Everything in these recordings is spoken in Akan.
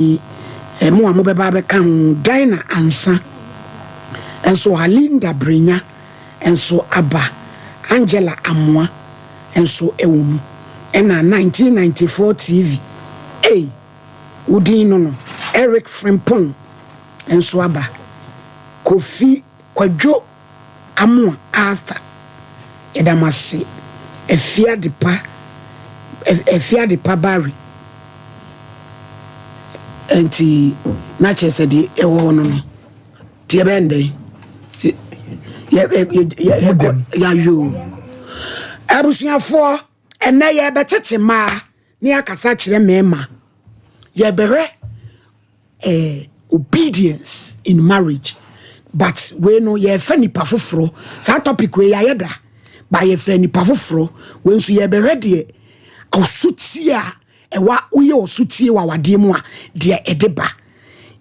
Mo a mobɛba abɛka ho, Dinah Ansah nso wɔ ha, Linda Brenya nso aba, Angela Amoah nso wɔ mu, ɛna 1994 TV, ei, wo din no no, Eric Frimpong nso aba, Kofi Kwadwo Amoah Arthur, yɛda mo ase, Afiadepa, Afiadepa Barry, nti na kyerɛ sɛ deɛ ɛwɔ hɔ no no, nti yɛbɛyɛ no dɛn? Yɛayoo. Abusuafoɔ, ɛnɛ yɛbɛtete mmaa ne yɛakasa kyerɛ mmarima. Yɛbɛhwɛ obedience in marriage, but wei no yɛfɛ nipa foforɔ. Saa topic wei yɛayɛ da ba, yɛfɛ nipa foforɔ. Wei nso yɛbɛhwɛ deɛ ɔsotie a ɛwa, woyɛ ɔsotie wɔ awadeɛ mu a, deɛ ɛde ba.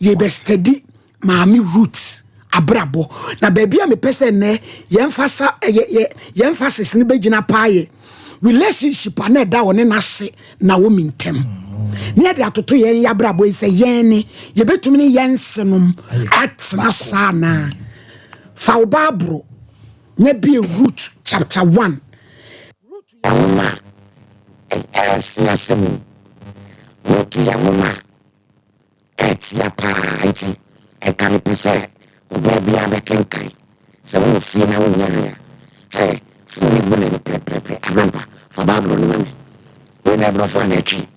Yɛbɛstudy Maame Ruth abrabɔ, na baabi a mepɛ sɛ nnɛ yɛmfa sa yɛ yɛ yɛmfa sisi no bɛgyina paa yɛ relationship a na ɛda wɔ ne n'ase Naomi ntɛm, ne yɛde atoto yɛn abrabɔ yi sɛ yɛn ne yɛbɛtumi ne yɛn nsenom atena saa naa. Fa wo Bible na bie Ruth chapter 1. Ruth yɛ nwoma a ɛsi asɛm mu. Ruth yɛ nwoma a ɛtia paa, nti ɛka mepɛ sɛ ɔbaa biara bɛkenkan. Sɛ wowɔ fie na wonyɛ hwee a, ɛ phone no bu n'ani prɛprɛprɛ. Abrɛmpa, fa Bible no ma me. Wei na ɛborɔfo a na atwi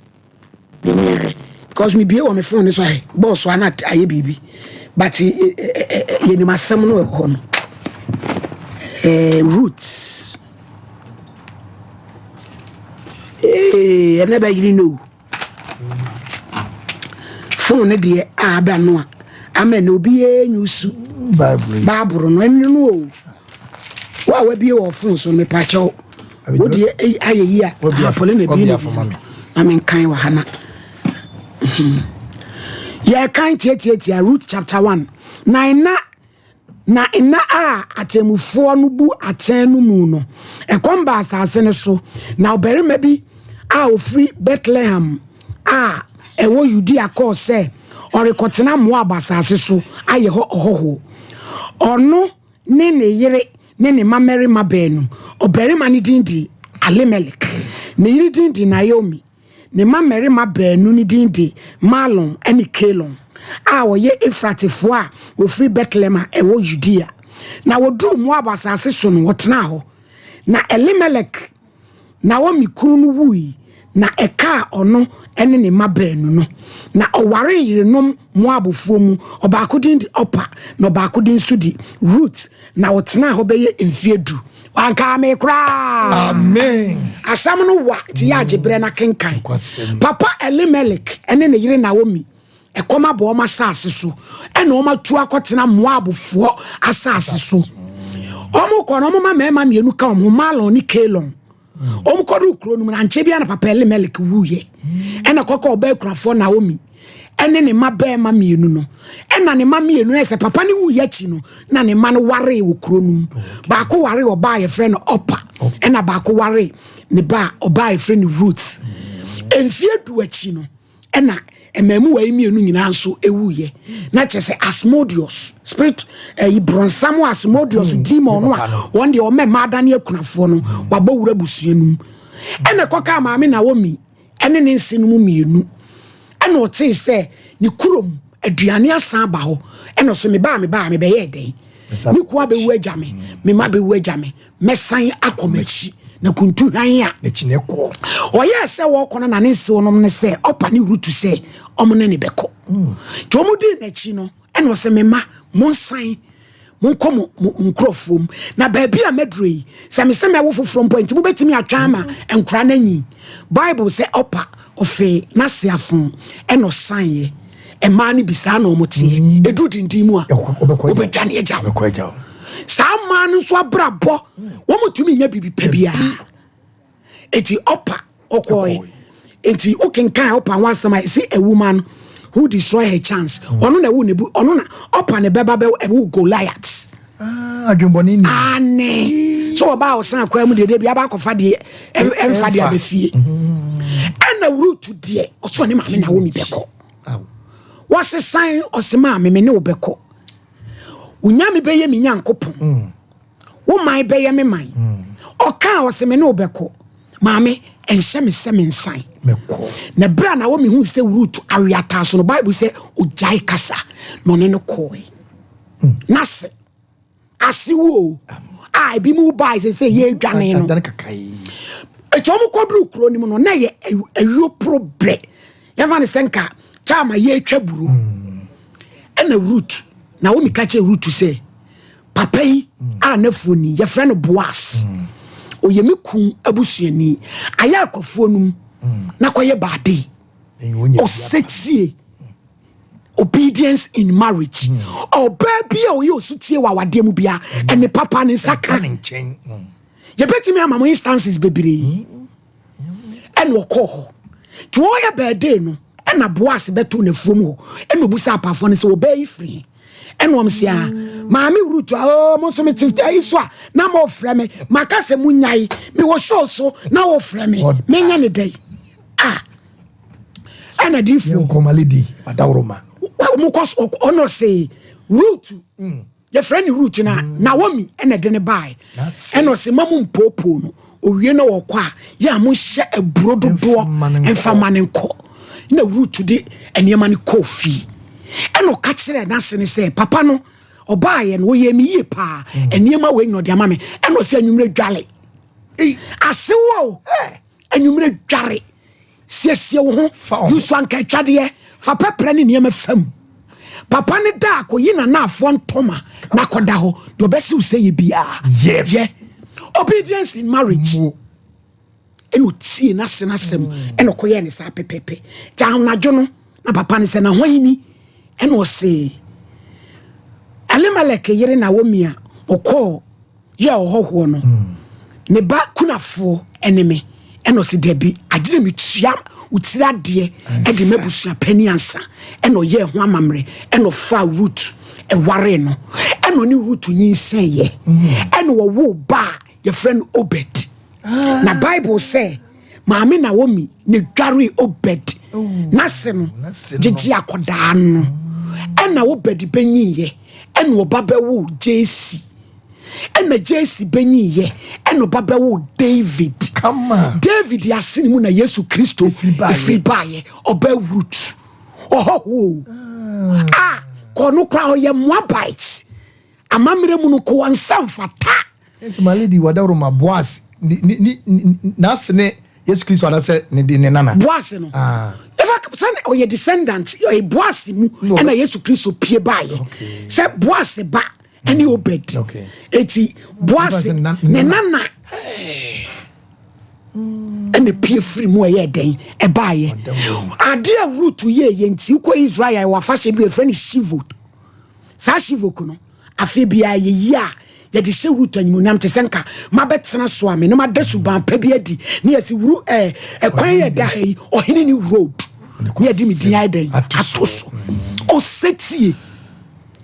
bɛmiɛhwɛ, because mebie wɔ me phone no so ɛ bɔɔ so a na ayɛ biribi, but yɛnim asɛm no wɔ hɔ no. Ruth, ɛnɛ bɛyere no phone no deɛ a aba no a ama na obiara nyusu Bible no ɛno no o. Wo a wabie wɔ phone so no, mepakyɛw, wo deɛ ayɛ yi a apɔle na bie na bi na menkan wɔ ha na yɛkan tiatiatia. Ruth chapter 1. Na nna a atemmufoɔ no bu atɛn no mu no, ɛkɔm ba asase no so. Na ɔbarima bi a ofiri Bethlehem a ɛwɔ Yudea kɔɔ sɛ ɔrekɔtena Moab asase so ayɛ hɔ ɔhɔhoɔ, ɔno ne ne yere ne ne mma 2. Ɔbarima no din di Elimelek, ne yere din di Naomi, ne mma mmarima 2 no din di Mahlon ne Kilion a wɔyɛ Efratifoɔ a wɔfiri Bethlehem a ɛwɔ Yudea. Na wɔduruu Moab asase so no, wɔtenaa hɔ. Na Elimelek, Naomi kunu no, wui, na ɛkaa ɔno ne ne mma 2 no. Na ɔwaree yerenom Moabfoɔ mu, ɔbaako din de Orpa na ɔbaako din nso de Ruth. Na ɔtenaa hɔ bɛyɛ mfeɛ 10. Wankaa me koraa. Amen. Asɛm no wa nti yɛ agye berɛ no akenkan. Papa Elimelek ne ne yere Naomi, ɛkɔm abɔ ɔma asase so, ɛna ɔma tu akɔtena Moabfoɔ asase so. Ɔmo kɔ no, ɔmo ma mmarima 2 ka ɔmo ho, Mahlon ne Kilion. Ɔmo kɔdu kuro no mu na nkyɛn bi na papa Elimelek wuyɛ, ɛna kɔkɔ ɔbaa kurafoɔ Naomi ɛne ne mma bɛrima 2 no. Ɛna ne mma 2 no, ɛsɛ papa ne wuyɛ akyi no na ne mma no waree wɔ kuro no mu. Baako waree ɔbaa yɛfrɛ no Orpa, ɛna baako waree ne ba ɔbaa yɛfrɛ no Ruth. Mfie 10 akyi no, ɛna mmaamuwa yi 2 nyinaa nso ewuyɛ. Na kyerɛ sɛ Asmodeus spirit, ɛyi brɔnsam Asmodeus demon no a wɔn deɛ ɔmɛ mmaa adane akunafoɔ no, wabɔ wura busua no mu. Ɛna kɔka maame Naomi ɛne ne nse no mu 2. Ɛna ɔtee sɛ ne kurom aduane asan aba hɔ, ɛna ɔsɛ mebaa mebaa mebɛyɛ dɛn? Me kua bɛwu agya me, me ma bɛwu agya me, mɛsan akɔ m'akyi na kuntu hwan a n'akyi ne kɔ. Ɔyɛɛ sɛ wɔkɔ no, na ne nsew nom ne sɛ ɔpa ne Rutu sɛ ɔmo ne ne bɛkɔ. Nti ɔmo dii n'akyi no, ɛna ɔsɛ me ma monsan monkɔ mo nkurɔfoɔ mu, na baabi a mɛduro yi, sɛ mesɛ mɛwo foforɔ mpo, nti mobɛtumi atwa ama nkora no anyi. Bible sɛ ɔpa ɔfee n'ase afo, ɛna ɔsanyɛ. Mmaa no bi saa na ɔmo teɛ, ɛduru dindin mu a wobɛdwane agya wo. Saa mmaa no nso abrabɔ, wɔn tumi nya biribi pɛ biara. Eti ɔpa ɔkɔɛ. Nti wokenkan ɔpa ho asɛm a, ɛsɛ a woman who destroy her chance. Ɔno na ɛwo ne bu, ɔno na ɔpa ne bɛba bɛ ɛwo Goliath. Adwembɔne ni. Ane so ɔbaa ɔsan akwan mu deɛ de bi aba akɔfa deɛ ɛmfa deɛ abɛfie. Ɛna Ruth deɛ, ɔsɔ ne maame Naomi bɛkɔ. Wɔsesan ɔse maame me ne wo bɛkɔ. Wo nyame bɛyɛ me nyankopɔn. Wo man bɛyɛ me man. Ɔkaa ɔse me ne wo bɛkɔ. Maame ɛnhyɛ me sɛ me nsan. Na berɛ a Naomi hu sɛ Ruth awe ataa so no, Bible sɛ ogyae kasa na ɔne no kɔe. N'ase ase wo o a ebi mu bae sɛ sɛ yɛredwane no. Eti wɔn kɔduru kuro no mu no na yɛ ayuo poro brɛ. Yɛmfa no sɛ nka taama yɛretwa buro. Ɛna Ruth, Naomi ka kyerɛ Ruth sɛ papa yi a n'afuo ni yɛfrɛ no Boas. Ɔyɛ me kun abusuani. Ayɛ akwafuo no mu na kɔyɛ baade. Ɔsɛtie. Obedience in marriage. Ɔbaa bi a ɔyɛ osutie wɔ awadeɛ mu bia ɛne papa ne nsa ka. Yɛbɛtumi ama mo instances bebree. Ɛna ɔkɔɔ hɔ. Nti wɔyɛ birthday no ɛna Boas bɛto n'afuom hɔ. Ɛna obusa apafoɔ no sɛ ɔbaa yi firi he? Ɛna wɔn sɛ a maame Ruth a oo mo nso mete ayi so a na mo frɛ me maka sɛ mo nyae mewɔ show so na wɔfrɛ me menyɛ ne dɛn a ɛna diifoɔ nkɔmaledi adaworoma mo kɔ so ɔno se Ruth yɛfrɛ ne Ruth na Naomi ɛna de ne bae ɛna ɔse ma mo mpoopoo no owie na wɔkɔ a yɛ a monhyɛ aburo dodoɔ mfa ma ne nkɔ na Ruth de nneɛma no kɔɔ fie ɛna ɔka kyerɛɛ n'ase ne sɛ papa no ɔbaayɛ no ɔyɛ me yie paa nneɛma wei na ɔde ama me ɛna ɔsɛ anwummerɛ dwale ase wo anwummerɛ dware siesie wo ho yusu anka atwadeɛ fa pɛprɛ ne nneɛma fam papa ne da akɔyi nanaafoɔ ntɔma na akɔda hɔ deɛ ɔbɛsiw sɛ yɛ biara yɛ obedience in marriage ɛna ɔtie n'ase n'asɛm ɛna ɔkɔyɛɛ ne saa pɛpɛpɛ nti anadwo no na papa no sɛ na hwan ni ɛna ɔse Elimelek yere Naomi a ɔkɔɔ yɛ ɔhɔhoɔ no ne ba kunafoɔ ɛne me ɛna ɔse dabi agyere metua wo tiri adeɛ ɛde m'abusua pani ansa ɛna ɔyɛɛ ho amammerɛ ɛna ɔfaa Ruth ɛwaree no ɛna ɔne Ruth nyinsɛnyɛ ɛna wɔwoo ba a yɛfrɛ no Obed. Na Bible sɛ maame Naomi ne dware Obed n'ase no gyegye akɔdaa no ɛna Obed bɛnyinyɛ ɛna ɔba bɛwo Jesse ɛna Jesse bɛnyinyɛ ɛna ɔba bɛwo David. David ase ne mu na Yesu Kristo ɛfiri baayɛ ɔbɛ Ruth ɔhɔhoɔ a kɔno koraa ɔyɛ Moabite amammerɛ mu no kɔ wɔn nsa mfata. Nso my lady wadawuruma Boaz ni n'ase ne Yesu Kristo anasɛ ne de ne nana. Boaz no. Efa sɛ ɔyɛ descendant ɔyɛ Boaz mu ɛna Yesu Kristo pie baayɛ. Sɛ Boaz ba ɛne Obed. Eti Boaz ne nana ɛna pie firi mu ɛyɛ dɛn ɛbaayɛ. Ade a Ruth yɛ yɛ nti kɔ Israel wɔ afahyɛ bi efrɛ no Shivot. Saa Shivot no afe biara yɛyi a yɛde hyɛ Ruth animuonyam te sɛ nka mabɛtena so a me ne mada suban pa bi adi ne yɛsi wuru ɛkwan yɛ da ha yi ɔhene ne road ne yɛde me din ayɛ dɛn ato so ɔsɛtie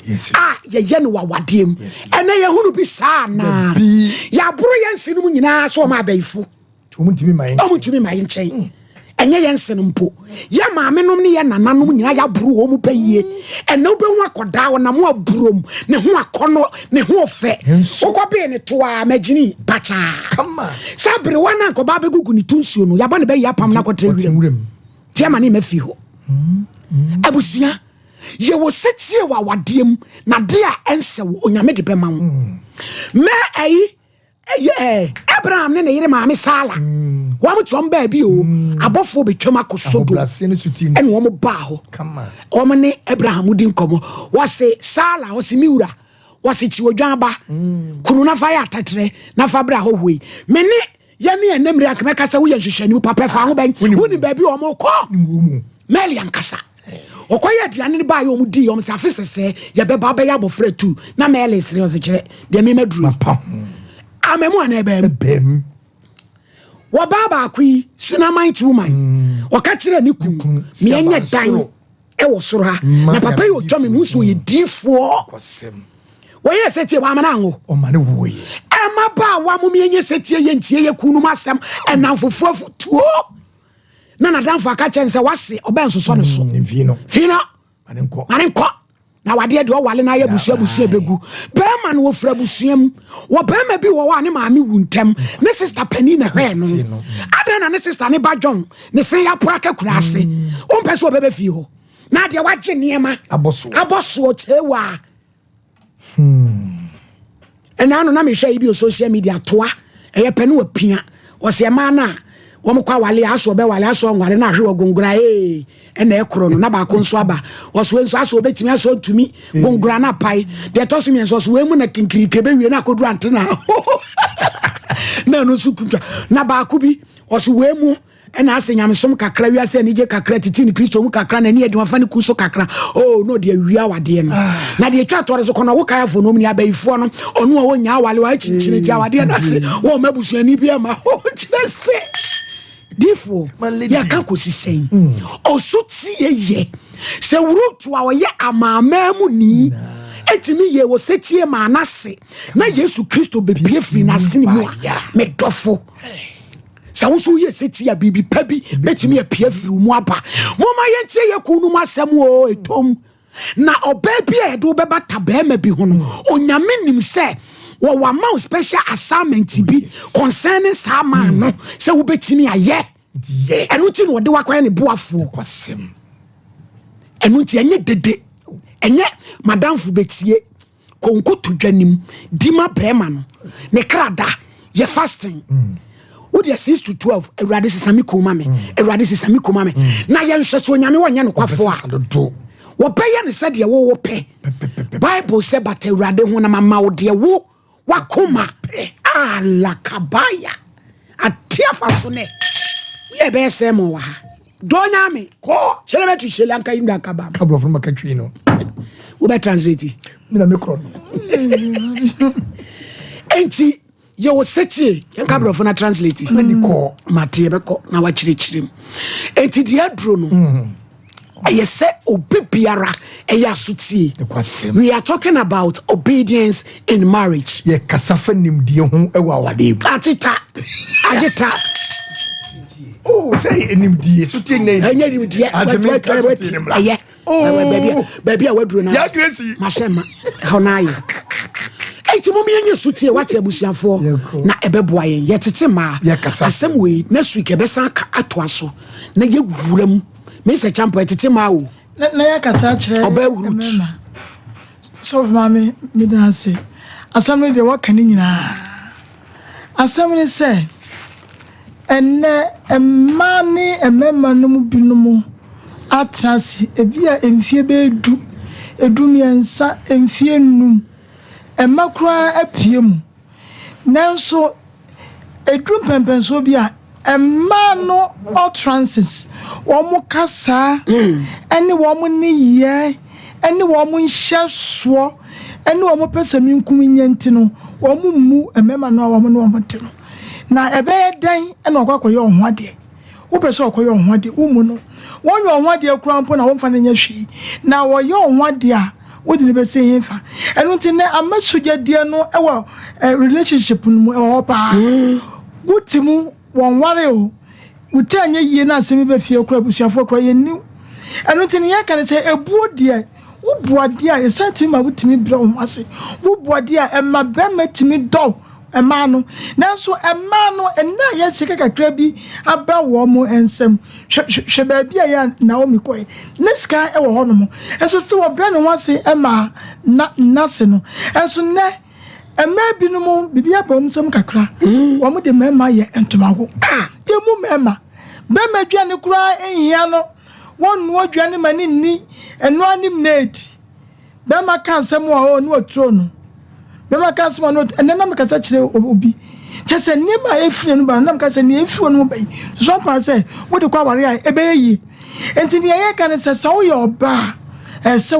a yɛyɛ no wawadeɛ mu ɛnɛ yɛhunu bi saa naa yɛaboro yɛn nse no mu nyinaa so ɔma abɛyifo ɔmo ntumi ma yɛn nkyɛn ɛnyɛ yɛn nse no mpo yɛ maame nom ne yɛ nananom nyinaa yɛaboro wɔn mu bɛyie ɛnɛ wobɛhu akɔdaa ɔnam aburom ne ho akɔnɔ ne ho ɔfɛ wokɔbee ne toa magyini pakyaa sɛ aberewa no ankɔba bɛgugu ne to nsuo no yɛabɔ ne bɛyi apam no akɔtrɛ wiram nti ama ne ma fie hɔ abusua yɛwɔ sɛtie wɔ awadeɛ mu na de a ɛnsɛ wo onyame de bɛma wo mɛ ɛyi Abraham ne ne yere maame Sara wɔn te wɔn baabi o abɔfoɔ bɛtwam akɔ Sodom ɛna wɔn baa hɔ wɔn ne Abraham di nkɔmmɔ wɔse Sara wɔse me wura wɔse kyi odwan ba kunu nafa yɛ atatrɛ nafa bra hɔ hoi me ne yɛ ne ɛnɛ mmiri akɛmɛka sɛ woyɛ nhwehwɛni papa fa ho bɛn wonim baabi wɔn kɔ Mɛli ankasa ɔkɔyɛ aduane no baayɛ ɔmo di ɔmo sɛ afe sɛsɛ yɛbɛba abɛyɛ abɔfra tu na Mɛli sere ɔse kyerɛ deɛ mema duro amamu ana ɛbɛm wɔbaa baako yi Sunamite woman ɔka kyerɛ ne kun meɛnyɛ dan ɛwɔ soro ha na papa yi ɔtwa me mu so ɔyɛ diifoɔ wɔyɛ sɛtie wɔamana anwo ɛma ba a wɔamo meɛnyɛ sɛtie yɛntie yɛ kun no mu asɛm ɛnamfofoɔ afotuo na nadamfo aka kyerɛ sɛ wase ɔbɛn sosɔ ne so fino Ma ne nkɔ. Ma ne nkɔ. Na wadeɛ deɛ ɔwale no ayɛ abusua abusua bɛgu. Bɛrima no wɔfiri abusua mu. Wɔ bɛrima bi wɔ hɔ a ne maame wu ntɛm. Ne sista panin na hwɛɛ no. Adɛn na ne sista ne ba John ne se yapora ka kura ase. Wompɛ sɛ ɔbɛbɛ fie hɔ. Na adeɛ wagye nneɛma. Abɔ soɔ kyewa. Ɛna ano na mehwɛ yi bi wɔ social media toa. Ɛyɛ pɛ ne wapia. Wɔsɛ ɛmaa no a wɔn kɔ awale aso ɔbɛwale aso ɔnware na ahwe wɔ gongora ee ɛna ɛkorɔ no na baako nso aba wɔso nso aso ɔbɛtumi aso ɔtumi gongora na apae deɛ ɛtɔ so mmiɛnsa ɔso wɔn mu na kinkirike bɛwie na akɔduru antena na ɛno nso kuntwa na baako bi ɔso wɔn mu ɛna asɛ nyamesom kakra wiase anigye kakra titi ne Kristo mu kakra na ani adwuma fa ne ku so kakra oh no deɛ awia awadeɛ no na deɛ atwa toɔ no so kɔnɔ wo kaefoɔ no ɔmu ne abayifoɔ no ɔno a ɔnya awale wa akyinkyini ti awadeɛ no ase wɔn ma abusuani bi ama kyerɛ sɛ difoɔ yɛka kɔsi sɛn ɔso tie yɛ sɛ wurutu a ɔyɛ amaamaa mu ni ɛtumi yɛ wɔ sɛ tie maa n'ase na Yesu Kristo bɛpie firi n'asene mu a medɔfo sɛ wo so woyɛ sɛti a biribi pa bi bɛtumi apia firi wo mu aba. Momma yɛntie yɛ kuw no mu asɛm o ɛtɔm. Na ɔbaa bi a yɛde wo bɛbata bɛrima bi ho no, Onyame nim sɛ wɔwɔ ama wo special assignment bi concerning saa man no sɛ wobɛtumi ayɛ. Ɛno nti na ɔde wakɔyɛ ne boafoɔ. Ɛno nti ɛnyɛ dede, ɛnyɛ madamfo bɛtie konko to dwa nim di ma bɛrima no ne kra da yɛ fasting. Wode 6 to 12 Awurade sesa me koma me, Awurade sesa me koma me, na yɛnhwɛ so Onyame wɔnyɛ nokwafoɔ a wɔbɛyɛ ne sɛdeɛ wowɔ pɛ. Bible sɛ bata Awurade ho na mama wo deɛ wo wakoma alakabaya ate afa so nɛ woyɛ bɛyɛ sɛ ma wɔ ha dɔnyame kyerɛ bɛto hyɛli anka yimda akaba kabrɔfo no maka twi no wobɛ translate mina me korɔ no enti yɛwɔ sɛtie yɛnka brɔfo na translate mate yɛbɛkɔ na wakyerɛkyerɛ mu. Enti deɛ aduro no ɛyɛ sɛ obi biara ɛyɛ asotie. We are talking about obedience in marriage. Yɛ kasa fa nimdeɛ ho ɛwɔ awadeɛ mu. Ateta ageta. Oh sɛ nimdeɛ so tie ne. Ɛnyɛ nimdeɛ ɛyɛ. Baabi a waduro na. Mahyɛ ma ɛhɔ na ayɛ. Enti mo yɛnyɛ sotie wate abusuafoɔ na ɛbɛboa yɛn yɛtete mmaa. Asɛm wei next week ɛbɛsan atoa so na yɛwura mu. Mr. Champo ɛtete mmaa o. Na yɛakasa akyerɛ ɔbaa root. Sɔfo maame meda ase. Asɛm no deɛ wɔka ne nyinaa. Asɛm ne sɛ ɛnɛ mmaa ne mmarima no mu binom atena ase ebi a mfie bɛyɛ 10, 13, mfie 5 mma koraa apue mu. Nanso eduru mpɛmpɛnsoɔ bi a mmaa no utterances wɔn kasa ɛne wɔn nneyɛɛ ɛne wɔn nhyɛsoɔ ɛne wɔn pɛ sɛ minkum nyɛ nti no wɔn mmu mmarima no a wɔn ne wɔn te no. Na ɛbɛyɛ dɛn ɛna ɔkɔ akɔyɛ ɔho adeɛ. Wopɛ sɛ ɔkɔyɛ ɔho adeɛ wo mu no wɔnyɛ ɔho adeɛ koraa mpo na wɔmfa no nyɛ hwee. Na wɔyɛ ɔho adeɛ a wode ne bɛsi hefa. Ɛno nti nɛ ama sogyadeɛ no ɛwɔ relationship no mu ɛwɔ hɔ paa. Wote mu wɔnware o. Wote anyɛ yie na asɛm bi bɛ fie koraa abusuafoɔ koraa yɛnniw. Ɛno nti ne yɛka ne sɛ ebuo deɛ wobu adeɛ a ɛsan tumi ma wotumi brɛ wo ho ase. Wobu adeɛ a ɛma bɛrima tumi dɔ mmaa no. Nanso mmaa no ɛnna a yɛsi kakra bi aba wɔn mo nsam. Hwɛ baabi a yɛ Naomi kɔɛ. Ne sika ɛwɔ hɔnom. Nso sɛ wɔbrɛ ne ho ase ɛma na n'ase no. Nso nnɛ mmaa binom biribi aba wɔn nsam kakra. Wɔn de mmarima yɛ ntomago. Yɛmu mmarima. Bɛrima aduane koraa nhia no. Wɔn noa aduane ma ne nni. Ɛnoa ne maid. Bɛrima ka asɛm a ɔne ɔturo no. Bɛrima ka asɛm a ɔne ɛnɛ na mekasa kyerɛ obi. Kyɛ sɛ nneɛma a ɛfiri no ba no na mekasa sɛ nea ɛfiri no ba yi. So pa sɛ wode kɔ aware a ɛbɛyɛ yie. Enti nea yɛka ne sɛ sɛ woyɛ ɔbaa a ɛsɛ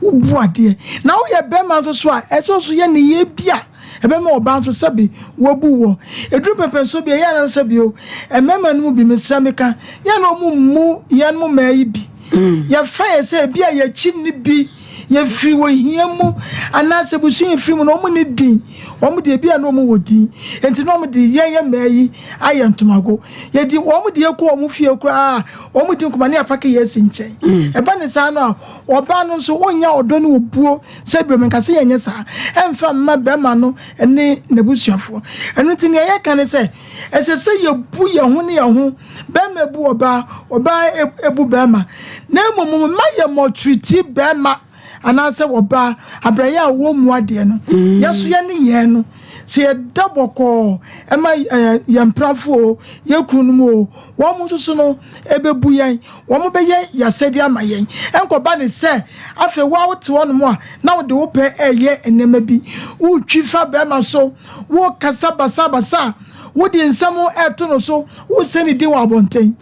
wobu adeɛ. Na woyɛ bɛrima nso so a ɛsɛ nso yɛ ne yɛ bi a ɛbɛma ɔbaa nso sɛbi wabu wɔ. Ɛduru pɛmpɛnso bi ɛyɛ anan sɛbi o. Mmarima no mu bi mesrɛ meka yɛn na ɔmo mmu yɛn mo mmaa yi bi. Yɛfa yɛ sɛ ebi a yɛkyi ne bi yɛfiri wɔ hia mu anaasɛ busua yɛfiri mu na ɔmo ne din. Wɔn deɛ ebi a na wɔn wɔ din, enti na wɔn de yɛn yɛ mmaa yi ayɛ ntomago. Yɛde wɔn deɛ kɔ wɔn fie koraa a, wɔn di nkɔmmɔ ne yɛapake yɛn asi nkyɛn. Ɛba ne saa no a, ɔbaa no nso ɔnnya ɔdɔ ne obuo sɛ bio, menka sɛ yɛnyɛ saa, ɛmfa mma barima no ne n'abusuafoɔ. Ɛno nti nea yɛka ne sɛ, ɛsɛ sɛ yɛbu yɛn ho ne yɛn ho, barima bu ɔbaa, ɔbaa bu barima, na mmom mma yɛmmɔtreati barima anaasɛ ɔbaa abrayɛ a wɔmmu adeɛ no, yɛn nso yɛn nneyɛɛ no, sɛ yɛda bɔkɔɔ ma yɛn mpenafoɔ o, yɛn kununom o, wɔn nso so no ɛbɛbu yɛn, wɔn bɛyɛ yɛn asɛdeɛ ama yɛn. Ɛnkɔba ne sɛ afei wo a wote hɔnom a na wode wo pɛ reyɛ nneɛma bi, woretwi fa barima so, worekasa basabasa, wode nsɛm reto no so, woresɛe ne din wɔ abɔnten,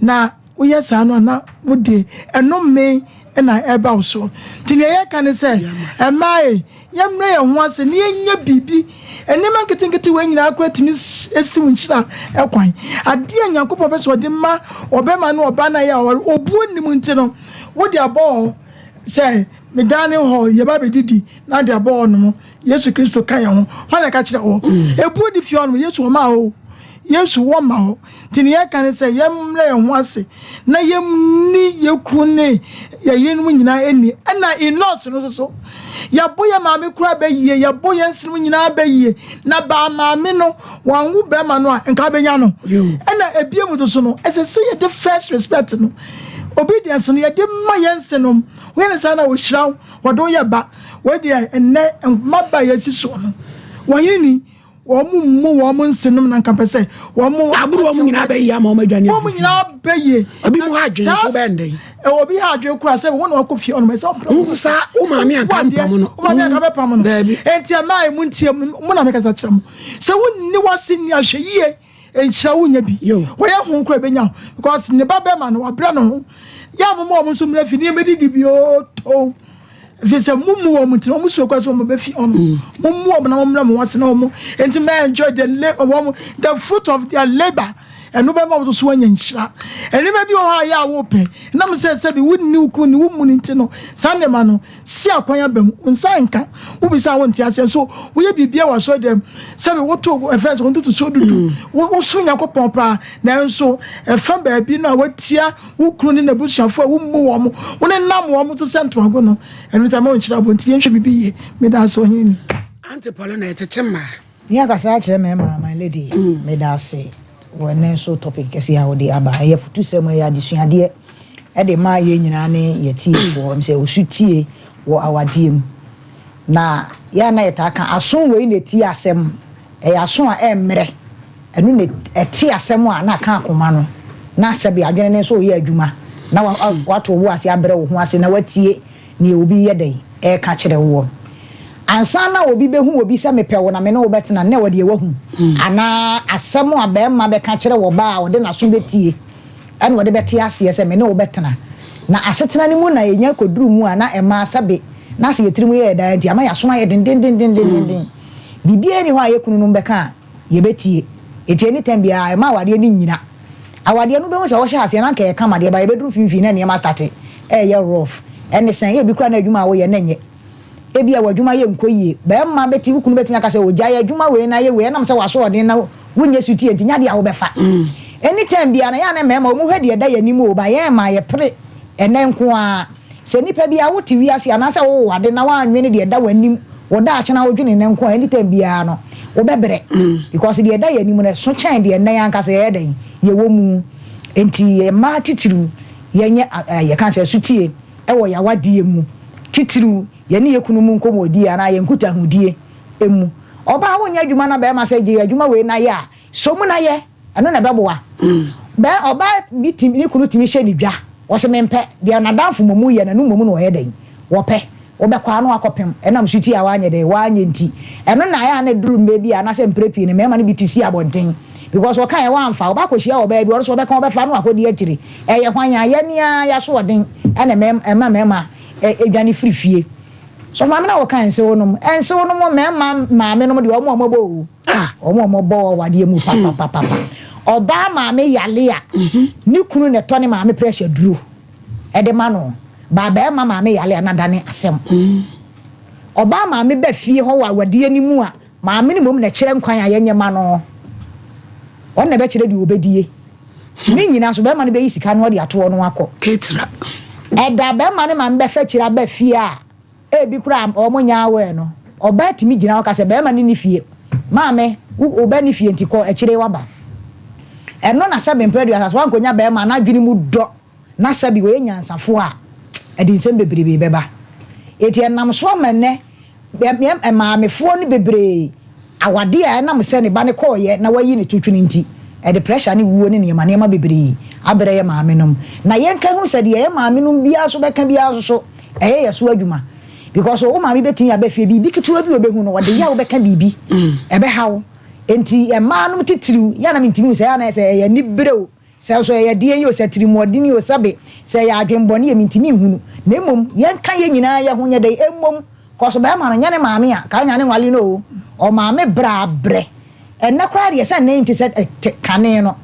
na Woyɛ saa no a, na wode ɛnome na ɛreba wo so. Nti nea yɛka ne sɛ, mmaa e, yɛmmrɛ yɛn ho ase na yɛnyɛ biribi. Nneɛma nketenkete wei nyinaa koraa tumi si wo nhyira kwan. Adeɛ a Nyankopɔn pɛ sɛ ɔde ma ɔbarima ne ɔbaa no a ɛyɛ aware, obuo nni mu nti no, wode abɔ hɔ sɛ me dining hall, yɛba abɛdidi na ade abɔ hɔ nom. Yesu Kristo ka yɛn ho. Hwan na ɛka kyerɛ wo? Ebuo nni fie hɔ nom, Yesu ɔmaa hɔ o. Yesu wɔ ma hɔ. Nti nea yɛka ne sɛ yɛmmrɛ yɛn ho ase na yɛnni yɛn kunu ne yɛn yerenom nyinaa nni. Ɛna in-laws no nso so, yɛabo yɛn maame koraa bɛ yie, yɛabo yɛn nsenom nyinaa bɛ yie. Na baa maame no, wanwo bɛrima no a, nka wobɛnya no. Ɛna ebiem nso so no, ɛsɛ sɛ yɛde first respect no, obedience no, yɛde ma yɛn nsenom. Woyɛ no saa na wɔhyira wo, wɔde wo yɛ ba. Wei deɛ ɛnnɛ mmabaa a yɛasi soɔ no, wɔn yere ni. Wɔn mmu wɔn nsenom na nka pɛ sɛ wɔn. Aburu wɔn nyinaa bɛ yie ama wɔn adwane afi fie. Wɔn nyinaa bɛ yie. Obi mu ha adwene so bɛn dɛn. Obi ha adwene kura sɛ wɔn na wakɔ fie ɔnom ɛsɛ ɔpɛ. Nsa wo maame anka mpam no. Wo maame anka bɛ pam no. Daabi. Enti ɛmaa emu ntie mu na mekasa kyerɛ mo sɛ wonni wase ni ahwɛ yie nhyira wonya bi. Wɔyɛ ho kura bɛnya ho because ne ba bɛma no wabrɛ ne ho. Yɛ a moma wɔn nso mmerɛ fi ne yɛbɛdidi bio too. Ɛfiri sɛ mo mu wɔn nti na wɔn suro kora sɛ wɔn bɛ fi ɔno. Mo mu wɔn na wɔn mmerɛ mo ase na wɔn nti mɛ enjoy the labour wɔn the fruit of their labour. Ɛno bɛma wɔn so anya nhyira. Nneɛma bi wɔ hɔ a yɛ a wɔpɛ nam sɛ sɛbi wo nni wo kunu ni wo mu no nti no saa nneɛma no si akwan aba mu. Wo nsa nka wo bisa a wonte aseɛ nso woyɛ biribiara wɔ asɔre dɛm sɛbi woto ɛfɛ sɛ wɔn ntotosoɔ dudu wo som Nyankopɔn paa nanso ɛfa baabi no a watia Wo kunu ne n'abusuafo a wummu wɔn, wonenam wɔn so sɛ ntoago no, ɛno nti ama wonkyerɛ abo nti yɛnhwɛ biribi yie. Meda ase ɔhene ni. Auntie Paulina ɛtete mmaa. Me akasa akyerɛ mɛɛma my lady meda ase wɔ ɛnɛ nso topic kɛse a wode aba ɛyɛ futusɛm ɛyɛ adesuadeɛ ɛde ma yɛn nyinaa ne yɛ tiefoɔ ɛm sɛ osu tie wɔ awadeɛ mu na yɛ a na yɛtaa ka aso wei na ɛtie asɛm Ɛyɛ aso a ɛmmrɛ, ɛno na ɛte asɛm a na aka akoma no, na sɛbe adwene no nso reyɛ adwuma, na woato wo bo ase abrɛ wo ho ase na woatie nea obi reyɛ dɛn? Reka kyerɛ woɔ. Ansa na obi bɛhu obi sɛ mepɛ wo na me ne wo bɛtena no, na ɛwɔ deɛ wahu, anaa asɛm a barima bɛka kyerɛ ɔbaa a ɔde n'aso bɛtie ɛna ɔde bɛte aseɛ sɛ me ne wo bɛtena. Na asetena no mu na yɛnya kɔduru mu a na ɛmaa sɛbe na sɛ yɛn tirim yɛɛ daa nti ama yɛn aso ayɛ dendendendenden. Biribiara nni hɔ a yɛn kununom bɛka a yɛbɛtie. Enti anytime biara ɛmma awadeɛ no nnyina. Awadeɛ no wobɛhu sɛ wohyɛ aseɛ no anka ɛyɛ kama deɛ but ɛbɛduru mfimfini na nneɛma starte ɛreyɛ rough. Ɛne sɛn? Ebi koraa na adwuma a woyɛ no nyɛ. Ebia w'adwuma yɛ nkɔ yie. Barima bɛti, wo kunu bɛtumi aka sɛ oh gyae adwuma wei na yɛ wei ɛnam sɛ w'asoɔden na wonyɛ sotie nti nyɛ adeɛ a wobɛfa. Anytime biara no ɛyɛ a na mmarima wɔhwɛ deɛ ɛda yɛn anim o but yɛn mmaa yɛpere ɛnnɛ nko ara. Sɛ nipa bi a wote wiase anaasɛ wowɔ ade na woannwene deɛ ɛda w'anim, wo daakye na wodwene nnɛ nko a, anytime biara no, wobɛbrɛ. Because deɛ ɛda yɛn anim no, ɛso kyɛn deɛ nnɛ yɛn ankasa yɛyɛ dɛn? Yɛwɔ mu. Enti yɛn mmaa titiriw, yɛnyɛ yɛka sɛ sotie wɔ yɛn awadeɛ mu, titiriw yɛne yɛn kununom nkɔmmɔdie anaa yɛn nkutahodie mu. Ɔbaa wonyɛ adwuma na barima sɛ gye adwuma wei na yɛ a, sɔ mu na yɛ. Ɛno na ɛbɛboa. Bɛ, ɔbaa bi tumi, ne kunu tumi hyɛ no dwa. Ɔse mempɛ. Deɛ n'adamfo mmom yɛ no, ɛno mmom na ɔyɛ dɛn? Wɔpɛ. Wobɛkɔ ara na woakɔpem. Ɛnam sotie a woanyɛ dɛn? Woanyɛ nti. Ɛno na ɛyɛ a na ɛduru mmerɛ bi a, anaasɛ mprɛ pii no, mmarima no bi te si abɔnten. Because ɔkaeɛ, woamfa. Ɔba akɔhyia ɔbaa bi, ɔno nso ɔbɛka, ɔbɛfa na wakɔdi akyire. Ɛyɛ hwan a? Yɛn ara y'asoɔden na ɛma mmarima dwane firi fie. Sɔfo maame na wɔka nsew nom. Nsew nom mmarima maame nom deɛ wɔn a wɔbɔ o. Wɔn a wɔbɔ awadeɛ mu papapapa. Ɔbaa maame yale a, ne kunu na ɛtɔ ne maame pressure duro ɛde ma no. Baa barima maame yale a na adane asɛm. Ɔbaa maame ba fie hɔ wɔ awadeɛ no mu a, Maame no mmom na ɛkyerɛ nkwan a yɛnyɛ ma no. Ɔno na ɛbɛkyerɛ deɛ ɔbɛdie. Ne nyinaa nso, barima no bɛyi sika no ɔde ato hɔ na wakɔ. Ketra. Ɛda barima ne maame bɛfa akyire aba fie a, ebi koraa a wɔnyɛ aware no, ɔbaa tumi gyina hɔ ka sɛ, barima no nni fie. Maame, wo wo ba nni fie nti kɔ, akyire waba. Ɛno na sɛbe mprɛ aduasa so woankɔnya barima a n'adwene mu dɔ na sɛbe ɔyɛ nyansafoɔ a, ɛde nsɛm bebrebe bɛba. Enti ɛnam so ama nnɛ yɛn maamefoɔ no bebree awadeɛ a ɛnam sɛ ne ba no kɔeɛ na wayi ne to twene nti, ɛde pressure ne wuo ne nneɛma nneɛma bebree abrɛ yɛn maamenom. Na yɛnka hu sɛ deɛ yɛn maamenom biara nso bɛka biara nso so, ɛyɛ yɛn so adwuma. Because wo maame bɛtumi aba fie, biribi ketewa bi a ɔbɛhu no, ɔde yaw bɛka biribi, ɛbɛha wo. Enti mmaa nom titiriw, yɛ a na mentumi hu sɛ ɛyɛ a na ɛyɛ sɛ ɛyɛ anibere o, Sɛ nso ɛyɛ deɛn yi o, sɛ atirimuɔden o, sɛbe, sɛ ɛyɛ adwenbɔne o, mentumi nhunu. Na mmom, yɛnka yɛn nyinaa yɛ ho nyɛ dɛn? Mmom, kɔ so bɛrima no, nyɛ ne maame a, ka nya ne nwale no o, ɔmaame brɛ abrɛ. Ɛnnɛ koraa deɛ, sɛ nnɛ yi nte sɛ te kane no.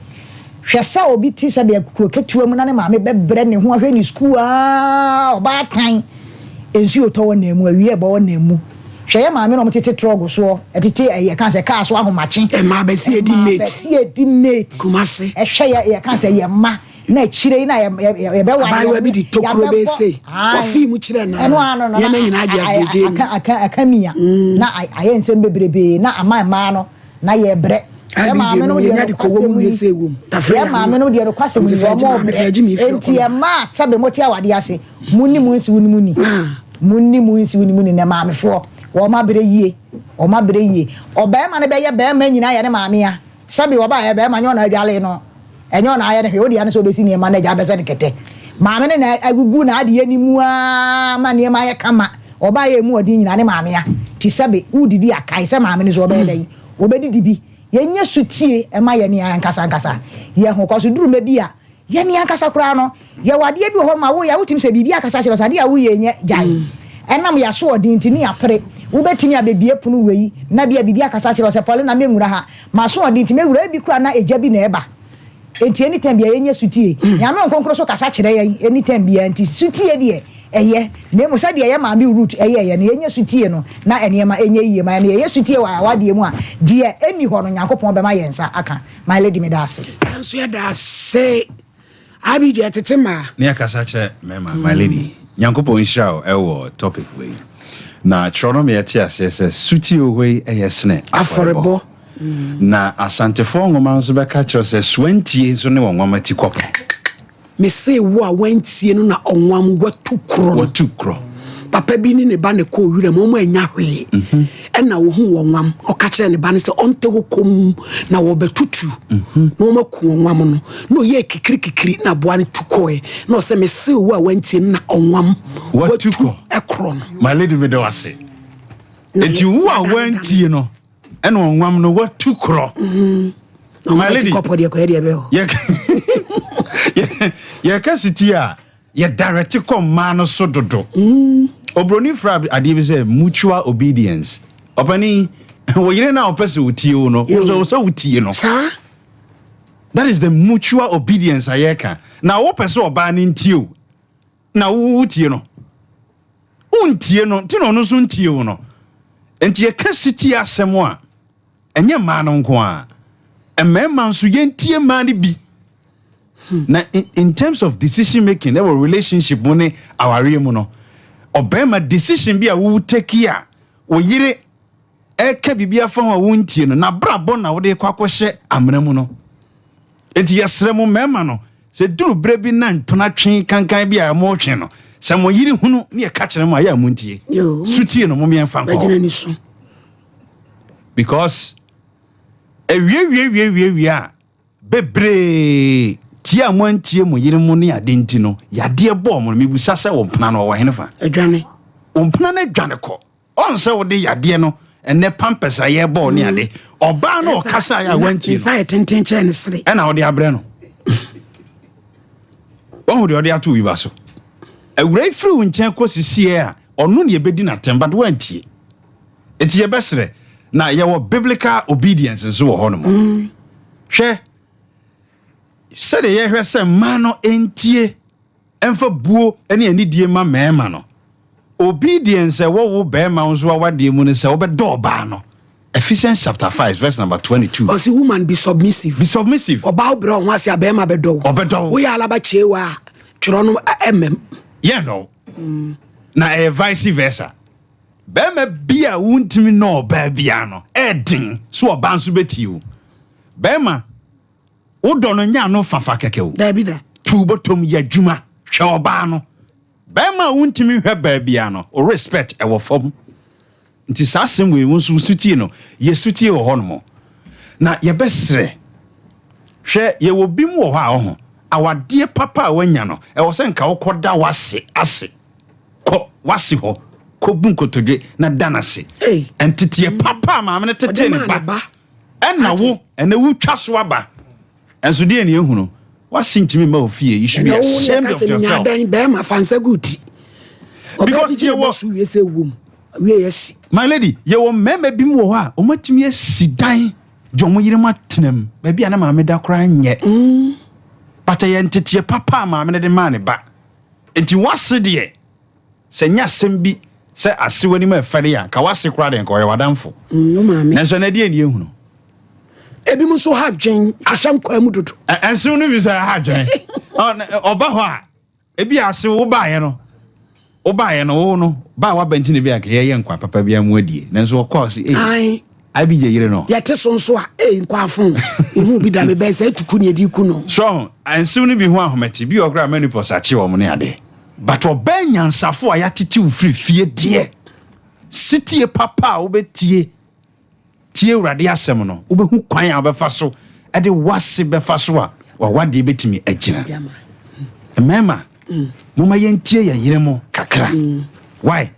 Hwɛ sɛ obi te sɛbe kuro ketewa mu na ne maame bɛbrɛ ne ho ahwɛ ne sukuu aa, ɔbaatan, nsuo tɔ wɔ nan mu, awia ɛbɔ wɔ nan mu. Hwɛ yɛ maame na ɔmo tete trɔg soɔ, ɛtete ɛyɛ yɛka sɛ kaa so ahomakye. Ɛma abɛsi edi mate. Ɛma abɛsi edi mate. Kumasi. Ɛhwɛ yɛ yɛka sɛ yɛ mma na akyire yi na yɛ yɛ yɛbɛware. Abaayewa bi de tokuro bɛyɛ sei. Ɔfii mu kyerɛ na ɛno ano no nneɛma nyinaa gye agyegye mu. Aka aka aka mia na ayɛ nsɛm bebrebee na ama mmaa no na yɛbrɛ. Yɛ maame no deɛ nokwasɛm yi yɛ maame no deɛ nokwasɛm yi wɔn brɛ enti ɛmaa sɛbe mo te awadeɛ ase. Monni mo nsiw no mu ni. Monni mo nsiw no mu ni. Na maamefoɔ, wɔn abrɛ yie. Wɔn abrɛ yie. Ɔbarima no bɛyɛ barima nyinaa yɛ ne maame a. Sɛbe ɔbaa yɛ barima, nyɛ ɔna adwale no. Ɛnyɛ ɔna ayɛ no hwee. Wo deɛ ne sɛ ɔbɛsi nneɛma na agya abɛsɛ no kɛtɛ. Maame no na agugu n'adeɛ no mu ara ma nneɛma ayɛ kama. Ɔbaa yɛ emu ɔden nyinaa ne maame a. Nti sɛbe wodidi a, kae sɛ maame no nso ɔbɛyɛ dɛn? Ɔbɛdidi bi. Yɛnyɛ sotie mma yɛn ankasa ankasa yɛn ho. Kɔso duru mmɛ bi a, Yɛn ankasa koraa no, yɛwɔ adeɛ bi wɔ hɔ ma woyɛ a wotumi sɛ biribi akasa kyerɛ wo sɛ adeɛ a woyɛ yi nyɛ, gyae. Ɛnam yɛn asoɔden nti ne yɛapere. Wobɛtumi abɛbue pono wei na bia biribi akasa akyerɛ wo sɛ Paulina mɛnwura ha. M'asoɔden nti mɛwura, ebi koraa na egya bi na ɛba. Enti anytime biara yɛnyɛ sotie. Nyame Honhom Kronkron nso kasa kyerɛ yɛn anytime biara nti sotie deɛ ɛyɛ. Na mmom sɛdeɛ yɛn maame Ruth yɛeɛ no, yɛnyɛ sotie no na nneɛma nyɛ yie ma yɛn. Na yɛyɛ sotie wɔ awadeɛ mu a, deɛ ɛnni hɔ no Nyankopɔn bɛma yɛn nsa aka. My lady meda ase. Yɛn nso yɛda ase. IBJ ɛtete mmaa. Ne akasa kyerɛ mmarima. My lady, Nyankopɔn nhyira wo ɛwɔ topic wei. Na twerɛ no ma yɛte aseɛ sɛ sutie wɔ hɔ yi ɛyɛ sene afɔrebɔ. Na Asantefoɔ nwoma nso bɛka kyerɛ wo sɛ soantie nso ne wɔnwama ti kɔpɔ. Mese wo a woantie no na ɔnwam watu korɔ no. Watu korɔ. Papa bi ne ne ba na ɛkɔɔ wiram, wɔn annya hwee. Ɛna wɔhuu ɔnwam, na ɔka kyerɛɛ ne ba no sɛ ɔnte hɔ komm na wɔbɛtutu na wɔaku ɔnwam no. Na ɔyɛɛ kikirikikiri na aboa no tu kɔɛ. Na ɔsɛ mese wo a woantie no na ɔnwam Watu watu korɔ no. My lady meda wo ase. Na Enti wo a yɛadane dane. woantie no ɛna ɔnwam no watu korɔ. Na My lady, kɔpɔ deɛ kɔyɛ deɛ ɛbɛyɛ hɔ. Yɛka siti a yɛ direct kɔ mmaa no so dodo. Obroni fra adeɛ bi sɛ mutual obedience. Ɔpani, wo yere no a ɔpɛ sɛ otie wo no, wo nso sɛ wotie no. Saa. That is the mutual obedience a yɛka. Na wopɛ sɛ ɔbaa no ntie o, na wo wotie no. Wontie no, nti na ɔno nso ntie wo no. Nti yɛka siti asɛm a, Ɛnyɛ mmaa no nko ara, mmarima nso yɛntie mmaa no bi. Na in terms of decision making ɛwɔ relationship mu ne awareɛ mu no, ɔbarima decision bi a wo take a wo yere ɛka biribi afa ho a wontie no, n'abrabɔ na wode kɔ akɔhyɛ amena mu no. Enti yɛsrɛ mo mmarima no, sɛ duru berɛ bi na mpena twe kankan bi a motwe no, sɛ mo yere hunu ne yɛka kyerɛ mo a, yɛ a montie. Sutie no, momeɛmfa nkɔ hɔ. Because awiewiewiewie a bebree tie a moantie mo yere mo ne ade nti no, yadeɛ bɔɔ mo no, mebusa sɛ wo mpena no ɔwɔ henefa? Adwane. Wo mpena no adwane kɔ. Ɔn sɛ wode yadeɛ no ɛnɛ pampers a yɛbɔɔ ne ade. Ɔbaa no ɔkasa a wantie no. Nsa yɛ tenten kyɛn ne sere. Ɛna wode abrɛ no. Wahu deɛ ɔde ato obi ba so. Awura yi firi wo nkyɛn kɔ sisiɛ a ɔno ne ɛbɛdi n'atɛm but wantie. Enti yɛbɛsrɛ, na yɛwɔ biblical obedience nso wɔ hɔnom. Mm. Hwɛ sɛdeɛ yɛhwɛ sɛ mmaa no ntie mfa buo ne anidie ma mmarima no. Obedience ɛwɔ wo barima nso awadeɛ mu no sɛ wobɛdɔ ɔbaa no. Ephesians chapter 5 verse number 22. Ɔsi woman be submissive. Be submissive. Ɔbaa wo brɛ ɔho ase a bɛrima bɛdɔ wo. Ɔbɛdɔ wo. Woyɛ alaba kyeewa a twerɛ no ɛmmɛm. Yɛ no. Na ɛyɛ vice versa. Bɛrima bi a wontumi nɔ ɔbaa biara no, ɛɛden so ɔbaa nso bɛtie wo. Bɛrima, wodɔ no nyɛ ano fafa kɛkɛ o. Daabi da. Tu bɔtɔm yɛ adwuma, hwɛ ɔbaa no. Bɛrima a wontumi hwɛ baa biara no, o respect ɛwɔ fam. Nti saa asɛm wei wo nso wo sutie no, yɛ sutie wɔ hɔnom. Na yɛbɛsrɛ, hwɛ yɛwɔ bi mu wɔ hɔ a ɔho, awadeɛ papa a wanya no, ɛwɔ sɛ nka wokɔda w'ase ase. Kɔ w'ase hɔ, kɔbu nkotodwe na da no ase. Ei. Nteteɛ papa a maame no tetee Ɔde ne maa ba, ne ba. ɛna wo, ɛnɛ wotwa so aba. Ɛnso deɛ ne ehunu, w'ase ntumi mma wo fie. You should be Ɛnna wo ne ashamed ɛka of sɛ menya yourself. adan bɛrima fa nsa gu ti. Ɔbaa Because bi gye ne yɛwɔ bɔ so wie sɛ wom. Wie yɛ si. My lady, yɛwɔ mmarima bi mu wɔ hɔ a wɔatumi asi dan de wɔn yere mu atena mu baabi a na maame da koraa nyɛ. But ɛyɛ nteteɛ papa a maame no de maa ne ba. Nti w'ase deɛ, sɛ nyɛ asɛm bi sɛ ase w'anim a ɛfɛre a, nka w'ase koraa deɛ nka ɔyɛ w'adamfo. Wo maame. Nanso ɛnɛ deɛ ne yɛhunu. Ebi mu nso ha dwen, hyehyɛ nkwaa mu dodo. Ɛnsew no bi sɛ ha dwen. Ɔba hɔ a, ebi ase wo baeɛ no, wo baeɛ no, wo no, ba a waba nti na bi a nka yɛyɛ nkwa papa bi amu adie. Nanso ɔkɔɔ se, ei, Ae. IBJ yere no. Yɛte so nso a, ei, nkwafo, ehu bi da me bɛn sɛ etuku ne edi ku no. So, nsew no bi ho ahomete, bi wɔ koraa menopause akye wɔn ne ade. But ɔbaa nyansafo a yɛatete wo firi fie deɛ, setie papa a wobɛtie, tie Awurade asɛm no, wobɛhu kwan a wobɛfa so de w'ase bɛfa so a w'awadeɛ bɛtumi agyina. Mmarima, momma yɛntie yɛn yere mo kakra. Why?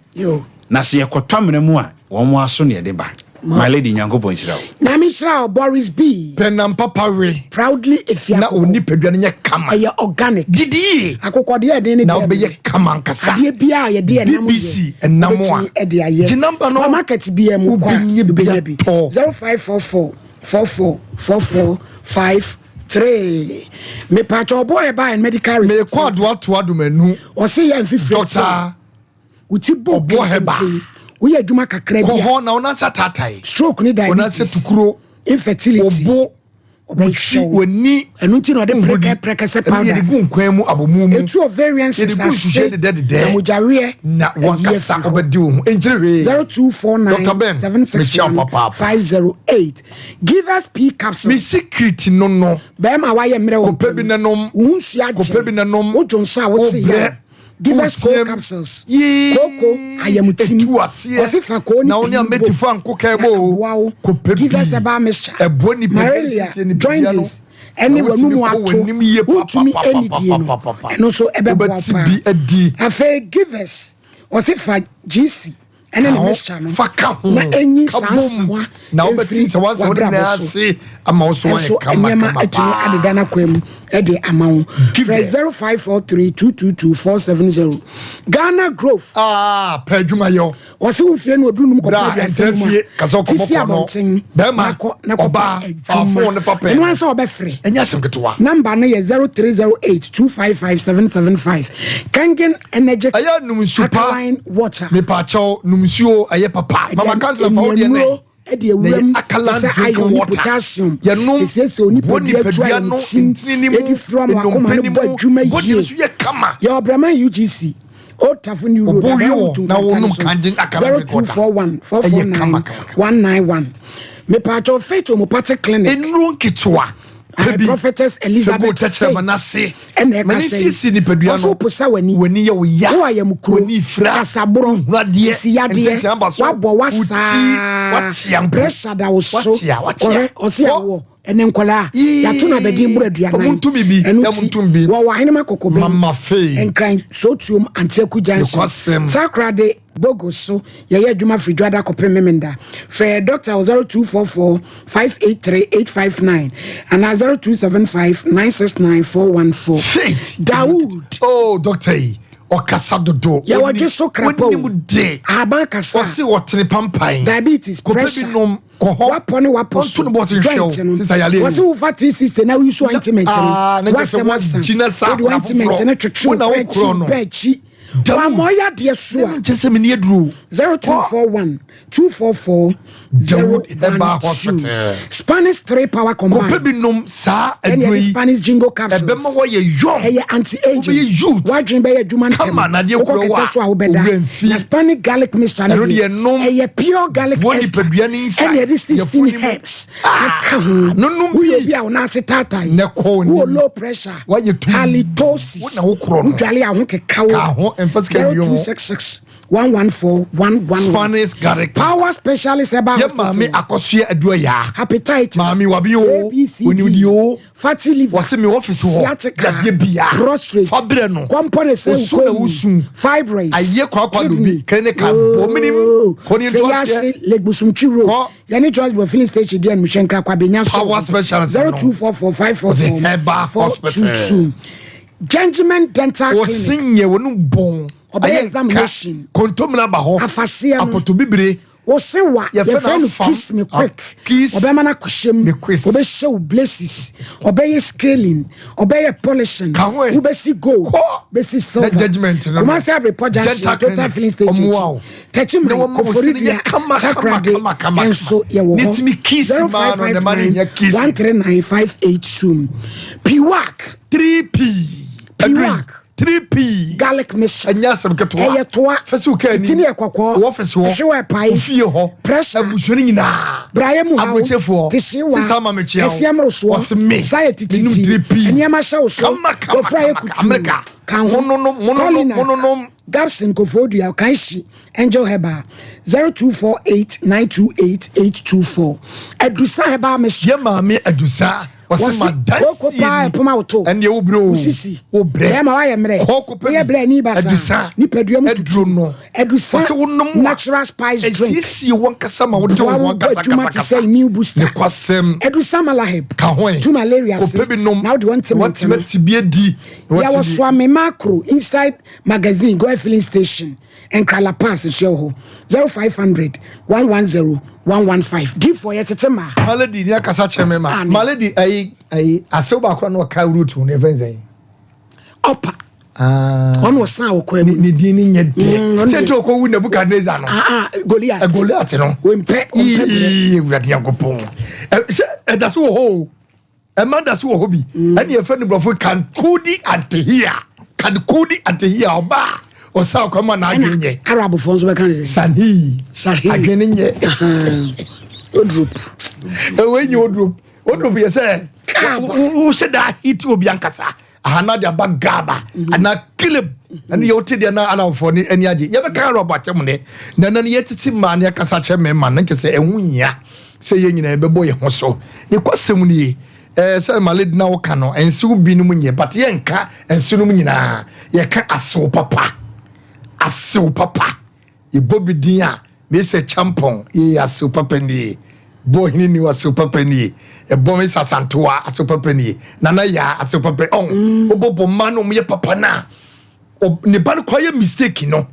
Na sɛ yɛkɔtɔ amena mu a, wɔn aso na yɛde ba. My lady, Nyankopɔn nhyira wo. Nyame nhyira wo Boris B. Pɛ nam papa we. Proudly efi Na akokɔ. onipadua no nyɛ kama. Ɛyɛ organic. Didi yie. Akokɔ deɛ ɛden ne Na deɛ wobɛyɛ ɛmmerɛ. kama ankasa. Adeɛ biara a yɛde ɛnam yɛ. BBC ɛnam a. Wobɛtumi ɛde ayɛ. Gye number no. Supermarket biara mu kɔ a Wobɛnya bi wobɛnya bi. atɔ. 0544 44 44 53. Mepatwa ɔbɔ ɛba and medical research. Mekɔ adoa toa domanu. Ɔse yɛ mfifiri Doctor. Wo ti bɔ Ɔbɔ hɛba. penpenpen. Woyɛ adwuma kakra Kɔ bi a. hɔ na wo nan ase ataatae. Stroke ne Wo nan ase diabetes. tukuro. Infertility. Wo bo, wo ti, w'ani. Ɛno nti na ɔde Nhodi. prɛkɛ prɛkɛsɛ Ɛno powder. yɛde gu nkwan mu abomu mu. Etu ovarian Yɛde cysts gu nsuhyɛ ase dedɛdedɛ. na mogyaweɛ Na ayi wankasa afiri hɔ. ɔbɛdi wo ho. Ɛnkyerɛ hwee. 0249 Dr. Ben, mekyia wo 761 papaapa. 508. Give us P capsule. Me secret no no. Bɛrima a wayɛ mmerɛ wɔ Kɔpɛ bi mpam. na nom. Wo ho nsuo agye. Kɔpɛ bi na nom. Wodwo nso a wote Wobrɛ. yaw. Give us cold Woteam. capsules. Yee. Kooko ayamtim. Etu aseɛ. Ɔse fa koo ne Na wo ne pii bom. ametifo anko kɛɛ Na bɔ o. aboa wo. Kɔpɛ Give us bi. herbal mixture. Ɛboa nipadua Malaria, siesie nipadua no. jaundice, ɛne Na wotumi w'anum kɔ ato. w'anim yie Wontumi ɛnidie no. papapapapapapa. Ɛno nso ɛbɛboa wo Wobɛte paa. bi adi. Afei give us. Ɔse fa GC ɛne ne Ka ho, mixture no. fa ka ho. Na ɛnyi Ka saa bom. nsawa Na wobɛte ɛmfiri nsawa nsawa no w'abrabɔ nyinaa so. ase ama wo so ayɛ Ɛso kama nneɛma kama atumi paa. adeda n'akwan mu ɛde ama wo. Give Frɛ us. 0543 222 470. Ghana Growth. Ah, pɛ adwuma yɛ o. Wɔse wo mfie no ɔduru num kɔpɛ Bra, aduasa ɛntra num a fie, kasa ɔkɔbɔ ti si kɔ no. abɔnten Bɛrima, na kɔ na kɔpɛ ɔbaa, fa adwuma. phone no fa pɛ. Ɛno ansa wɔbɛfrɛ. Ɛnyɛ asɛm ketewa. Number no yɛ 0308 255 775. Kangen Energy Ɛyɛ num nsu pa. Alkaline Water. Mepaakyɛw num nsuo ɛyɛ papa. Mama kansila fa wo deɛ nɛ. Ɛde awuram te sɛ iron ne potassium. Yɛnom Ɛsiesie onipadua tu bɔ nipadua no ayamtim. ntini ne mu, Ɛdi fira ma wakoma nnompe no ne bɔ mu, adwuma bɔ yie. ne nso yɛ kama. Yɛ Ɔbraman UGC. Old Tafo New Road, Obo Abawo wi wɔ, na Nkantan wonom so. kangen akara drink water. 0241 Ɛyɛ 449 kama, kama, kama. 191. Mepatwɔ Faith Homeopathic Clinic. Nnuro nketewa. Aye, Pɛ bi. Prophetess Elizabeth Fɛ gu tɛkyerɛma Faith. n'ase. Ɛna Ma ɛka ne sɛ siesie nipadua no. Ɔso posa w'ani. W'ani yɛ wo ya. Wo ayamukuro. W'ani fira. Sasaborɔ. Wohunu adeɛ. Sisi yadeɛ. Nkyɛnkyɛn aba so. Wabɔ Wo wasaa. ti, wakyea mpo. Pressure da wo so. Wakyea, wakyea. Ɔhwɛ, ɔse Kɔ. awoɔ. Ɛne nkɔlaa. Yee. Yɛato no abɛden boro aduanan. Ɔmo nto bi bi. Ɛno Ɔmo ti, nto bi. wɔwɔ Ahenema Kɔkɔbɛn. Mama Faith. Nkran Sotuom Antiaku Junction. Nokwasɛm. Takoradi Bogo so yɛyɛ adwuma firi Dwada kɔpem Memenda. Frɛ Dr. 0244 583 859 anaa 0275 969 414. Faith. Dawood. Oh, doctor yi. Ɔkasa dodo. Yɛwɔ gye so krapa o. Onim de. Ahaban kasa. Ɔse ɔtene pampan. Diabetes, Kɔpɛ bi pressure. nom. Kɔ hɔ. Wapɔ ne wapɔ Ɔnto so. ne bɔɔte nhwɛ wo. Joint no. Sister Yale. Wɔse wofa 360 na woyi so ointment no. Ah, na kyerɛ sɛ Wasɛm asa. wagyina saa Wode ointment akora no twetwe foforɔ. Wo na wo pɛ wokorɔ akyi no. pɛ akyi. Wama ɔyɛ adeɛ so a. Nkyɛ sɛ meni aduro. 0241 244 012. Spanish 3 power combined. Kɔpɛ bi nom saa Ɛne aduro yɛde yi. Spanish jingo capsules. Ɛbɛma wɔyɛ young. Ɛyɛ anti-aging. Wobɛyɛ youth. Wadwen bɛyɛ adwuma ntɛm. Kama na adeɛ Wokɔ kura wo kɛtɛ a, so a wobɛda. owura mfi. Na Spanish garlic mixture no Ɛno deɛ, deɛ nom. Ɛyɛ pure garlic Wɔ extract. nipadua no inside. Ɛne yɛde 16 Yɛfo ne mu. herbs Ah, aka ho. no nom Woyɛ bi. obi a wo nan ase taatae. Na ɛkɔ wo Wowɔ nim. low pressure. Woayɛ tumm. Halitosis. Wo na wo korɔ no. Wodwale a ho keka wo. Ka ho, ɛmfa sika nwie ho. 0266 114 111. Spanish garlic. Power specialist herbal Yɛ maame hospital. akɔsoɛ aduro yaa. Hepatitis. Maame wabi o. A, B, C, D. Onidi o. Fatty liver. Wɔse me office hɔ. Sciatica. Yadeɛ bia. Prostrate. Fa brɛ no. Kɔmpɔ ne sɛ Osu na wosu. Fibroids. Ayie kwakwa Kidney. dobi. Clinical bɔ minim. Kɔ ne nto aseɛ. Feyase Legbusumtwi road. Kɔ. Yɛne Joyce Bro filling station di ɛnumhyɛ nkira kwa benya so. Power specialist no. 0244 Ɔse herbal 422. Gentleman Dental Clinic. Wɔse nyɛ wɔn bɔn. Ɔbɛyɛ Ayɛ nka. examination. Kontomire aba hɔ. Afaseɛ no. Apɔtɔ bibire. Wose wa Yɛfrɛ no yɛfrɛ no afam. kiss me quick. Kiss Ɔbɛma no akɔhyɛ mu. me quick. Ɔbɛhyɛ wo braces. Ɔbɛyɛ scaling. Ɔbɛyɛ polishing. Ka ho ɛ. Wobɛsi gold. Kɔ. Bɛsi silver. Na judgment no no. Kumasi Abrepɔ Junction. Gentle Total clinic. filling station. Ɔmoa wo. Tɛkyi Na man wɔma wo sini Koforidua yɛ kama, kama, Takoradi kama, kama, ɛnso kama. yɛwɔ Ne hɔ. timi kiss maa no, ne ma no nyɛ kiss. 139 582. Piwak. 3P. Piwak. 3P. Garlic mixture. Ɛnyɛ asɛm ketewa. Ɛyɛ toa. Fɛsɛ wo kaa ni. Tini yɛ kɔkɔɔ. Wɔ ɔfisi hɔ. Ɛhyew ɛpae. Ofie hɔ. Pressure. Abusua no nyinaa. Brayɛ mu haw. Aburokyefoɔ. Tehyewa. Sista ama mekyia wo. Ɛfiam rosoɔ. Wɔse me. Sa yɛ Menum tititi. 3P. Nneɛma hyɛ wo so. Kama, kama, Wɔfra yɛ kama, kutuu. Amerika. Ka ho. Mononom, mononom, Colina. mononom. Gabson Kofodua Kanshi Angel Herbal 0248 928 824. Adusa Herbal Mixture. Yɛ maame Adusa. Wɔse ma dansie Koko paa ni. ɛpoma wo to. Ɛnneɛ wo brɛ o. Wo sisi. Wo brɛ. Bɛrima woayɛ mmerɛ. Kɔɔko pɛ Woyɛ bi. brɛ ni basa. Adusa. Nipadua mu tutu. Aduro no. Adusa Wɔse wo nom a, natural spice drink. Ɛsiesie wɔn kasa ma wode wo Boa ho wo bɔ ankasa adwuma te kasa sɛ kasa. immune booster. Nokwasɛm. Adusa malaheb. Ka ho ɛ. Tu malaria se. Kɔpɛ bi nom. Na wode wɔn ntɛm Wɔtumi ntɛm. ati bi adi. Na Yɛwɔ wɔatumi- Suame Macro inside magazine Goil filling station Nkrala Pass nso yɛwɔ hɔ 0500 110 115. Difoɔ yɛtete maa. Malady ni akasa kyerɛ me ma. Amen. Malady ayi ayi asew baako na ɔka root no yɛfɛn sɛn. Ɔpa. Ah. Ɔno ɔsan wɔ kwan mu. Ne din ni nyɛ dɛ. Ɔno Sɛ deɛ- tí o ko wu Nebuchadnezzar no. Ah ah Goliath. Goliath no. Ompɛ ompɛ brɛ. Yee Awurade Nyankopɔn. Ɛ sɛ ɛda so wɔ hɔ o. Ɛma da so wɔ hɔ bi. Ɛne yɛfrɛ no borɔfo kankudi antehia. Kankudi antehia ɔbaa ɔsan kwan mu a n'adwene Ɛna nyɛ. Arabfoɔ nso bɛka ne sɛ. Sanhi. Sahi. Adwene nyɛ. Odrop. Ɛwɔ enyi odrop. Odrop yɛ sɛ Gaba. wohyɛ da hit obi ankasa. Ahana de aba gaba. Ana kilib. Ɛno yɛ wote deɛ na Arabfoɔ ne ani agye. Yɛbɛka Arab akyɛm ne. Na ɛno no yɛtete mmaa ne yɛkasa kyerɛ mmarima no nkɛ sɛ ɛho hia sɛ yɛn nyinaa yɛbɛbɔ yɛn ho so. Ne kwasɛm nie. Sɛ maledi na woka no, nsew binom nyɛ, but yɛnka nsew nom nyinaa. Yɛka asew papa. Asew papa. Yɛbɔ bi din a, mesɛ champɔn, yɛ asew papa nie. Bɔ hene ni asew papa nie. Ɛbɔ me sɛ asantewa asew papa nie. Nana ya asew papa. Ɔn, wobɔbɔ mma no ɔmo yɛ papa na ne ba no kora yɛ mistake no.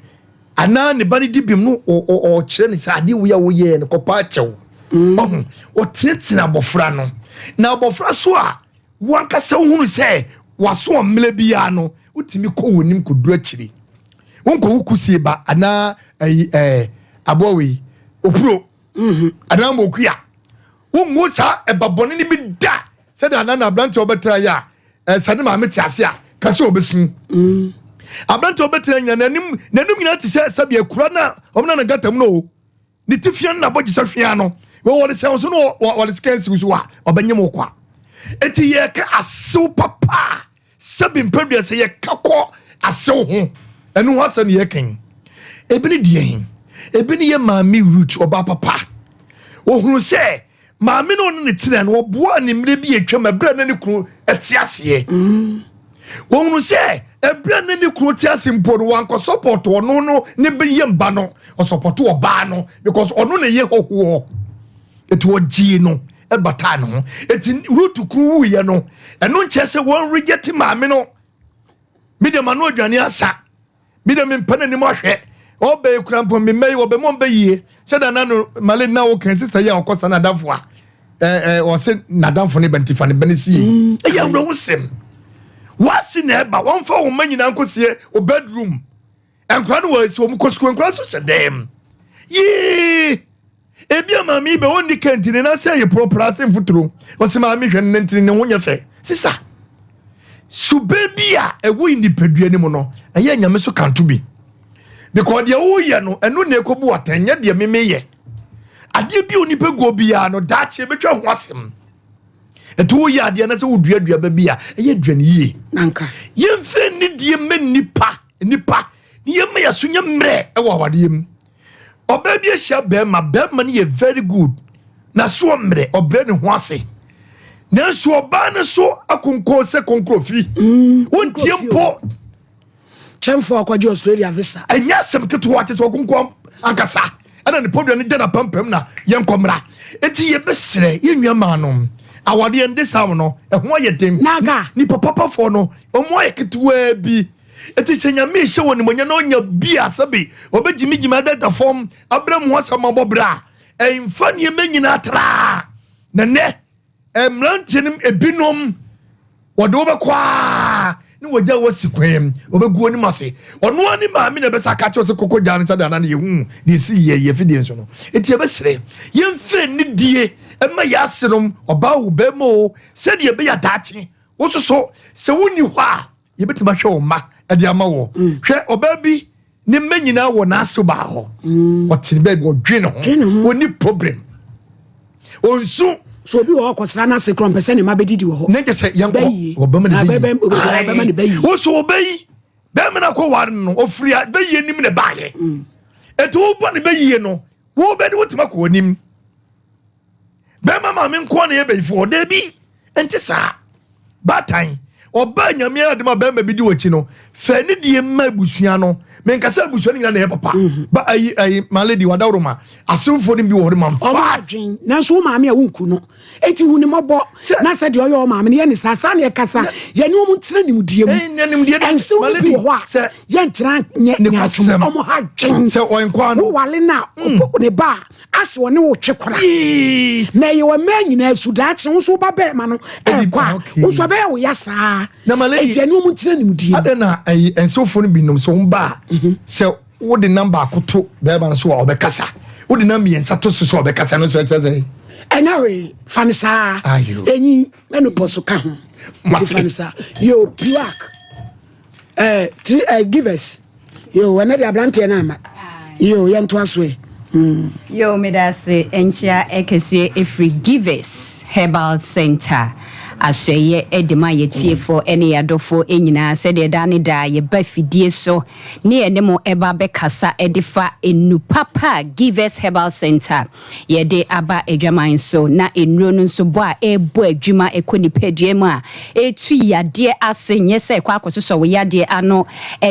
Anaa ne ba no di bim no, ɔkyerɛ ne sɛ adeɛ wei a woyɛɛ no kɔpa akyɛw. Ɔho, ɔtenetene abɔfra no. Na abɔfra so a, wankasa wohunu sɛ waso ɔmmerɛ biara no, wotumi kɔ w'anim kɔduru akyiri. Wonkɔ wo kusie ba anaa ayi, aboa wei, opuro, anaa mokua. Wonwo saa ɛba bɔne no bi da sɛdeɛ anaa na aberanteɛ a ɔbɛtena yɛ a, sɛ ne maame te ase a, ka sɛ ɔbɛsu. Aberanteɛ a ɔbɛtena nyina, n'anim nyinaa te sɛ sɛdeɛ akura no a ɔmo na ne gata mu no o. Ne ti fia no na bɔgye sɛ hwea no. Wɔde sɛ nso no, wɔde sika nsiw so a, ɔbɛnyem wo kwa. Eti yɛka asew papa a, sɛbi mpadua sɛ yɛka kɔ asew ho. Ɛno ho asɛm ne yɛka yi. Ebi ne deɛ he? Ebi ne yɛ maame Ruth, ɔbaa papa. Ohunu sɛ maame no ɔne ne tena no, ɔboaa ne mmerɛ bi atwam ɛberɛ a na ne kunu te aseɛ. Ohunu sɛ ɛberɛ a na ne kunu te ase mpo no, wankɔ support ɔno no ne yɛ mba no, ɔsupporto ɔbaa no because ɔno na ɛyɛ hɔhoɔ. Eti ɔgyee no ɛbataa ne ho. Eti Ruth kunu wuiɛ no, ɛno nkyerɛ sɛ wɔn reject maame no. Me deɛ ma no aduane asa. Me deɛ mempɛ n'anim ahwɛ. Ɔbɛ ekura mpo me mma yi ɔbɛ mu ɔbɛ yie. Sɛ da na no male na ɔka sister yi a ɔkɔ sa n'adamfo a. Ɔse n'adamfo ne bɛnti fa ne bɛne sie. Ɛyɛ awerɛhosɛm. Wasi na ɛba wɔmfa wɔn mma nyinaa nkɔsie o bedroom. Nkora no wɔ si wɔn kɔ sukuu, nkora nso hyɛ dɛm. Yee! Ebi a maame yi bɛ wɔn ni kɛntini na sɛ yɛ pɔrɔpɔrɔ ase mfuturo. Ɔsi maame hwɛ ne ntini ne ho nyɛ fɛ. Sista, suban bi a ɛwɔ yi nipadua no mu no, ɛyɛ nyame so kanto bi. Because deɛ woyɛ no, ɛno na ɛkɔbu atɛn, nyɛ deɛ meme yɛ. Adeɛ bi a onipa guo biara no, daakye ɛbɛtwa ho asɛm. Ɛti woyɛ adeɛ na sɛ wodua aduaba bi a, ɛyɛ aduane yie. Nanka. Yɛmfa nidie mma nnipa, nnipa, ne yɛmma yɛso nyɛ mmerɛ wɔ awadeɛ mu. Ɔbaa bi ahyia bɛrima, bɛrima no yɛ very good, na so ɔmmerɛ, ɔbrɛ ne ho ase. Nanso ɔbaa no so akonkɔn sɛ kɔnkrɔfi. Wontie mpo. Kyɛmfo akɔgye Australia visa. Ɛnyɛ asɛm ketewa kyɛ sɛ ɔkonkɔn ankasa ɛna ne podua no gya n'apampam na yɛnkɔ mmra. Enti yɛbɛsrɛ yɛn nua maa no awadeɛ no this time no ɛho ayɛ den. Naga. Nipa papafoɔ no wɔn ayɛ ketewaa bi. Enti sɛ Nyame rehyɛ wɔn animuonyam na ɔnya bi a sɛbe ɔbɛgyimigyimi adada fam abrɛ mu asɛm abɔ bra a, ɛmfa nneɛma nyinaa traa. Na nnɛ mmeranteɛ no ebinom wɔde wobɛkɔ a ne wɔgya wo asi kwan mu, wɔbɛgu w'anim ase. Ɔno ara ne maame na ɛbɛsa aka kyerɛ sɛ koko gyaa no sɛdeɛ ana ne yɛhu deɛ ɛsi yɛ yɛ fidie nso no. Enti yɛbɛsrɛ yɛmfa anidie mma yɛn asenom, ɔbaa o, barima o, sɛdeɛ ɛbɛyɛ daakye wo nso so sɛ wonni hɔ a yɛbɛtumi ahwɛ wo mma de ama wɔ. Hwɛ ɔbaa bi ne mma nyinaa wɔ n'ase baa hɔ. Ɔte ne baabi ɔdwe ne ho, ɔnni problem, ɔnsu. So obi wɔ hɔ kɔsra n'ase korɔ mpɛ sɛ ne mma bɛdidi wɔ hɔ. Ne nkyɛ sɛ yɛnkɔ ɔbɛma ne bɛyi. Ne bɛyi. Wo so ɔbɛyi bɛrima no akɔ ware no ɔfiri bɛyie nim ne baayɛ. Ɛti wobɔ ne bɛyie no wobɛde wotumi akɔ anim. Bɛrima maame nkoa na yɛ bɛyifoɔ daabi nte saa. Baatan ɔbaa nyame adom a bɛrima bi di w'akyi no fɛ ne die mma abusua no. Menkasa abusua no nyina na ɛyɛ papa. Ba ayi ayi my lady wadaworo ma asewfoɔ no bi wɔ hɔ no ma Ɔmo mfa. adwen nanso wo maame a wonku no eti hu ne mmɔbɔ na sɛ deɛ ɔyɛ wo maame no yɛ ne saa saa na ɛkasa yɛne ɔmo ntena nimdeɛ mu ɛnsew no bi wɔ hɔ a yɛntena nyɛ nyaatwom ɔmo ha dwen wowale no a ne ba a ase ɔne wo twe kora na ɛyɛ wɔ mmaa nyinaa su daakye wo nso wo ba bɛrima no ɛkɔ a wo nso ɛbɛyɛ wo ya saa eti ɛne ɔmo ntena nimdeɛ mu. Adɛn na ɛyi nsewfo no binom sɛ wɔn ba a sɛ wode nam baako to bɛrima no so a ɔbɛkasa, wode nam mmiɛnsa to so sɛ ɔbɛkasa no nso ɛkyerɛ sɛ. Ɛnyɛ hwee, fa no saa. Enyi menopause ka ho. Nti fa no saa. Yo, piwak. Eh, three, eh, givers. Yo, ɛnɛ de aberanteɛ no ama. Yo, yɛntoa so ɛ. Yo, medase nkyea ɛkɛseɛ ɛfiri Givers Herbal Center ahyɛeɛ de ma yɛtiefoɔ ɛne yɛadɔfoɔ nyinaa sɛdeɛ daa ne daa yɛba fidie so ne yɛne mo ɛba bɛkasa ɛde fa enu papa a Givers Herbal Center yɛde aba adwaman so na nnuro no nso bɔ a ɛrebɔ adwuma ɛkɔ nipadua mu a ɛretu yadeɛ ase nyɛ sɛ ɛkɔ akɔsosɔ wo yadeɛ ano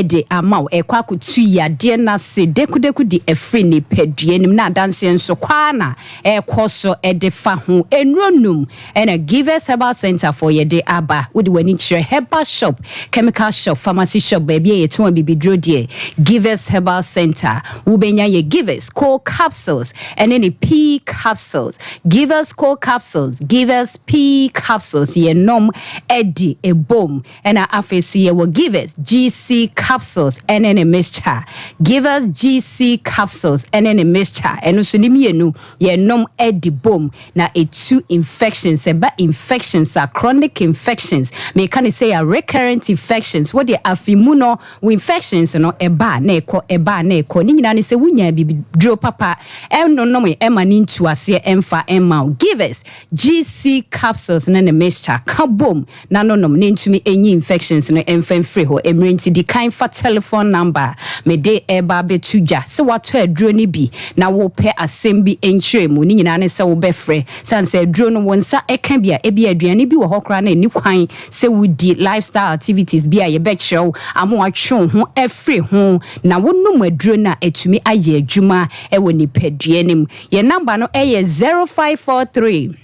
de ama wo ɛkɔ akɔtu yadeɛ no ase dekudeku de afiri nipadua no mu na adanseɛ nso kɔ ara na ɛrekɔ so de fa ho nnuro num ɛna Givers Herbal Center foɔ yɛde aba wode w'ani kyerɛ herbal shop chemical shop pharmacy shop baabi a yɛtɔn abibiduro deɛ Givers Herbal Center wobɛnya yɛ Givers Co capsules ɛne ne pea capsules Givers Co capsules Givers pea capsules yɛnom ɛdi ɛbom ɛna afei so yɛwɔ Givers GC capsules ɛne ne mixture Givers GC capsules ɛne ne mixture ɛno nso ne mmienu yɛnom ɛdi bom na ɛtu infections ɛba infections a chronic infections meka ne sɛ yɛ recurrent infections wode afe mu no wo infections no ɛba na ɛkɔ ɛba na ɛkɔ ne nyinaa ne sɛ wonya bibiduro papa ɛnonom ɛma ne ntu aseɛ ɛmfa ɛma wo Givers GC capsules ne ne mixture ka bom na nonom ne ntumi ɛnyi infections no ɛmfa mfiri hɔ mmerɛ nti di kan fa telephone number mede ɛba abɛto dwa sɛ woatɔ aduro no bi na wopɛ asɛm bi nkyerɛ mu ne nyinaa ne sɛ wobɛfrɛ sane sɛ aduro no wo nsa ɛka bi a ebi aduane bi wɔ hɔ koraa na ɛni kwan sɛ wodi lifestyle activities bi a yɛbɛkyerɛ wo ama watwe wo ho afiri ho na wonom aduro no a ɛtumi ayɛ adwuma ɛwɔ nipadua no mu yɛn number no ɛyɛ 0543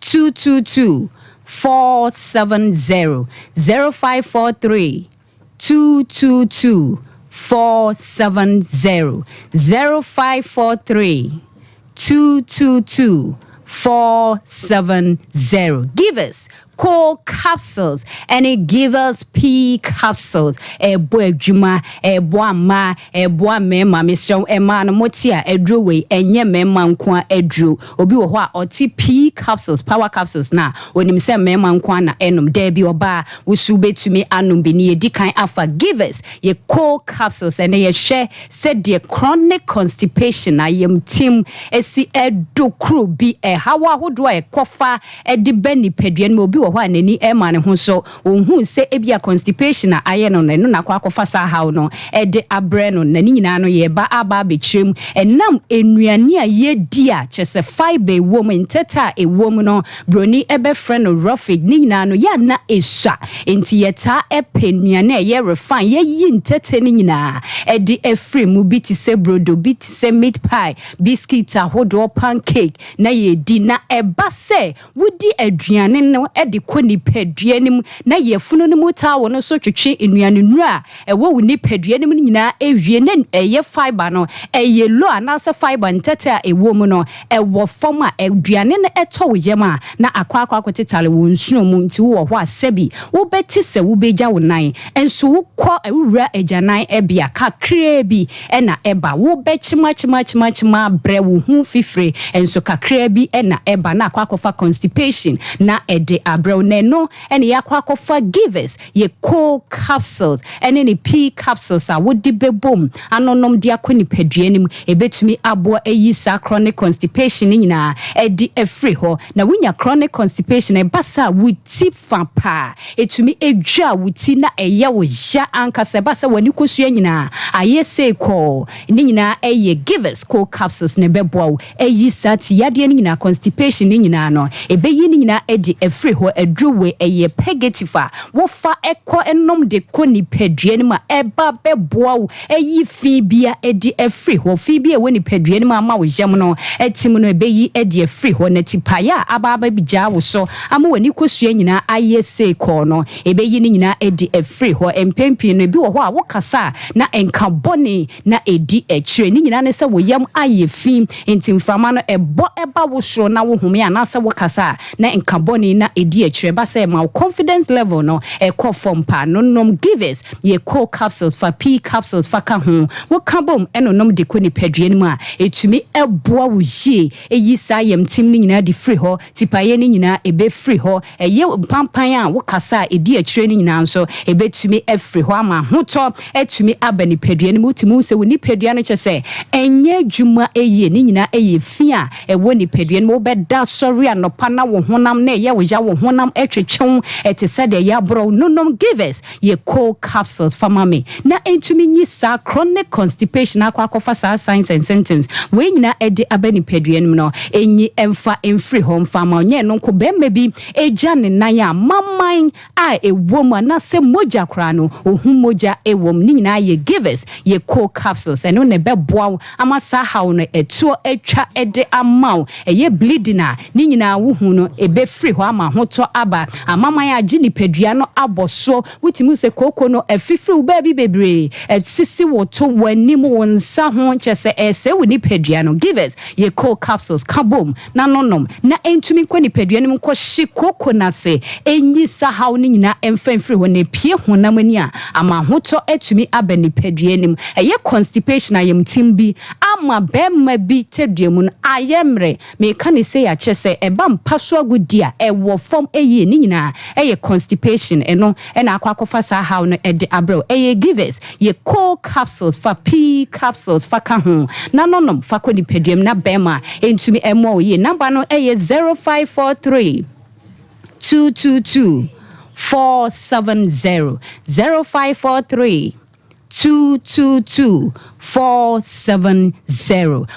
222 470 0543 222 470 0543 222 470. Givers Co capsules ɛne Givers P capsules ɛbɔ adwuma, ɛboa mmaa, ɛboa mmarima. Mesrɛ mmaa no, mote a, aduro wei ɛnyɛ mmarima nko a aduro. Obi wɔ hɔ a ɔte P capsules, power capsules na onim sɛ mmarima nko a na ɛnom. Daabi, ɔbaa wosu bɛtumi anom bi. Ne yɛdi kan afa Givers yɛ Co capsules. Ɛne yɛhwɛ sɛdeɛ chronic constipation, ayamtim, esi ɛdo kuro bi, ɛhaw ahodoɔ a ɛkɔfa ɛde bɛ nipadua no mu. Obi wɔ hɔ a n'ani ɛma ne ho so, ohun sɛ ebi a constipation a ayɛ no no, ɛno na akɔ akɔfa saa haw no ɛde abrɛ no. Na ne nyinaa no, yɛba aba abɛkyerɛ mu ɛnam nnuane a yɛdi a kyerɛ sɛ fibre ɛwɔ mu, ntɛtɛ a ɛwɔ mu no, broni ɛbɛfrɛ no roughage. Ne nyinaa no, yɛana esua nti yɛtaa ɛpɛ nnuane a ɛyɛ refine, yɛyi ntɛtɛ no nyinaa ɛde afiri mu, bi te sɛ brodo, bi te sɛ meat pie, biscuit ahodoɔ, pancake na yɛdi. Na ɛba sɛ wodi aduane no ɛde kɔ nipadua no mu na yɛfunu no mu taa wɔ no so twetwe nnuane nnuro a ɛwɔ wo nipadua no mu no nyinaa ewie, na ɛyɛ fibre no ɛyɛ low anaasɛ fibre ntɛtɛ a ɛwɔ mu no ɛwɔ fam a, aduane no ɛtɔ wo yam a, na akɔ akɔtetare wo nsuo mu. Nti wowɔ hɔ a, sɛbi, wobɛte sɛ wobɛgya wo nan, nso wokɔ wowura agyanan ɛbea kakraa bi ɛna ɛba. Wobɛkyemakyemakyemakyema brɛ wo ho fifire, nso kakraa bi ɛna ɛba, na akɔ akɔfa constipation na ɛde abrɛw. Na ɛno ɛne yɛakɔ akɔfa Givers yɛ Co capsules ɛne ne P capsules a wode bɛbom anonom de akɔ nipadua no mu, ɛbɛtumi aboa ayi saa chronic constipation no nyinaa ɛde afiri hɔ. Na wonya chronic constipation, ɛba saa wo ti fa paa, ɛtumi edwa wo ti na ɛyɛ wo ya ankasa. Ɛba sɛ w'ani kosua nyinaa ayɛ sei kɔɔ, ne nyinaa ɛyɛ Givers Co capsules na ɛbɛboa wo ɛyi saa ti yadeɛ no nyinaa, constipation no nyinaa no, ɛbɛyi no nyinaa ɛde afiri hɔ. Aduro wei ɛyɛ purgative a wofa ɛkɔ ɛnom de kɔ nipadua no mu a, ɛba bɛboa wo ɛyi fi bia ɛde afiri hɔ. Fi bi a ɛwɔ nipadua no mu ama wo yam no ɛtim no, ɛbɛyi ɛde afiri hɔ. Na tipaeɛ a aba aba bi gyaa wo so ama w'ani kosua nyinaa ayɛ sei kɔɔ no, ɛbɛyi no nyinaa ɛde afiri hɔ. Mpɛn pii no, ebi wɔ hɔ a wokasa a na nka bɔne na ɛdi akyire. Ne nyinaa ne sɛ wo yam ayɛ fi, nti mframa no ɛbɔ ɛba wo soro na wo home anaasɛ wokasa a na nka bɔne na ɛdi akyire. Ɛba sɛ ma wo confidence level no ɛkɔ fam paa no, nom Givers yɛ Co capsules, fa P capsules fa ka ho. Woka bom ɛno nom de kɔ nipadua no mu a, ɛtumi ɛboa wo yie, ɛyi saa yamtim no nyinaa de firi hɔ. Tipaeɛ no nyinaa ɛbɛfiri hɔ. Ɛyɛ mpampan a wokasa a ɛdi akyire no nyinaa nso ɛbɛtumi afiri hɔ ama ahotɔ atumi aba nipadua no mu. Wotumi hu sɛ wo nipadua no kyɛ sɛ ɛnyɛ adwuma ɛyie. Ne nyinaa ɛyɛ fi a ɛwɔ nipadua no mu. Wobɛda sɔre anɔpa na wo honam na ɛyɛ wo ya, wo honam ɛtwetwew ɛte sɛ deɛ yɛaborɔ. Nonom Givers yɛ Co capsules fama me na ɛntumi nyi saa chronic constipation akɔ akɔfa saa signs and symptoms wei nyinaa ɛde aba nipadua no mu no, ɛnyi ɛmfa ɛmfiri hɔ mfa ma. Ɔnyɛ no nko, bɛrima bi ɛgya ne nan a maman a ɛwɔ mu anaasɛ mogya koraa no, ohun mogya ɛwɔ mu, ne nyinaa yɛ Givers yɛ Co capsules. Ɛno na ɛbɛboa wo ama saa haw no ɛtoɔ atwa ɛde ama wo. Ɛyɛ bleeding a, ne nyinaa wohu no, ɛbɛfiri hɔ ama ahotɔ aba. Amaman agye nipadua no abɔ soɔ, wotumi sɛ kooko no afifiri wo baabi bebree, ɛsisi wo to, w'anim, wo nsa ho, kyɛ sɛ ɛsɛ wo nipadua no. Givers yɛ Co capsules ka bom na nonom na ɛntumi nkɔ nipadua no mu nkɔhye kooko n'ase, ɛnyi saa haw no nyinaa ɛmfa mfiri hɔ, na epie honam ani a ama ahotɔ atumi aba nipadua no mu. Ɛyɛ constipation, ayamtim bi ama bɛrima bi tɛdua mu no ayɛ mmerɛ, meka ne sɛ yɛakyɛ sɛ ɛba mpa so agodi a ɛwɔ fam ɛyie, ne nyinaa ɛyɛ constipation. Ɛno ɛna akɔ akɔfa saa haw no ɛde abrɛw. Ɛyɛ Givers yɛ Co capsules, fa P capsules fa ka ho na nonom fa kɔ nipadua mu na bɛrima ɛntumi ɛmmoa wo yie. Number no ɛyɛ 0543 222 470, 0543 222 470.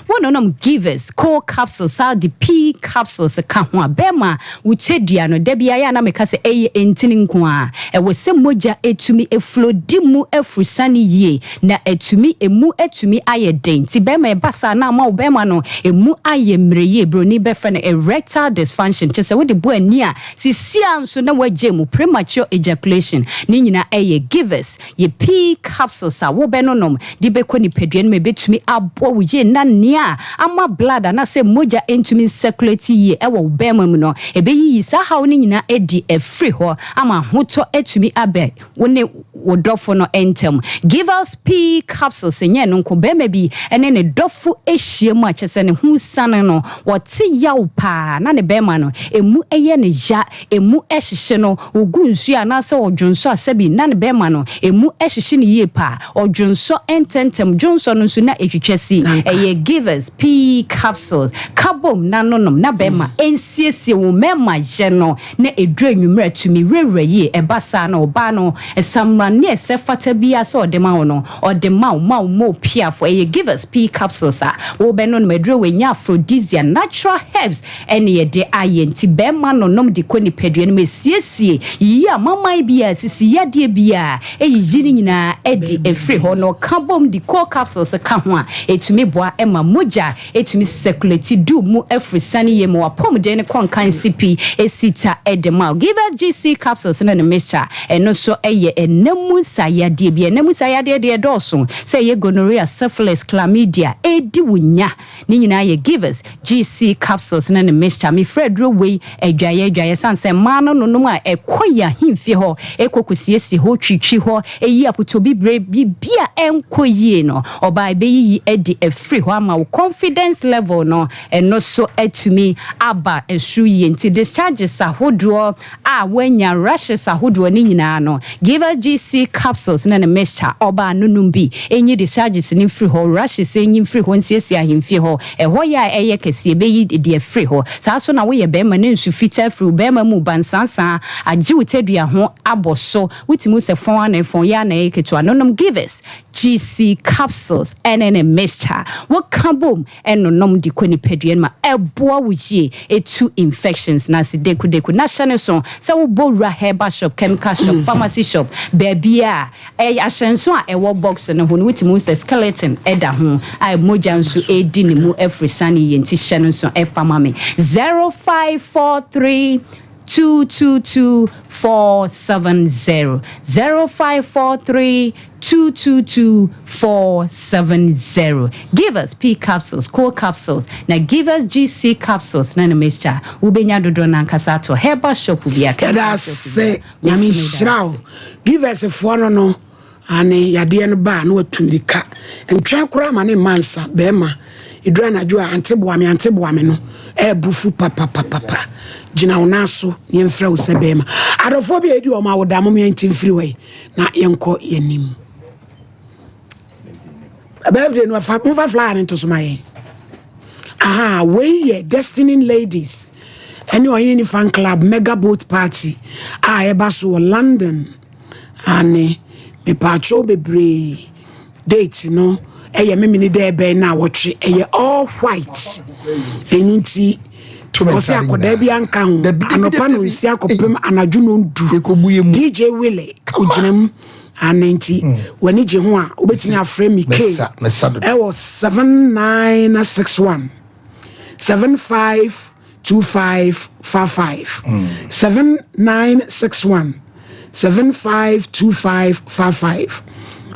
Wɔnonom Givers Co capsules saa de P capsules ka ho a, bɛrima wo kyɛdua no da biara a na meka sɛ ɛyɛ ntini nko a ɛwɔ sɛ mogya ɛtumi eflow di mu afurusane yie na ɛtumi emu ɛtumi ayɛ den. Nti bɛrima ɛba saa na ama wo bɛrima no emu ayɛ mmerɛ yie. Broni bɛfrɛ no erectile dysfunction, kyɛ sɛ wode bo ani a sisia nso na wagye mu, premature ejaculation. Ne nyinaa ɛyɛ Givers yɛ P capsules. capsules a wobɛnonom de bɛkɔ nipadua no mu, ɛbɛtumi aboa wo yie na nea ama blood anaasɛ mogya ntumi ncirculate yie ɛwɔ wo bɛrima mu no, ɛbɛyiyi saa haw no nyinaa adi afiri hɔ ama ahotɔ atumi abɛ wo ne wo dɔfo no ntam. Give Us P capsules nyɛ no nko. Bɛrima bi ɛne ne dɔfo ahyia mu a, kyɛ sɛ ne ho sane no, wɔte yaw paa na ne bɛrima no emu ɛyɛ ne ya, emu ɛhyehyɛ no, ogu nsuo anaasɛ ɔdwonso a, sɛbi, na ne bɛrima no emu ɛhyehyɛ no yie paa, ɔdwonso ntɛntɛm, dwonso no nso na etwitwa si. Ɛyɛ Givers P capsules kabom na nonom na bɛrima nsiesie wo mɛrima yɛ no na eduru enwummerɛ tumi wurawura yie. Ɛba saa na ɔbaa no samra ne ɛsɛ fata bi a sɛ ɔde ma wo no, ɔde ma wo ma wo ma opiafo. Ɛyɛ Givers P capsules a wɔbɛnonom. Aduro wɔ nya aphrodisiac, natural herbs ɛne yɛde ayɛ, nti bɛrima nonom de kɔ nipadua no mu, esiesie yiyi amaman bi a sisi yadeɛ bi a ɛyiyi ne nyinaa ɛde efiri hɔ. Na ɔka bom de core capsules ka ho a, etumi boa ɛma mogya etumi circulate du mu afiri sani yie mu, apɔmuden ne kɔnkan sipi esita ɛde ma. Givers GC capsules ne ne mixture, ɛno nso ɛyɛ ɛnam mu nsayadeɛ bi. Ɛnam mu nsayadeɛ deɛ ɛdɔɔso sɛ ɛyɛ gonorrhea, syphilis, chlamydia ɛdi wo nya ne nyinaa yɛ Givers GC capsules ne ne mixture. Mefrɛ aduro wei adwaeɛ adwaeɛ san sɛ mmaa no nonom a, ɛkɔ yɛ ahemfie hɔ, ɛkɔ kɔsiesie hɔ, twitwi hɔ, ɛyi apotobibire, biribi a ɛnkɔ yie no, ɔbaa ɛbɛyiyi adi afiri hɔ ama wo confidence level no ɛno so atumi aba ɛsoro yie. Nti discharges ahodoɔ a woanya, rashes ahodoɔ ne nyinaa no, Givers GC capsules ne ne mixture, ɔbaa nonom bi ɛnyi discharges ne mfiri hɔ, rashes ɛnyi mfiri hɔ, nsiesie ahemfie hɔ, ɛhɔ yɛ a ɛyɛ kɛseɛ, ɛbɛyi deɛ firi hɔ. Saa so na woyɛ bɛrima ne nsu fitaa firi wo bɛrima mu bansansan agye wo tadua ho abɔ so, wotumi sɛ fɔn ana fɔn yɛ ana ɛyɛ ketewa, nonom Givers GC capsules ɛne ne mixture. Woka bom ɛnonom de kɔ nipadua no ma ɛboa wo yie, ɛtu infections na ase dekudeku. Na hyɛ ne so sɛ wobɔ wura herbal shop, chemical shop, pharmacy shop, baabi a ɛyɛ ahyɛnso a ɛwɔ box no ho no, wotumi sɛ skeleton ɛda ho a mogya nso ɛdi ne mu afiri sane yie. Nti hyɛ no nso ɛfa ma me, 0543 222 470, 0543 222 470. Give Us P capsules, core capsules na Give Us GC capsules na ne mixture. Wobɛnya dodoɔ no ankasa ato herbal shop bi a. Yɛda ase, Nyame nhyira wo. Givers foɔ no ane yadeɛ no baa na watu mirika ntwɛn koraa ma ne mma nsa. Bɛrima ɛduru anadwo a, ante boa me, ante boa me no ɛɛbu fu papapapapa. Gyina wo nan so ne yɛmfrɛ wo sɛ bɛrima. Adɔfoɔ bi a ɛdi ɔma awoda mom, yɛnti mfiri hɔ yi na yɛnkɔ yɛnim birthday no. Fa momfa flyer no nto so ma yɛn. Aha wei yɛ Destiny Ladies ɛne Ɔhene ne fan club mega boat party a ɛba so wɔ London. Ane mepaakyɛw bebree, date no ɛyɛ memene dɛ ɛbɛn na awɔtwe. Ɛyɛ all white, ɛno nti ɔsɛ akɔdaa bi anka ho. Anɔpa no nsi akɔpem anadwo no ndu. DJ Willie ogyina mu ane, nti w'ani gye ho a, wobɛtumi afrɛ me K ɛwɔ 7961 752555, 7961 752555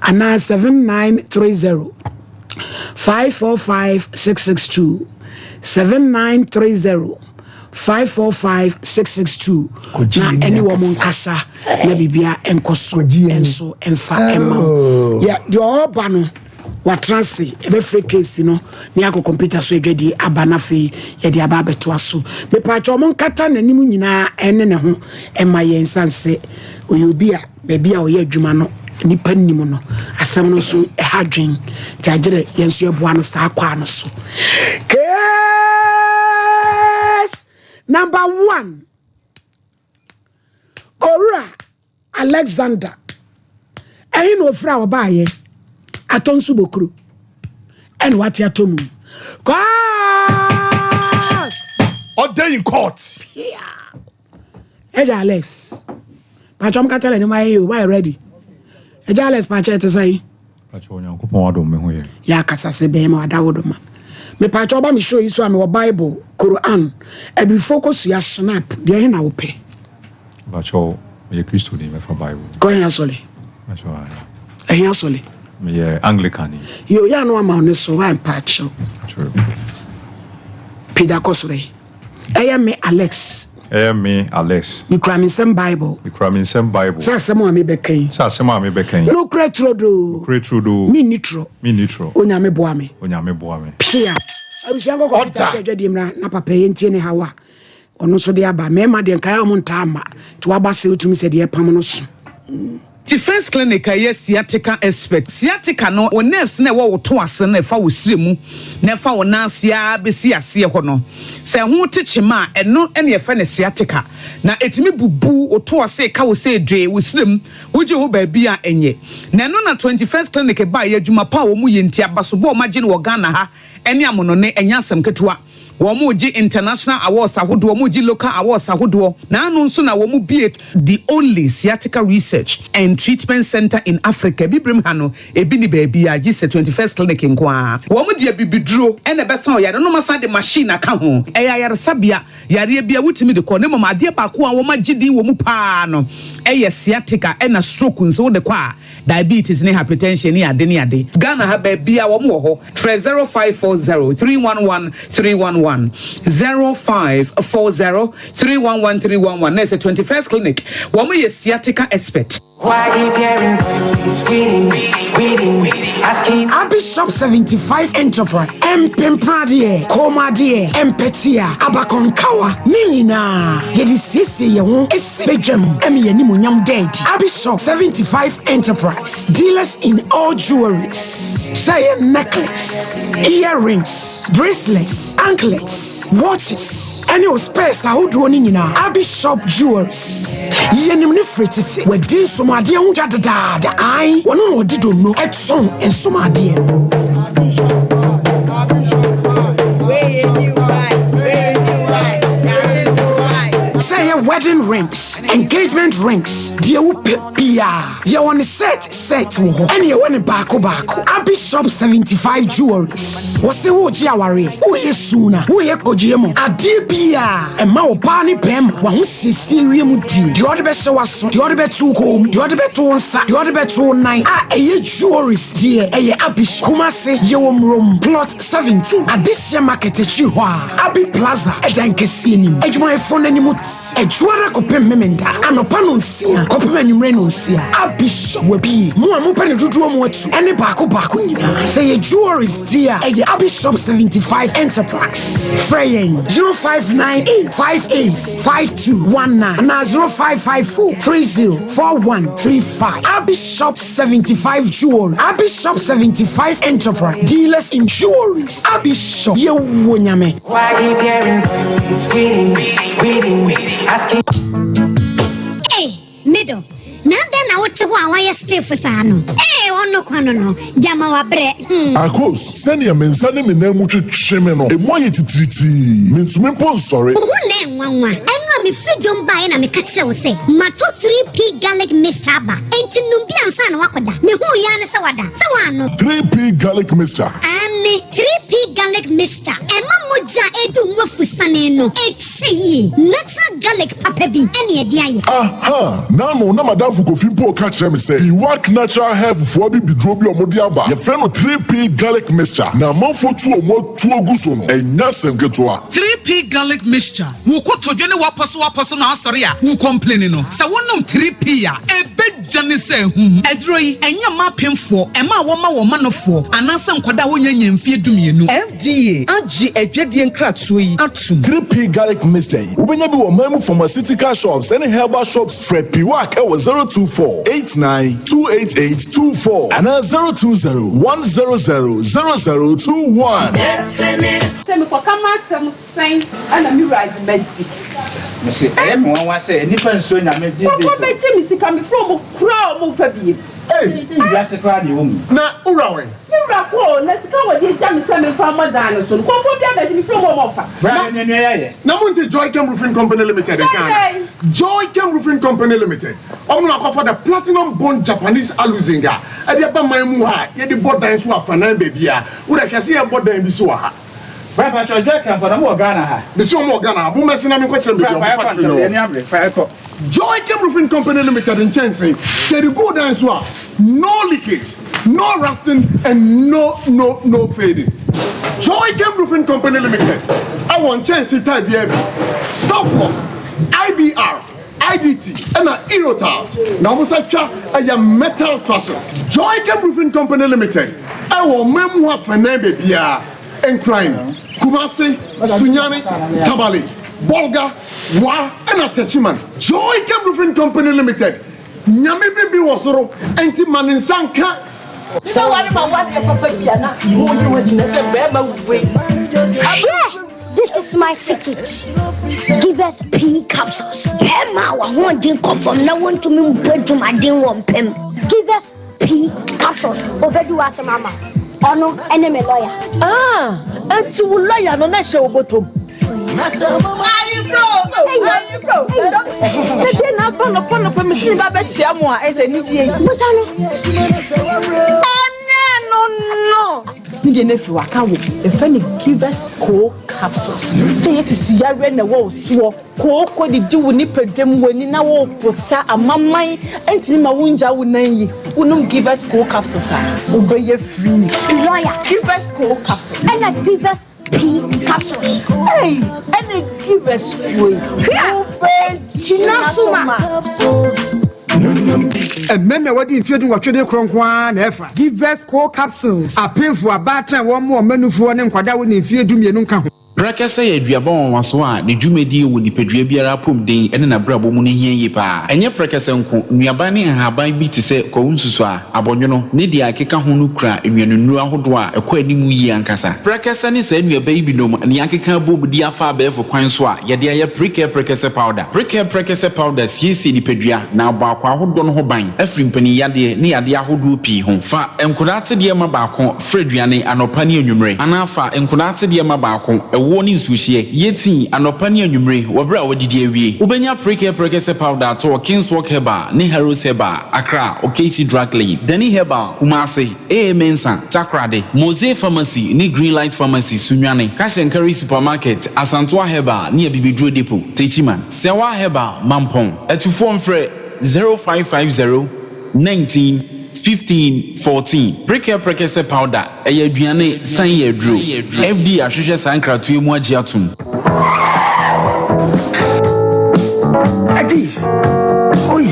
anaa 7930 545662, 7930 545662. Na ɛne wɔn nkasa na biribia nkɔ so nso mfa ɛma wo. Yɛ deɛ ɔreba no, watena ase, ɛbɛfrɛ case no ne akɔ computer so adwadie aba, no afei yɛde aba abɛtoa so. Mepaakyɛ ɔmo nkata n'anim nyinaa ɛne ne ho ɛma yɛn nsa sɛ ɔyɛ obi a baabi a ɔyɛ adwuma no nipa nim no. Asɛm no nso ɛha dwen, nti agyerɛ yɛn nso yɛboa no saa kwaa no so. Case number one, Owura Alexander, ɛhe na ofiri a ɔbaayɛ? Atɔ nso bokuro ɛna wate atɔ mu kɔɔ. Order in court. Ɛgya Alex, patwɔm kata n'anim ayɛ yi o. Wayɛ ready? Ɛgya Alex, pakyɛ, ɛte sɛn? Pakyɛ, Onyankopɔn adom, me ho yɛ. Yɛ akasa sɛ bɛrima wada wo do ma mepatwɛ. Ɔba me show yi so a, mewɔ Bible, Koran, abirifo kɔsua, snap deɛ, ɛhe na wopɛ? Pakyɛ, meyɛ Kristoni, mɛfa Bible. Kɔ ɛhe asɔre? Pakyɛ. Ɛhe asɔre? Meyɛ Anglican ni. Yo, yɛ ano ama wo ne so, wa mpaakyɛw. Pagya kɔ soro yi. Ɛyɛ me Alex. Ɛyɛ me Alex. Mekura me nsam Bible. Mekura me nsam Bible. Sɛ asɛm a mebɛka yi. Sɛ asɛm a mebɛka yi. Nokorɛ turodoo. Nokorɛ turodoo. Menni torɔ. Menni torɔ. Onyame boa me. Onyame boa me. Pia. Abusua nkɔ kɔmputa kyɛ adwadie mmra na papa yɛ ntie ne haw a ɔno nso de aba. Mmarima deɛ nkae a wɔn ntaa mma nti waba sɛ wotumi sɛ deɛ ɛpam no so. Ti First Clinic a ɛyɛ sciatica expert. Sciatica no, wo nerves no a ɛwɔ wo to ase no ɛfa wo srɛ mu na ɛfa wo nan ase ara bɛsi aseɛ hɔ no, sɛ ɛho te kyema a, ɛno na yɛfrɛ no sciatica. Na ɛtumi bubu wo to ase, ɛka wo sɛ dwee, wo srɛ mu, wogye hɔ baabi a ɛnyɛ. Na ɛno na 21st Clinic baeɛ, adwuma pa a wɔyɛ nti, abasobɔ a wɔagye no wɔ Ghana ha ne amonone, ɛnyɛ asɛm ketewa. Wɔregye international awards ahodoɔ, wɔregye local awards ahodoɔ, na ano nso na wɔbue the only sciatica research and treatment centre in Africa. Abibirem ha no, ebi nni baabiara gye sɛ 21st Clinic nko ara. Wɔde abibiduro na ɛbɛsa ɔyare no na wɔasan de machine aka ho. Ɛyɛ ayaresabea, yareɛ biara wotumi de kɔ, na mmom adeɛ baako a wɔagye din wɔ mu pa ara no yɛ sciatica ɛna stroke nso wode kɔ a, Diabetes ne hypertension ne ade ne ade. Ghana ha baabiaa wɔn wɔ hɔ. Frɛ 0540 311 311, 0540 311 311 na ɛsɛ 21st Clinic. Wɔn yɛ sciatica expert. Abishop 75 Enterprise, Mpempradeɛ, kɔnmuadeɛ, mpɛtea, abakɔnkawa, ne nyinaa yɛde siesie yɛn ho si badwam ma yɛn animuonyam da adi. Abishop 75 Enterprise, dealers in all jewelries, sɛ ɛyɛ necklace, earrings, bracelets, anklets, watches, ɛne wo spares ahodoɔ no nyinaa. Abishop Jewelries, yɛnim no firi tete, wadi nsomadeɛ ho dwa dedaada, ae, wɔno na ɔde donno tɔn nsomadeɛ no. Sɛ ɛyɛ wedding rings, engagement rings, deɛ wopɛ biara, yɛwɔ ne set set wɔ hɔ, ɛne yɛwɔ ne baako baako. Abi Shop 75 Jewelries, wɔse woregye awareɛ, woyɛ suna, woyɛ kɔgyeɛ mu, adeɛ biara ɛma ɔbaa ne bɛrima w'ahosiesie wiem die, deɛ ɔde bɛhyɛ w'aso, deɛ ɔde bɛto wo kɔn mu, deɛ ɔde bɛto wo nsa, deɛ ɔde bɛto wo nan a ɛyɛ jewelries deɛ ɛyɛ Abi Shop. Kumasi, yɛwɔ Murom, Plot 17, Adehyeɛ Market akyiri hɔ a, Abi Plaza ɛdan kɛseɛ no mu. Adwumayɛfoɔ no anim te Adwuada kɔpem Memenda, anɔpa nonsia kɔpem anwummerɛ nonsia. Abi Shop wabue. Mo a mopɛ no dodoɔ mu atu ɛne baako baako nyinaa. Sɛ ɛyɛ jewelries deɛ a, ɛyɛ Abi Shop 75 Enterprise. Frɛ yɛn 0598 58 5219 anaa 0554 30 4135. Abi Shop 75 Jewelry, Abi Shop 75 Enterprise, dealers in jewelries. Abi Shop, yɛwɔ Nyame. Ei, me dɔ, na adɛn na wote hɔ a woayɛ stiff saa no? Ei, ɔno kwa no no, gyama wabrɛ, hmm. Akos, sɛnea me nsa ne me nan mu twetwe me no, emu ayɛ titiritii. Mintumi mpo nsɔre. Wo ho nnɛ nwanwa. Ɛno a mefiri dwom baeɛ na meka kyerɛɛ wo sɛ matɔ 3P garlic mixture aba. Enti nom bi ansa na woakɔda. Mehuu yi ara ne sɛ woada. Sɛ woannom. 3P garlic mixture. Aane, 3P garlic mixture. Ɛma mogya a ɛredi wo mu afusane no kyɛ yie. Natural garlic papa bi ne ɛde ayɛ. Aha! N'ano na m'adamfo Kofi mpo reka kyerɛ me sɛ Iwak Natural Health foɔ abibiduro bi a wɔde aba, yɛfrɛ no 3P Garlic Mixture, na amanfoɔ tu wɔn atuo gu so no, ɛnyɛ asɛm ketewa. 3P Garlic Mixture, Wo kotodwe ne w'apɔsowapɔso na asɔre a wo complaini no, sɛ wonom 3P a, ɛbɛgya ne sɛ ahum. Aduro yi, ɛnyɛ mma apemfoɔ, mmaa a wɔma wɔn manofoɔ, anaasɛ nkwadaa a wɔnnya nnya mfeɛ dumienu. FDA agye adwadie nkratoɔ yi atom. 3P Garlic Mixture yi, wobɛnya bi wɔ ɔman mu pharmaceutical shops ne herbal shops. Frɛ Piwak wɔ 024 89 288 24 anaa 020 100 0021. Sɛ mekɔka m'asɛm sɛn na me wura agye madi? Mese ɛyɛ me nwanwa sɛ nnipa nsuro Nyame these days o. Nkurɔfoɔ bɛgye me sika, mefrɛ wɔn koraa a wɔmfa biem. Ei! Wiase koraa deɛ ɛwɔ mu. Na wo wura wɛn? Me wura kɔ o, na sika a wɔde agya me sɛ memfa mmɔ dan no so no, nkurɔfoɔ bi abɛgye, mefrɛ wɔn a wɔmfa. Bra yɛ nua nua yɛayɛ. Na monte Joychem Roofing Company Limited nka ana? Joychem Roofing Company Limited, wɔn na wɔakɔfa the Platinum Bond Japanese Aluzinc a ɛde aba man mu ha a yɛde bɔ dan so afanan baabiara. Wo deɛ hwɛ sɛ yɛbɔ dan bi so wɔ ha. Bra pakyɛw Joychem fo na ɔmo wɔ Ghana ha? Mese wɔn wɔ Ghana ha, mommɛse na menkɔkyerɛ me baabi a Bra wɔn fa yɛkɔ factory ntɛm no yɛn wɔ. ani abere fa yɛkɔ. Joychem Roofing Company Limited nkyɛnsee, sɛ yɛde gu wo dan so a, no leakage. No rusting and no no no fading. Joycam Roofing Company Limited ɛwɔ nkyɛnse type biara bi, Southlock, IBR, IDT ɛna Eurotiles na wɔn nsa twa ɛyɛ metal trusses. Joycam Roofing Company Limited ɛwɔ ɔman mu hɔ afɛnɛn baabiara, Nkran, Kumasi, Sunyani, Tamale, Bolga, Wa ɛna Techiman. Joycam Roofing Company Limited Nyame bi bi wɔ soro nti ma ne nsa nka. Sɛ ware ma wadeɛ papa bi a na woyi wagyina sɛ bɛrima wei. Abrɛ! This is my secret. Give us pea capsules. Bɛrima a w'ahoɔden kɔ fam na wontumi mbɔ adwumaden wɔ mpam. Give us pea capsules. Obedi w'asɛm ama wo. Ɔno ne me lawyer. Ah, enti wo lawyer no na ɛhyɛ wo bɔtɔ mu? Sɛdeɛ na aba nɔpa nɔpa mesi ba bɛkyia mo a ɛsɛ anigyeɛ yi. Busa no. Ɛnyɛ no no. Ne deɛ no afiri waka wo ɛfɛ ne givers co capsules. Sɛ yɛ sisi yareɛ na ɛwɔ wo soɔ kooko didi wo nipadwam w'ani na wo posa amaman ɛntumi ma wo ngya wo nan yi wonom givers co capsules a wobɛyɛ free. Lawyer. Givers co capsules. Ɛna givers P capsules. Ei, ɛne givers foɔ yi. Hwɛ, gyina so ma. Mmarima a wɔadi mfeɛ dunwɔtwe de korɔ nko ara na ɛfa. Givers Co Capsules, Apemfo, abaatan a wɔmmoa wɔn mma nufoɔ ne nkwadaa a wɔnni mfeɛ dumienu nka ho. Prɛkɛsɛ yɛ aduaba nwanwaso a ne dwumadie wɔ nipadua biara apɔmuden ne n'abrabɔ mu no hia yie pa ara. Ɛnyɛ prɛkɛsɛ nko, nnuaba ne nhaban bi te sɛ kwawu nsusuaa, Abɔnwono, ne deɛ ɛkeka ho no kura nnuanennuro ahodoɔ a ɛkɔ anim yie ankasa. Prɛkɛsɛ ne saa nnuaba yi binom na yɛakeka abom de afa abɛɛfo kwan so a yɛde ayɛ Prekɛ Prɛkɛsɛ Powder. Prekɛ Prɛkɛsɛ Powder siesie nipadua na abɔ akwaa ahodoɔ no ho ban afiri mpaninyadeɛ ne yadeɛ ahodoɔ pii ho. Fa nkodaa atedeɛ ma baako fra aduane anɔpa ne anwummere anaa fa nkodaa atedeɛ ma baako ɛwoɔ ne nsuohyeɛ yɛ tii anɔpa ne anwummere wɔ berɛ a woadidi awie. Wobɛnya Prekɛ Prɛkɛsɛ Powder atɔ wɔ Kingswalk Herbal ne Harrows Herbal. Accra, Okaishie Drug Lane, Danny Herbal, Kumasi, AA Mensah, Takoradi, Mose Pharmacy ne Greenlight Pharmacy, Sunyani, Cash and Carry Supermarket, Asantoa Herbal ne Abibiduro Depot, Techiman, Sewa Herbal, Mampong. Atufoɔ mfrɛ 0550 19 15 14. Prekɛ Prɛkɛsɛ Powder, ɛyɛ aduane san yɛ aduro. FDA ahwehwɛ saa nkratoɔ yi mu agye atom. Adi, oi.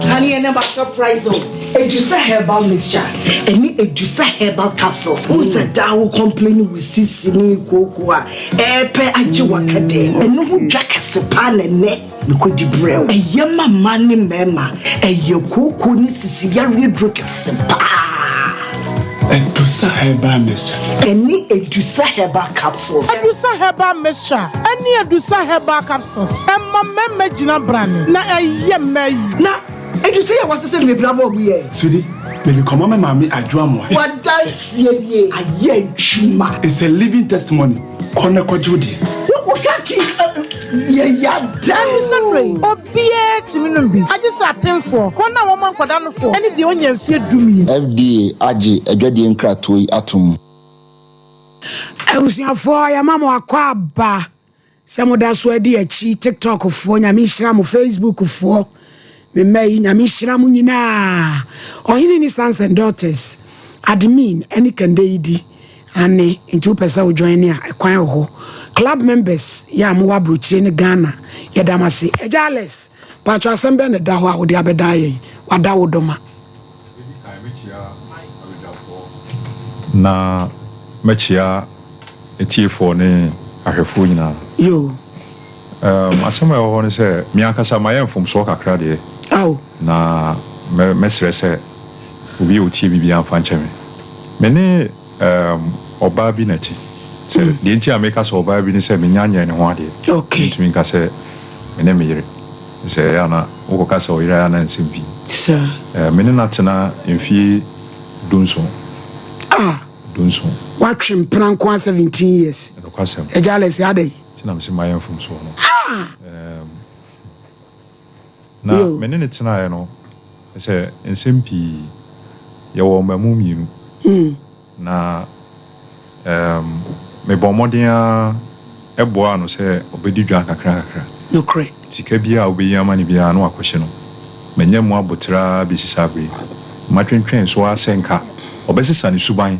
Honey, and my surprise o. Edusa herbal mixture ɛne Edusa herbal capsules. Wo sɛ daa wo complain wo sisi ne kooko a ɛɛpɛ agye waka dɛ. Ɛno ho dwa kɛse paa na ɛnɛ. Mekɔdi brɛ wo. Ɛyɛ ma mmaa ne mmarima. Ɛyɛ kooko ne sisi yareɛ duro kɛse paa. Adusa herbal mixture. Ɛne Adusa herbal capsules. Adusa herbal mixture ɛne Adusa herbal capsules ɛma mmarima gyina brane na ɛyɛ mmaa yi. Na Adusa yi a wɔasesa no bebree ama wɔn yɛ. Sweetie, mede kɔma me maame Adwo Amoah. W'adanseɛ nie, ayɛ adwuma. It's a living testimony, kɔ na kɔgye wo deɛ. Wo ka ki yɛ ya da. Ɛno yi, obiara tumi nom bi, agye sɛ apemfoɔ, wɔn a wɔma nkwadaa nofoɔ, ne deɛ ɔnya mfeɛ dumien. FDA agye adwadie nkratoɔ yi atom. Abusuafoɔ yɛma mo akɔ aba sɛ moda so adi akyi tiktok foɔ nyame nhyira mo facebook foɔ me mma yi nyame nhyira mo nyinaa ɔhene ni sons and daughters admin ɛne kɛndɛ yi di Aane, nti wopɛ sɛ wo join a, ɛkwan wɔ hɔ. Club members yɛ a mowɔ abrokyire ne Ghana, yɛda mo ase. Agya Alex, paatwɔ asɛm bɛn na ɛda hɔ a wode abɛdaa yɛn? Wada wo dɔ ma. Medi kan mɛkyia abadwafoɔ na mɛkyia atiefoɔ ne ahwɛfoɔ nyinaa. Yoo. Um, asɛm a ɛwɔ hɔ ne sɛ, me ankasa mayɛ mfomsoɔ kakra deɛ. Ao. Na mɛ, mɛsrɛ sɛ obi a ɔtie me biara mfa nkyɛ me. Me ne um, ɔbaa bi na ɛte. Sɛ mm. Deɛ nti a meka sɛ ɔbaa bi ne sɛ menya nyɛɛ ne ho adeɛ. Okay. Mentumi nka sɛ me ne me yere. Sɛ ɛyɛ ana wokɔka sɛ ɔyere a na nsɛm pii. Sir. Uh, me ne no atena mfie dunson. Ah. Dunson. Watwe mpena nko a 17 years. Nokwasɛm. Agya Alex adɛn? Nti na mese mayɛ mfomsoɔ no. Ah! Um, Na me ne no tenaeɛ no, sɛ nsɛm pii, yɛwɔ mmamu mmienu. Na um, mebɔɔ mmɔden ara boaa no sɛ ɔbɛdi dwa nkakrankakra. Nokorɛ. Sika biara a wobɛyi ama no biara na wakɔhye no. Manya mu aboterɛ ara bɛsi saa berɛ yi. Matwentwɛn so ara sɛ nka ɔbɛsesa ne suban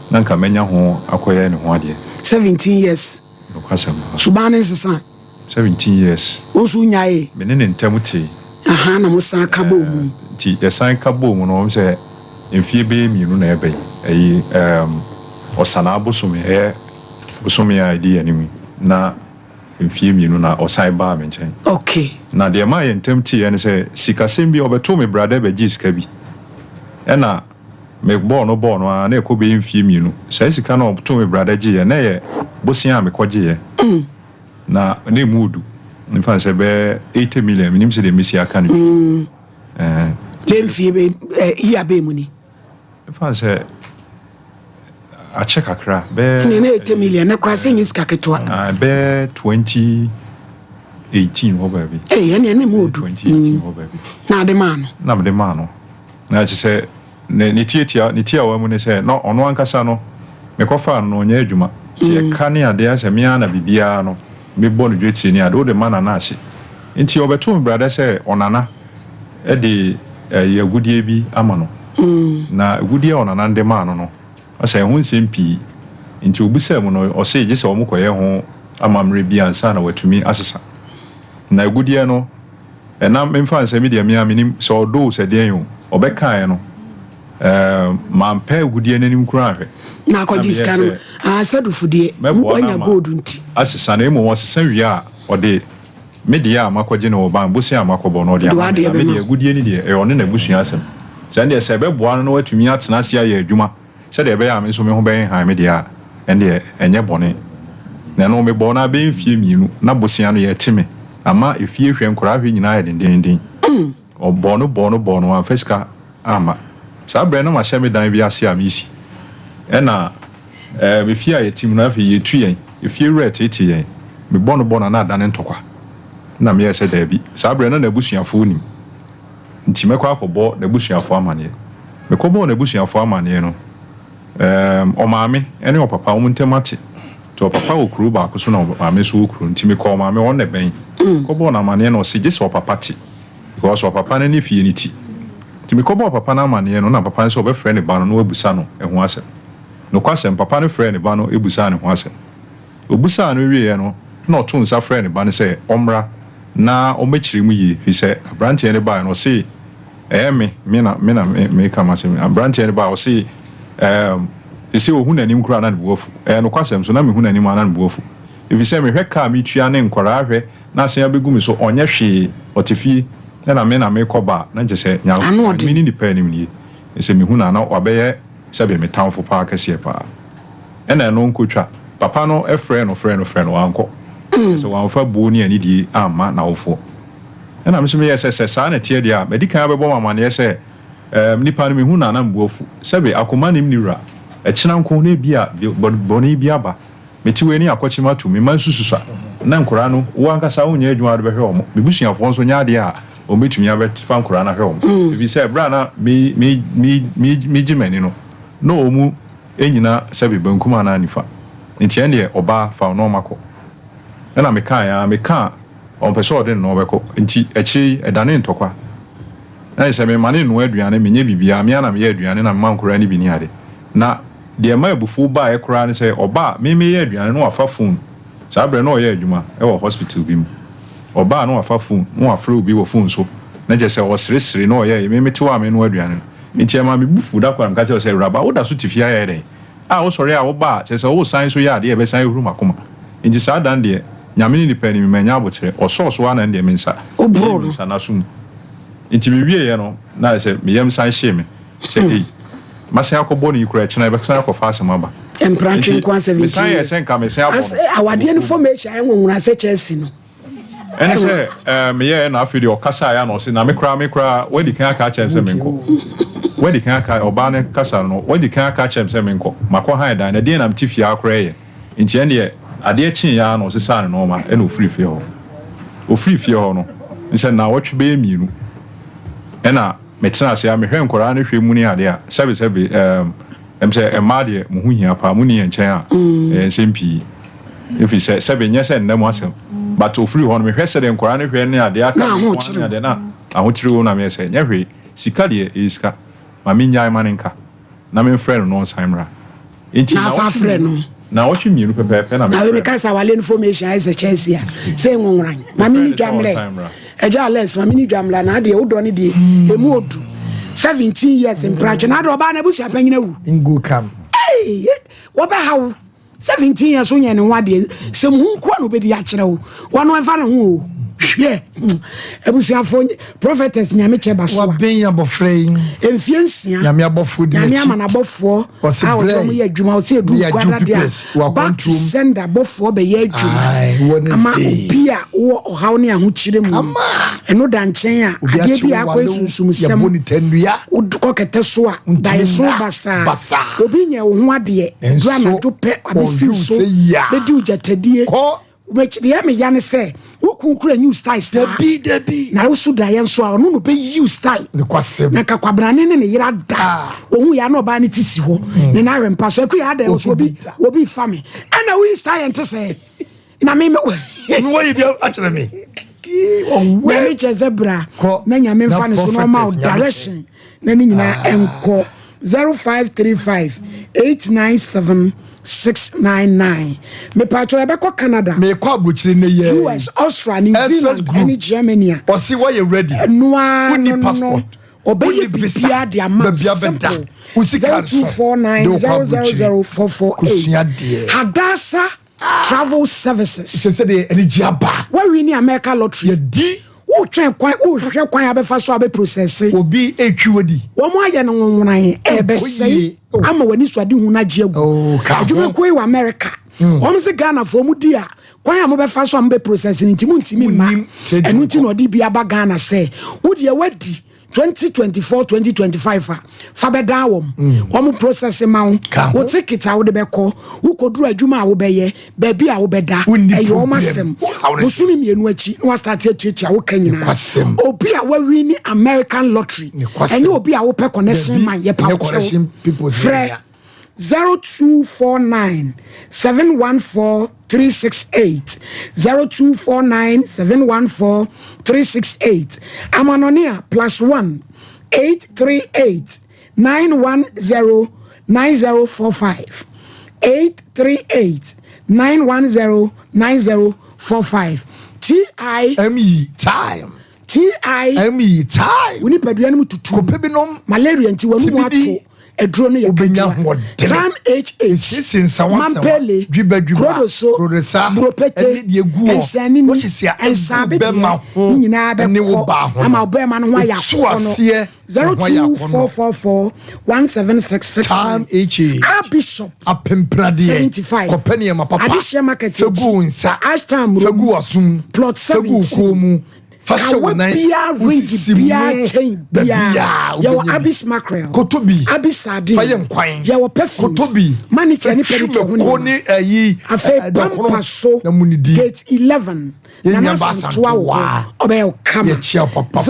na nka manya ho akɔyɛ ne ho adeɛ. 17 years. Nokwasɛm paa. Suban no nsesa. 17 years. Wo nso wonyaee? Me ne ne ntam tee. Ahaa na mosan ka bɔɔ mu. Nti yɛsan ka bɔɔ mu no, wɔn sɛ mfie bɛyɛ mmienu na ɛreba yi. Ɛyi ɛɛm Ɔsanaa bosome, ɛyɛ bosome a ɛdi yɛn anim yi, na mfie mmienu na ɔsan baa me nkyɛn. Okay. Na deɛ ɛmaa yɛn ntam teeɛ ne sɛ, sikasɛm bi, ɔbɛtoo me bradɛ bɛgyee sika bi. Ɛna mebɔɔ no bɔɔ no ara, na ɛkɔ bɛyɛ mfie mmienu. Saa sika no a ɔtoo me bradɛ gyeeɛ, na ɛyɛ bosea a mekɔgyeeɛ. Na na ɛmu ɔdu. Memfa no sɛ bɛyɛ 80 million, mennim sɛdeɛ mɛsi aka no bi. Ɛɛ. Bɛyɛ mfie bɛ, ɛ, year bɛn mu ni? Memfa no sɛ akyɛ kakra, bɛyɛ. Ɛnna na 80 million, na koraa sɛ nyɛ sika ketewa. Ah, bɛyɛ 2018 hɔ baabi. Ee, ɛnna ɛna mu odu. 2018 hɔ baabi. Na ade maa no. Na mede maa no. Na kyerɛ sɛ ne ne tiatia ne tiawa mu ne sɛ na ɔno ankasa no mekɔfaa no no ɔnyɛ adwuma. Nti ɛka ne adeɛ ayɛ sɛ me ara na biribiara no mebɔ no dwetire ne ade wode ma Nana ahye. Nti ɔbɛtoo me brada sɛ ɔnana de ɛyi agudeɛ bi ama no. Na agudeɛ a ɔnana no de maa no no ɔsɛ ɛho nsɛm pii. Nti ɔbisaa mu no ɔse gye sɛ wɔkɔyɛ ho amammerɛ bi ansa na watumi asesa. Na agudeɛ no Ɛna memfa no sɛ me deɛ me ara menim sɛ ɔdɔ o sɛ deɛn o, ɔbɛkaeɛ no ɛɛ mampɛ agudeɛ no anim koraa anhwɛ. Na akɔgye sika no ah sɛ dufodeɛ Mɛboa no wanya ama gold nti. asesa na mmom ɔsesa wie a ɔde me deɛ a makɔgye no wɔ bank bosea a makɔbɔ no ɔde Ɔde ama me w'adeɛ na me bɛma deɛ wo. agudeɛ no deɛ ɛyɛ ɔne n'abusua asɛm. Sɛ ɛndeɛ sɛ ɛbɛboa no na watumi atena ase ayɛ adwuma Sɛdeɛ ɛbɛyɛ a me nso me ho bɛhenhan me deɛ a, ɛndeɛ ɛnyɛ bɔne. Na ɛno mebɔɔ no ara bɛyɛ mfeɛ mmienu, na bosea no yɛte me, ama efie hwɛ, nkwadaa hwɛ nyinaa ayɛ dendeenden. Ɔbɔɔ no bɔɔ no bɔɔ no, wamfa sika amma. Saa berɛ no na mahyɛ me dan bi ase a meresi. Ɛna ɛɛm efie a yɛte mu no, afei yɛtu yɛn, efie wura reteetee yɛn. Mebɔ no bɔ no a na adane ntɔkwa. Ɛna meyɛɛ sɛ daabi. Saa berɛ no na n'abusuafoɔ nim. Nti mɛkɔ akɔbɔ n'abusuafoɔ amaneɛ. Mekɔbɔɔ n'abusuafoɔ amaneɛ no, ɛɛm, ɔmaame ne ɔpapa wɔn ntam ate. Nti ɔpapa wɔ kuro baako so na ɔmaame nso wɔ kuro. Nti mekɔɔ ɔmaame hɔ, ɔno na ɛbɛn. Mekɔbɔɔ no amaneɛ no, ɔse gye sɛ ɔpapa te because ɔpapa no ne fie no ti. Nti mekɔbɔɔ papa no amaneɛ no, na papa no sɛ ɔbɛfrɛ ne ba no na wabisa no ɛho asɛm. Nokwasɛm, papa no frɛɛ ne ba no bisaa no ho asɛm. Obisaa no wieeɛ no, na ɔtoo nsa frɛɛ ne ba no sɛ ɔmmra na ɔmmɛkyerɛ mu yie, firi sɛ aberanteɛ no baeɛ no, ɔse, Ɛyɛ me, me na, me na meka m'asɛm yi. Aberanteɛ no baeɛ, ɔse, Ɛɛm, seesei ɔhu n'anim koraa a na ne bo afu. Ɛyɛ nokwasɛm nso, na mehu n'anim a na ne bo afu, ɛfiri sɛ mehwɛ ka a metua ne nkwadaa hwɛ na asen abɛgu me so, ɔnyɛ hwee, ɔte fie, ɛna me na mekɔ ba a, na kyerɛ sɛ Nyankopɔn, me ne nipa anim nie, sɛ mehu no a na wabɛyɛ sɛbe me tamfo paa kɛseɛ paa. Ɛna ɛno nkotwa. Papa no frɛɛ no frɛɛ no frɛɛ no, wankɔ. Kyerɛ sɛ wamfa buo ne anidie amma n'awofoɔ. Ɛna me nso meyɛɛ sɛ, sɛ saa na ɛteɛ deɛ a, madi kan abɛbɔ mo amaneɛ sɛ, ɛɛm, nipa no mehu no a na me bo afu. Sɛbe akoma nnim ne wura. Ɛkyena nko na ebia bɔne bi aba. Mete wei ne akɔkyem ato, me mma nso susua. Na nkwadaa no, wo ankasa wonyɛ adwuma a wode bɛhwɛ wɔn. Me busuafoɔ nso nyɛ adeɛ a wɔbɛtumi abɛfa nkwadaa no ahwɛ wɔn. Ɛfiri sɛ berɛ a na me, me, me, me, megye m'ani no, na wɔn nnyina sɛbe bankum anaa nifa. Nti ɛndeɛ ɔbaa, fa wo nnoɔma kɔ. Ɛna mekaeɛ ara, meka a, ɔmpɛ sɛ ɔde ne nnoɔma bɛkɔ. Nti akyire yi, ɛdanee ntɔkwa. Na ayɛ sɛ memma no nnoa aduane, menyɛ biribiara, me ara na meyɛ aduane na mema nkwadaa no bi ne ade. Na deɛ ɛma abufuo baeɛ koraa ne sɛ, ɔba a, me meyɛ aduane na wafa phone. Saa berɛ no na ɔyɛ adwuma wɔ hospital bi mu. Ɔba a na wafa phone, na wafrɛ obi wɔ phone so, na kyerɛ sɛ ɔseresere na ɔyɛ, me mete hɔ a menoa aduane no. Enti ɛmaa me bo fuu da koro a meka kyerɛɛ wo sɛ, Awuraba, woda so te fie ha yɛ dɛn? A wosɔre a woba a, kyerɛ sɛ woresan nso yɛ adeɛ a ɛbɛsan ahuru m'akoma. Enti saa da no deɛ, Nyame ne nnipa anim, mannya aboterɛ. Ɔsɔɔ so ara na ɛno deɛ me nsa, meyii me nsa n'aso mu. Enti mewieeɛ no, na ayɛ sɛ me yam san hyee me sɛ, Ei, masan akɔbɔ no yi koraa, ɛkyena yɛbɛsan akɔfa asɛm aba. Mprantwe Enti nko ara 17 mesan yɛɛ years. sɛ nka mesan abɔ As, no. awadeɛ no formation ayɛ nwonwona sɛ Chelsea no. Ɛne sɛ ɛɛ meyɛɛ na afei deɛ ɔkasaeɛ a na ɔse na me koraa me koraa wadi kan aka akyerɛ me sɛ menkɔ. Wadi kan aka ɔbaa no kasa no wadi kan aka akyerɛ me sɛ menkɔ. Makɔ han dan na deɛn na mete fie ha koraa yɛ. Nti ɛndeɛ adeɛ kyeeɛ ara na ɔsesaa ne nnoɔma ɛna ɔfirii fie hɔ. Ɔfirii fie hɔ no nsɛ nnawɔtwe bɛyɛ mmienu ɛna metena ase a mehwɛ nkwadaa no hwɛ mu ne adeɛ a sɛbe sɛbe ɛɛm ɛm sɛ mmaa deɛ mo ho hia paa mo ni yɛn nkyɛn a ɛyɛ nsɛm pii. Ɛfiri sɛ sɛbe nyɛ sɛ nna mu asɛm but ɔfiri hɔ no mehwɛ sɛdeɛ nkwadaa no hwɛ ne adeɛ aka me nko ara ne adeɛ na. Ahokyere wom na meyɛ sɛ, nyɛ hwee, sika deɛ ɛyɛ sika, ma mennyae ma no nka na memfrɛ no na ɔnsan mmra. Enti Na asan naawɔtwe frɛ mmienu, no. naawɔtwe mmienu pɛpɛɛpɛ na Na wei mefrɛɛ meka no. sɛ awale no formation ayɛ sɛ Chelsea a sɛ nwonworan. Ma me Mefrɛɛ ni no sɛ dwa mmerɛ. ɔnsan mmra. Agya Alex ma me ni dwa mmra na adeɛ wodɔ no deɛ ɛmu odu. 17 years mpratwe na adeɛ ɔbaa no abusua panyin awu. Ngu kam. Ei, wɔbɛha wo. 17 years wonyɛ ne ho adeɛ sɛ muhu nkoa na obɛdi akyerɛ wo wɔno ɛmfa ne ho o hwɛ abusuafoɔ prophetess nyame kyɛ ba so a Waben abɔfra yi. mfie nsia Nyame abɔfoɔ di nyame n'akyi. ama n'abɔfoɔ Ɔse a ɔde brɛ wɔn yɛ adwuma ɔsɛ edu ne yɛagye nkwada deɛ papers wɔ a back to akwantuom. sender abɔfoɔ bɛyɛ adwuma Aye, Wednesday. ama obi a wɔ ɔhaw ne ahokyere mu no ɛno da nkyɛn a Obi adeɛ bi akye wo a akɔ wale wo, nsunsumsɛm yɛbɔ ne tannua. wokɔ kɛtɛ so a Ntumi daeɛso nna. basaa Basaa. obi nyɛ wo ho adeɛ Nanso, duru anadwo pɛ abɛfiw ɔdwe wo so sɛ yia. bɛdi wo gyatadie Kɔ. Wobɛkyi deɛ meya ne sɛ wo kun kura new style saa Dabi, dabi. na woso daeɛ nso a ɔno na ɔbɛyi wo style Nokwasɛm. na nka kwabrane ne ne yere ada ɔhu yɛ na ɔbaa no ti si hɔ ne na ahwɛ mpa so aku yɛ ada so obi obi fa me ɛna woyi style nte sɛ na me me wɔyi bi akyerɛ me nyame kyɛ sɛ bra na nyame mfa ne so na ɔma wo direction na ne nyinaa ɛnkɔ 0535 897 699 mepatwɛ yɛbɛkɔ Canada mekɔ aburokyire ne yɛ US Austria New Zealand ɛne Germany a ɔsi wɔyɛ ready ɛnoa wonni no no passport ɔbɛyɛ biribiara de ama simple 0249 000 448 Hadasa Travel Services. Sɛ sɛ deɛ anigye aba. Wawi ne America lottery. Yɛdi. Wotwɛn kwan wohwehwɛ kwan abɛfa so abɛ processe. Obi etwi wadi. Wɔn ayɛ no nwonwonan ɛbɛsɛe oh. ama w'ani so ade hu no agye agu. Oh, Adwumakuo yi wɔ America. Hmm. Wɔn sɛ Ghanafoɔ mu di a kwan a mobɛfa so a mobɛ process no nti montumi mma. Ɛno nti na ɔde bi aba Ghana sɛ wodeɛ wadi 2024 2025 a fa bɛdan wɔn mm. wɔn process ma wo wo ticket a wode bɛkɔ wokɔduru adwuma a wobɛyɛ baabi a wobɛda ɛyɛ wɔn asɛm bosome mmienu akyi na wasate atuatua wo ka nyinaa obi a wawi ne American lottery ɛne obi a wopɛ connection man yɛ pa kyɛw frɛ 0249 714 368 0249 714 368 Amanɔne a plus 1 838 910 9045 838 910 9045 TI ME time TI ME time wo nipadua no mu tutu kɔpɛ binom malaria nti w'anum ato aduro no yɛ ketewa time hh mampele krodoso buropete nsanini nsabedeɛ ne nyinaa bɛkɔ ama ɔbɛrima no ho ayɛ akɔnɔ 02444 17669 time ha Archbishop apempradeɛ 75 kɔpɛ nneɛma papa Adehyeɛ market fegu wo nsa Ashtown fegu w'asom plot fegu wo 17 kɔn mu fa hyɛ wo Kawa nan biara wo ring sisi biara mu chain biara baabiaa yɛwɔ wobɛnya bi abis mackerel koto bi abis sardine fa yɛ nkwan yɛwɔ perfumes koto bi manicure ne fa twi pedicure ho mako nneɛma ne ayi afei dɔkono pampa so na mu ne di gate 11 Yɛn nana nua ba santoa wɔ hɔ Asantewa. ɔbɛyɛ wo kama Yɛkyia wo papa.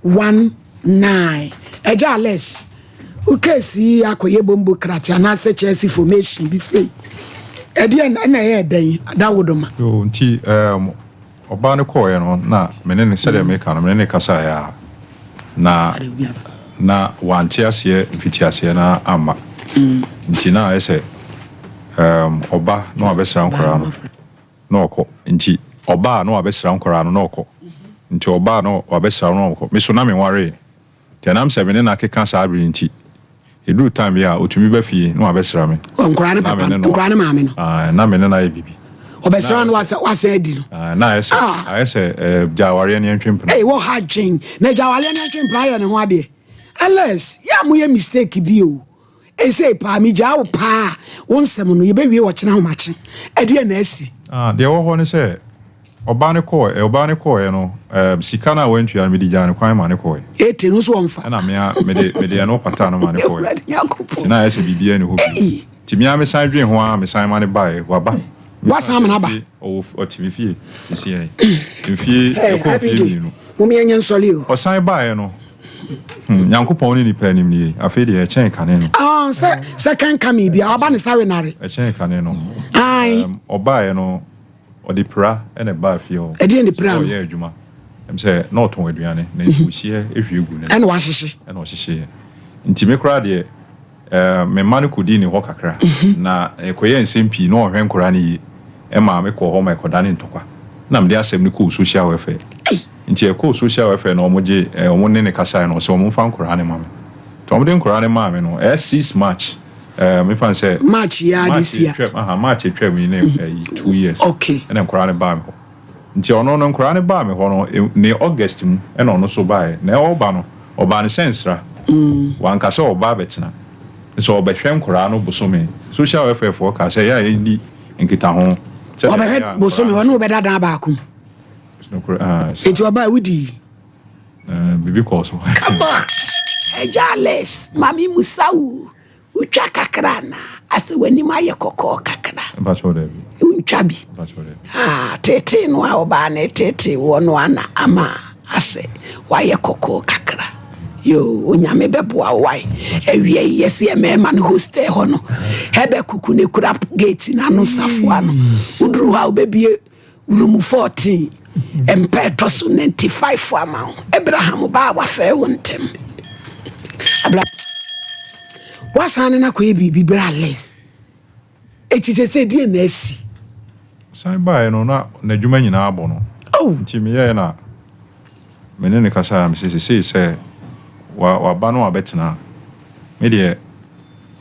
0598585219 ɛgya alex wo case yi akɔyɛ bombo krate anaasɛ Chelsea formation bi sei ɛdeɛ ɛna ɛyɛ dɛn adawodoma Yo, nti um, ɔbaa no kɔɔeɛ no na me ne no sɛdeɛ meka no me ne no kasaeɛ a na na wante aseɛ mfitiaseɛ no amma nti na ayɛ sɛ um, ɔba na wabɛsra nkwaraa no na ɔkɔ nti ɔbaa na wabɛsra nkwaraa no na ɔkɔ nti ɔbaa na wabɛsra no na ɔkɔ me so na menwaree nti ɛnam sɛ me ne no akeka saa bere nti ɛduru time bi a ɔtumi ba fie na wabɛsra me nkwaraa ne Na me papa ne no- nkwaraa ne maame no Ah, na me ne no ayɛ biribi ɔbɛsra no wasɛ adi no Ah, na ayɛ sɛ Ah. ayɛ sɛ eh, gya awareɛ ne ɛntwe mpena Ei, wɔ ha dwen na agya awareɛ no atwe mpena ayɛ ne ho adeɛ ls yɛ a moyɛ mistake bi o ɛsei paa megyaa wo paa wo nsɛm no yɛbɛwie wɔkyena ahomakye ɛdeɛ na asi Ah, deɛ ɛwɔ hɔ ne sɛ ɔbaa no kɔɔ ɔbaa no kɔɔɛ no um, sika no a wantua no mede gyaa no kwan ma ne kɔɔɛ ɛte no nso wɔmfa ɛna mea mede mede ɛno pataa no ma ne kɔɔɛ Awurade Nyankopɔn nti na ayɛ sɛ biribiara ni hɔ bio nti mea mesan dwen ho a mesan ma ne baeɛ waba Wasan ama no aba? Ɔwɔ ɔte me fie sisi yɛn mfie Hey, ɛkɔ mfie IPJ, mmienu mom yɛnyɛ nsɔre o ɔsan baeɛ no hmm, Nyankopɔn ne nipa anim nie afei deɛ ɛkyɛn kane no Ah, sɛ second coming bia waba ne sare nare ɛkyɛn kane no Ae. Um, ɔbaeɛ no ɔde pira ɛna ɛbaa fie hɔ Ɛdeɛn ne pira no? ɔyɛ adwuma Ɛm sɛ na ɔtɔn aduane na nsuohyeɛ hwie gu ne Ɛna wahyehye. Ɛna ɔhyehyeeɛ. Nti me koraa deɛ eh, me mma no kɔdii ne hɔ kakra. Na ɛkɔyɛɛ nsɛm pii na ɔnhwɛ nkwadaa no yie. Ɛmaa mekɔɔ hɔ ma ɛkɔdane ntɔkwa. Na mede asɛm no kɔɔ social welfare. Nti ɛkɔɔ social welfare no wɔgye eh, wɔn ne no kasaeɛ no ɔsɛ wɔmfa nkwadaa no ma me. Nti wɔde nkwadaa no maa me no ɛyɛ 6 March eh, mefa no sɛ March yi ara March this year. atwam, aha, March atwam yi ne ɛyi 2 years. Okay. Ɛna nkwadaa no baa me hɔ. Nti ɔno no nkwadaa no baa me hɔ no, ne August mu ɛna ɔno nso baeɛ. Na ɔreba no, ɔbaa no sɛ nsra. Wanka sɛ ɔreba abɛtena. Sɛ ɔbɛhwɛ nkwadaa no bosome. Social welfare foɔ kaa sɛ ɛyɛ a yɛnni nkitaho. Sɛdeɛ Ɔbɛhwɛ ɛbɛyɛ a bosome, nkwadaa ɔne wo bɛda dan baako mu. no nokorɛ, ah, saa. Nti ɔbaa wodii? Eh, biribi kɔɔ so. Come on, Agya Alex, ma me musa wo. Wotwa kakra anaa? Asɛ w'anim ayɛ kɔkɔɔ kakra. Mpakyɛw dabi. Wontwa bi? Mpakyɛw dabi. Ah, teetee no a ɔbaa no reteetee woɔ no ana ama asɛ wayɛ kɔkɔɔ kakra. Yoo, Onyame bɛboa wo wae. Awia yi yɛse yɛ mmarima no hostel hɔ no, Herbert Kuku na ekura gate no ano safoa no. Woduru hɔ a wobɛbie Room 14, mpa ɛtɔ so 95 ama wo. Abraham ba a wafɛe wo ntɛm. Abraham wasan ne no akɔyɛ biribi berɛ a Les. Eti sɛ sɛ deɛ na asi. San baeɛ no na n'adwuma nyinaa abɔ no. Oh. Nti meyɛɛ na me ne no kasaeɛ a mese sesei sɛ waba no abɛtena a, me deɛ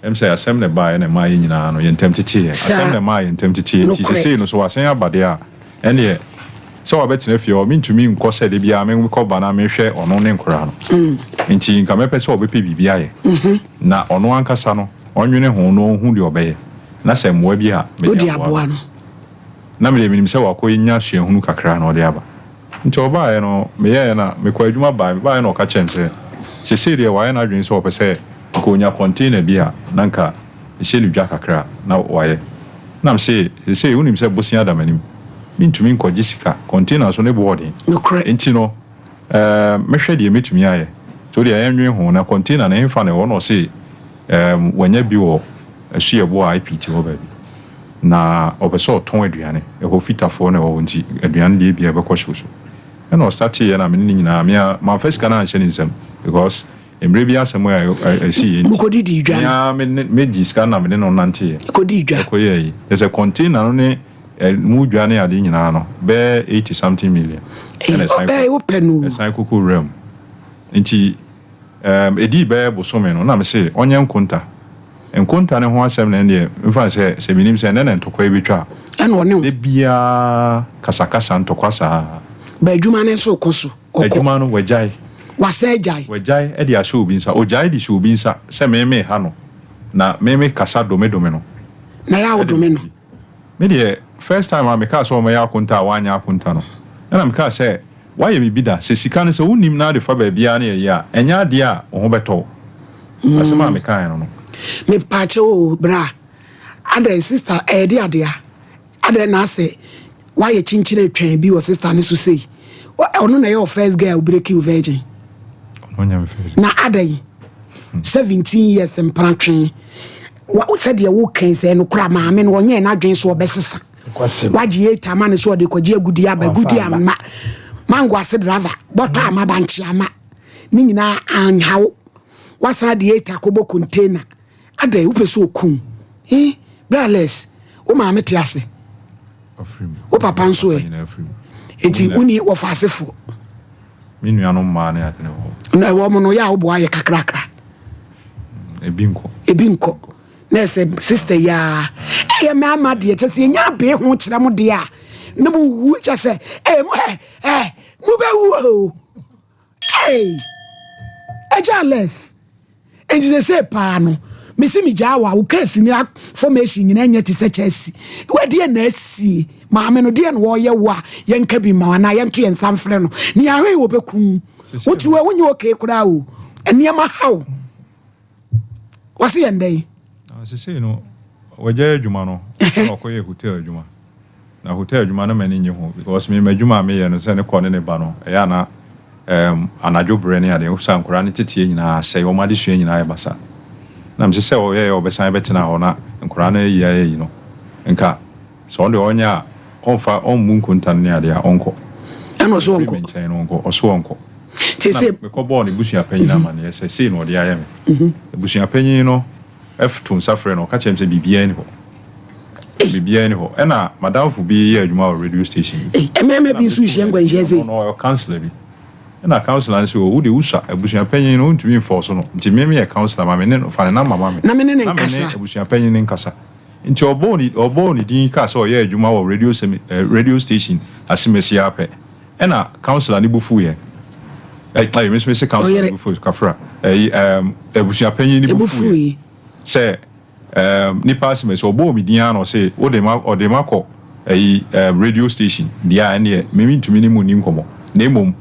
ɛm sɛ asɛm na ɛbaeɛ na ɛmaa yɛn nyinaa no yɛn ntam teteeɛ. Asɛm na ɛmaa yɛn ntam teteeɛ nti sesei no sɛ wasan aba deɛ a, ɛnneɛ sɛ wabɛtena fie hɔ mentumi nkɔ sɛ da biara mekɔ ba na mehwɛ ɔno ne nkoraa no. Nti nka mɛpɛ sɛ ɔbɛpɛ biribi ayɛ na ɔno ankasa no ɔnwene ho na ɔnhu deɛ ɔbɛyɛ na sɛ mmoa bi a mede aboa no. Na me deɛ menim sɛ wakɔnya suahunu kakra na ɔde aba. Nti ɔbaeɛ no, meyɛeɛ na mekɔɔ adwuma baeɛ. Mebaeɛ na ɔka kyerɛɛ me sɛ, seesei deɛ wayɛ n'adwene sɛ ɔpɛ sɛ nka ɔnya container bi a na nka ɛhyɛ no dwa kakra na wayɛ. Ɛna mese, seesei wonim sɛ bosea da m'anim, mentumi nkɔgye sika, container nso ne bo wɔ den. Nti no, ɛɛ, mɛhwɛ deɛ mɛtumi ayɛ. Nti wo deɛ yɛnnwene ho, na container no ɛhefa na ɛwɔ? Ɛna ɔse, ɛɛm, wanya bi wɔ Asuaboa IPT hɔ baabi. Na ɔpɛ sɛ ɔtɔn aduane. Ɛhɔ fitafoɔ na ɛwɔ hɔ nti aduane deɛ ebia ɛbɛkɔ hyew so. Ɛna ɔstarteeɛ na me ne no nyinaa me ara mamfa sika no anhyɛ ne nsam because mmerɛ bi asɛm a ɛsiiɛ nti Mokɔdidii dwa me no? ara me ne me gyee sika no na me ne no nanteeɛ Kɔdii dwa? ɛkɔyɛɛ yi. Kyerɛ sɛ container no ne mu dwa ne adeɛ nyinaa no bɛyɛ 80 something million Ei, ɛna ɛsan ɔbɛɛ kɔ wopɛ no o. ɛsan kɔkɔ wura mu. Nti Ɛɛm, edii bɛyɛ bosome no, na mese ɔnyɛ nkonta. Nkonta no ho asɛm na ɛndeɛ, mfa no sɛ, sɛ menim sɛ ɛnnɛ na ntɔkwa yi bɛtwa a, Ɛna ɔne wo. da biara kasakasa, ntɔkwa saa. But adwuma no nso rekɔ so, ɔkɔ. Adwuma no, wagyae. Wasan agyae. Wagyae de ahyɛ obi nsa. Ogyae de hyɛ obi nsa sɛ me meha no, na me mekasa domedome no. Na ɛyɛ a wodome no? Me deɛ, first time a mekaa sɛ ɔmmɛyɛ akonta a wanyɛ akonta no, ɛna mekaa sɛ, Woayɛ biribi da? Sɛ sika no, sɛ wonnim na wode fa baabiara na ɛyɛ a, ɛnyɛ adeɛ a wo ho bɛtɔ wo. Asɛm a mekaeɛ no no. Mepaakyɛw o bra adɛn sister ɛyɛde adea adɛn na asɛ wayɛ kyinkyin atwɛn bi wɔ sister no so sei ɔno na ɛyɛ wo first girl break you virgin Ɔno nyɛ me first. Na adɛn 17 years mpena twe sɛdeɛ wokan sɛ ɛnokora maame no ɔnyɛɛ n'adwene so ɔbɛsesa wagye eight ama no so ɔde kɔgye agudi aba agudi ama mango ase driver bɔtɔ ama bankye ama ne nyinaa anhaw wasan de eight akɔbɔ container adɛn wopɛ sɛ okum eh brales wo maame te ase wo papa nso ɛ eti woni wɔfa asefoɔ me nuanom mmaa ne ade ne hɔ na ɛwɔ mo no yɛ a woboa yɛ kakrakra ebi nkɔ ebi nkɔ na ɛsɛ sister yi ara ɛyɛ mmarima deɛ kyɛ sɛ yɛnya abee ho kyerɛ mo deɛ a na mo wu kyɛ sɛ ɛyɛ mo ɛ ɛ mo bɛ wu o ɛy ɛgya less nti sɛ sɛ paa no mesi mi gyaa wa wo case ni formation nyinaa nyɛ te sɛ Chelsea wadeɛ na asie maame no deɛ na wɔyɛ wo a yɛnka bi ma anaa yɛnto yɛn nsa mfrɛ no nea ahwɛ yi wɔbɛkum wotu a wonyɛ okay koraa o nneɛma haw Wɔse yɛn dɛn? Ah, sesei no, wagyae adwuma no, ɛna ɔkɔyɛ hotel adwuma. Na hotel adwuma no m'ani nye ho because me m'adwuma a meyɛ no sɛ ne kɔ ne ne ba no, ɛyɛ a na um, anadwo berɛ ne adeɛ, sɛ nkwadaa no teteɛ nyinaa asɛe, wɔn adesua nyinaa yɛ basa. Na mese sɛ ɔyɛɛ ɔbɛsan bɛtena hɔ na nkwadaa no ayi ayɛ yi no, nka Sɛ ɔno deɛ ɔnyɛ a, ɔmfa, ɔmmu nkonta no ne adeɛ a, ɔnkɔ. Ɛna ɔso ɔnkɔ. Me nkyɛn no ɔnkɔ, ɔso ɔnkɔ. Te Na sɛ mekɔ bɔɔ ne busua panyin amaneɛ sɛ sei na ɔde ayɛ me. Abusua panyin no to nsa frɛ no, ɔka kyerɛ me sɛ biribiara ni hɔ. Biribiara ni hɔ. Ɛna madamfo bi yɛ adwuma wɔ radio station bi. Mmarima bi nso rehyia nkwanhyia sei. Ɔno ɔyɛ councillor bi. Ɛna councillor no sɛ o wo deɛ wosua abusua panyin no wontumi mfɔɔso no nti me meyɛ councillor ma me ne no fa ne number ma me Na me ne ne na me ne nkasa. abusua panyin no nkasa. Nti ɔbɔɔ ne ɔbɔɔ ne din kaa sɛ ɔyɛ adwuma wɔ radio semi eh, radio station asemesi ara pɛ ɛna councillor no bo fuiɛ. Ɛ ɛyi me nso mese councillor no Ɔyere. bo fuiɛ kafra ɛyi ɛɛm abusua panyin no bo Ɛbo fuiɛ fuiɛ. sɛ Ɛɛm nipa asem sɛ ɔbɔɔ me din ara na ɔse wode ma ɔde makɔ ɛyi ɛɛm radio station deɛ a ɛneɛ me mentumi ne mo nni nkɔmmɔ na mmom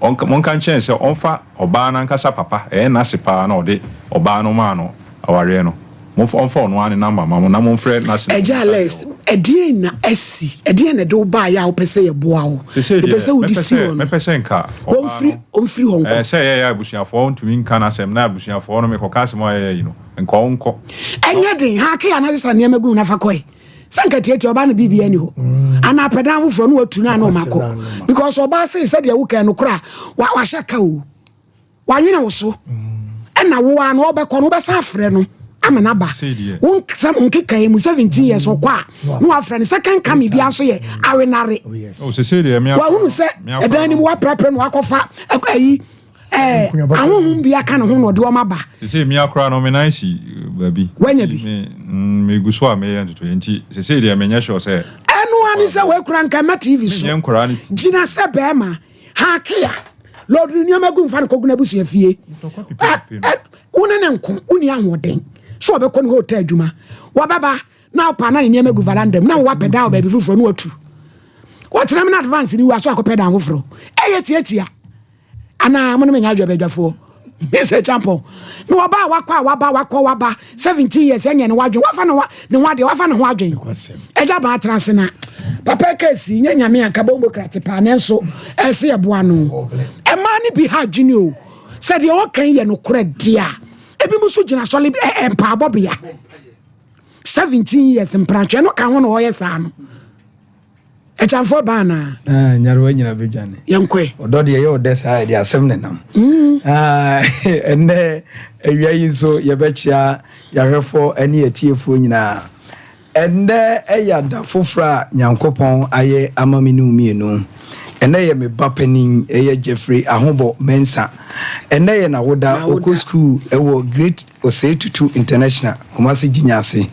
ɔnka monka nkyerɛ no sɛ ɔmfa ɔbaa no ankasa papa ɛyɛ n'ase paa na ɔde ɔbaa no maa no awareɛ no momfa ɔmfa ɔno ara ne number ma mo na momfrɛ n'ase na Agya mommisa Alex, deɛ ɔwɔ. ɛdeɛn na asi? Ɛdeɛn na ɛde wo baeɛ a wopɛ sɛ yɛboa wo? Sesei Mepɛ deɛ sɛ wode mɛpɛ si sɛ hɔ no, mɛpɛ sɛ nka ɔbaa wɔmfiri no ɔmfiri hɔ ɛɛ nkɔ. sɛ ɛyɛ a abusuafoɔ ntumi nka n'asɛm na abusuafoɔ no mekɔka asɛm a ɛyɛ yi no Nka ɔnkɔ. Ɛnyɛ den, haake anaasɛ sa nneɛma gu mu na fa kɔe. Sɛ nka tiatia ɔbaa no biribiara ni hɔ. Anaa pɛ dan foforɔ no watu no a na ɔma akɔ. Because ɔbaa sei sɛdeɛ woka no kora a, wahyɛ ka o. Wanwene wo so. Ɛna wo ara no ɔbɛkɔ no wobɛsan afrɛ no ama no aba. Wo nsɛm nkekae mu 17 years ɔkɔ a na wafrɛ no second coming biara nso yɛ awenare. Wahunu sɛ ɛdan no mu waprapra no wakɔfa ayi ɛɛ ahonhom bi aka ne ho na ɔde wɔn aba. Sesei mia koraa no me nan si baabi. Wanya bi. Me mm, megu so a meyɛ ntotoeɛ nti sesei deɛ menyɛ sure sɛ. Ɛno ara ne sɛ woakura nka mma TV so. Menyɛ nkwaraa no. Gyina sɛ bɛrima haakea lɔɔde ne nneɛma gu mfa no kɔgu n'abusua fie. Wo ne ne nko wonni ahoɔden so ɔbɛkɔ ne hotel adwuma wɔbɛba na ɔpa na ne nneɛma gu veranda mu na wowapɛ dan wɔ baabi foforɔ na watu. Wɔtena mu na advance ne wu aso akɔpɛ dan foforɔ. Ɛyɛ tiatia. anaa mo ne me nyɛ adwabadwafoɔ Mr. Champon na wɔba a wakɔ a waba wakɔ waba 17 years ɛnyɛ ne wadwen wafa ne ne ho adeɛ wafa ne ho adwen ɛgya baa tena ase na papa kɛsi nyɛ nyame anka bombo krate paa nanso ɛsɛ yɛboa no ɛmaa ne bi ha adwene o sɛ deɛ ɔka yɛ nokorɛ deɛ a ebi mu nso gyina sɔle mpaabɔ bea 17 years mprantwɛ no ka ho na ɔyɛ saa no Akyamfoɔ baa anaa? Ah, nyarewa nyina bɛdwane. Yɛnkɔe. Ɔdɔ deɛ ɛyɛ ɔdɛ saa ɛde asɛm ne nam. Ah, ɛnɛ awia yi nso yɛbɛkyea yɛahwɛfoɔ ne atiefoɔ nyinaa. Ɛnɛ ɛyɛ ada foforɔ a Nyankopɔn ayɛ ama me ne wo mmienu. Ɛnɛ yɛ me ba panin ɛyɛ Jeffrey Ahobɔ Mensah. Ɛnɛ yɛ n'awoda, ɔkɔ sukuu ɛwɔ Great Osei Tutu International, Kumasi Gyinya ase.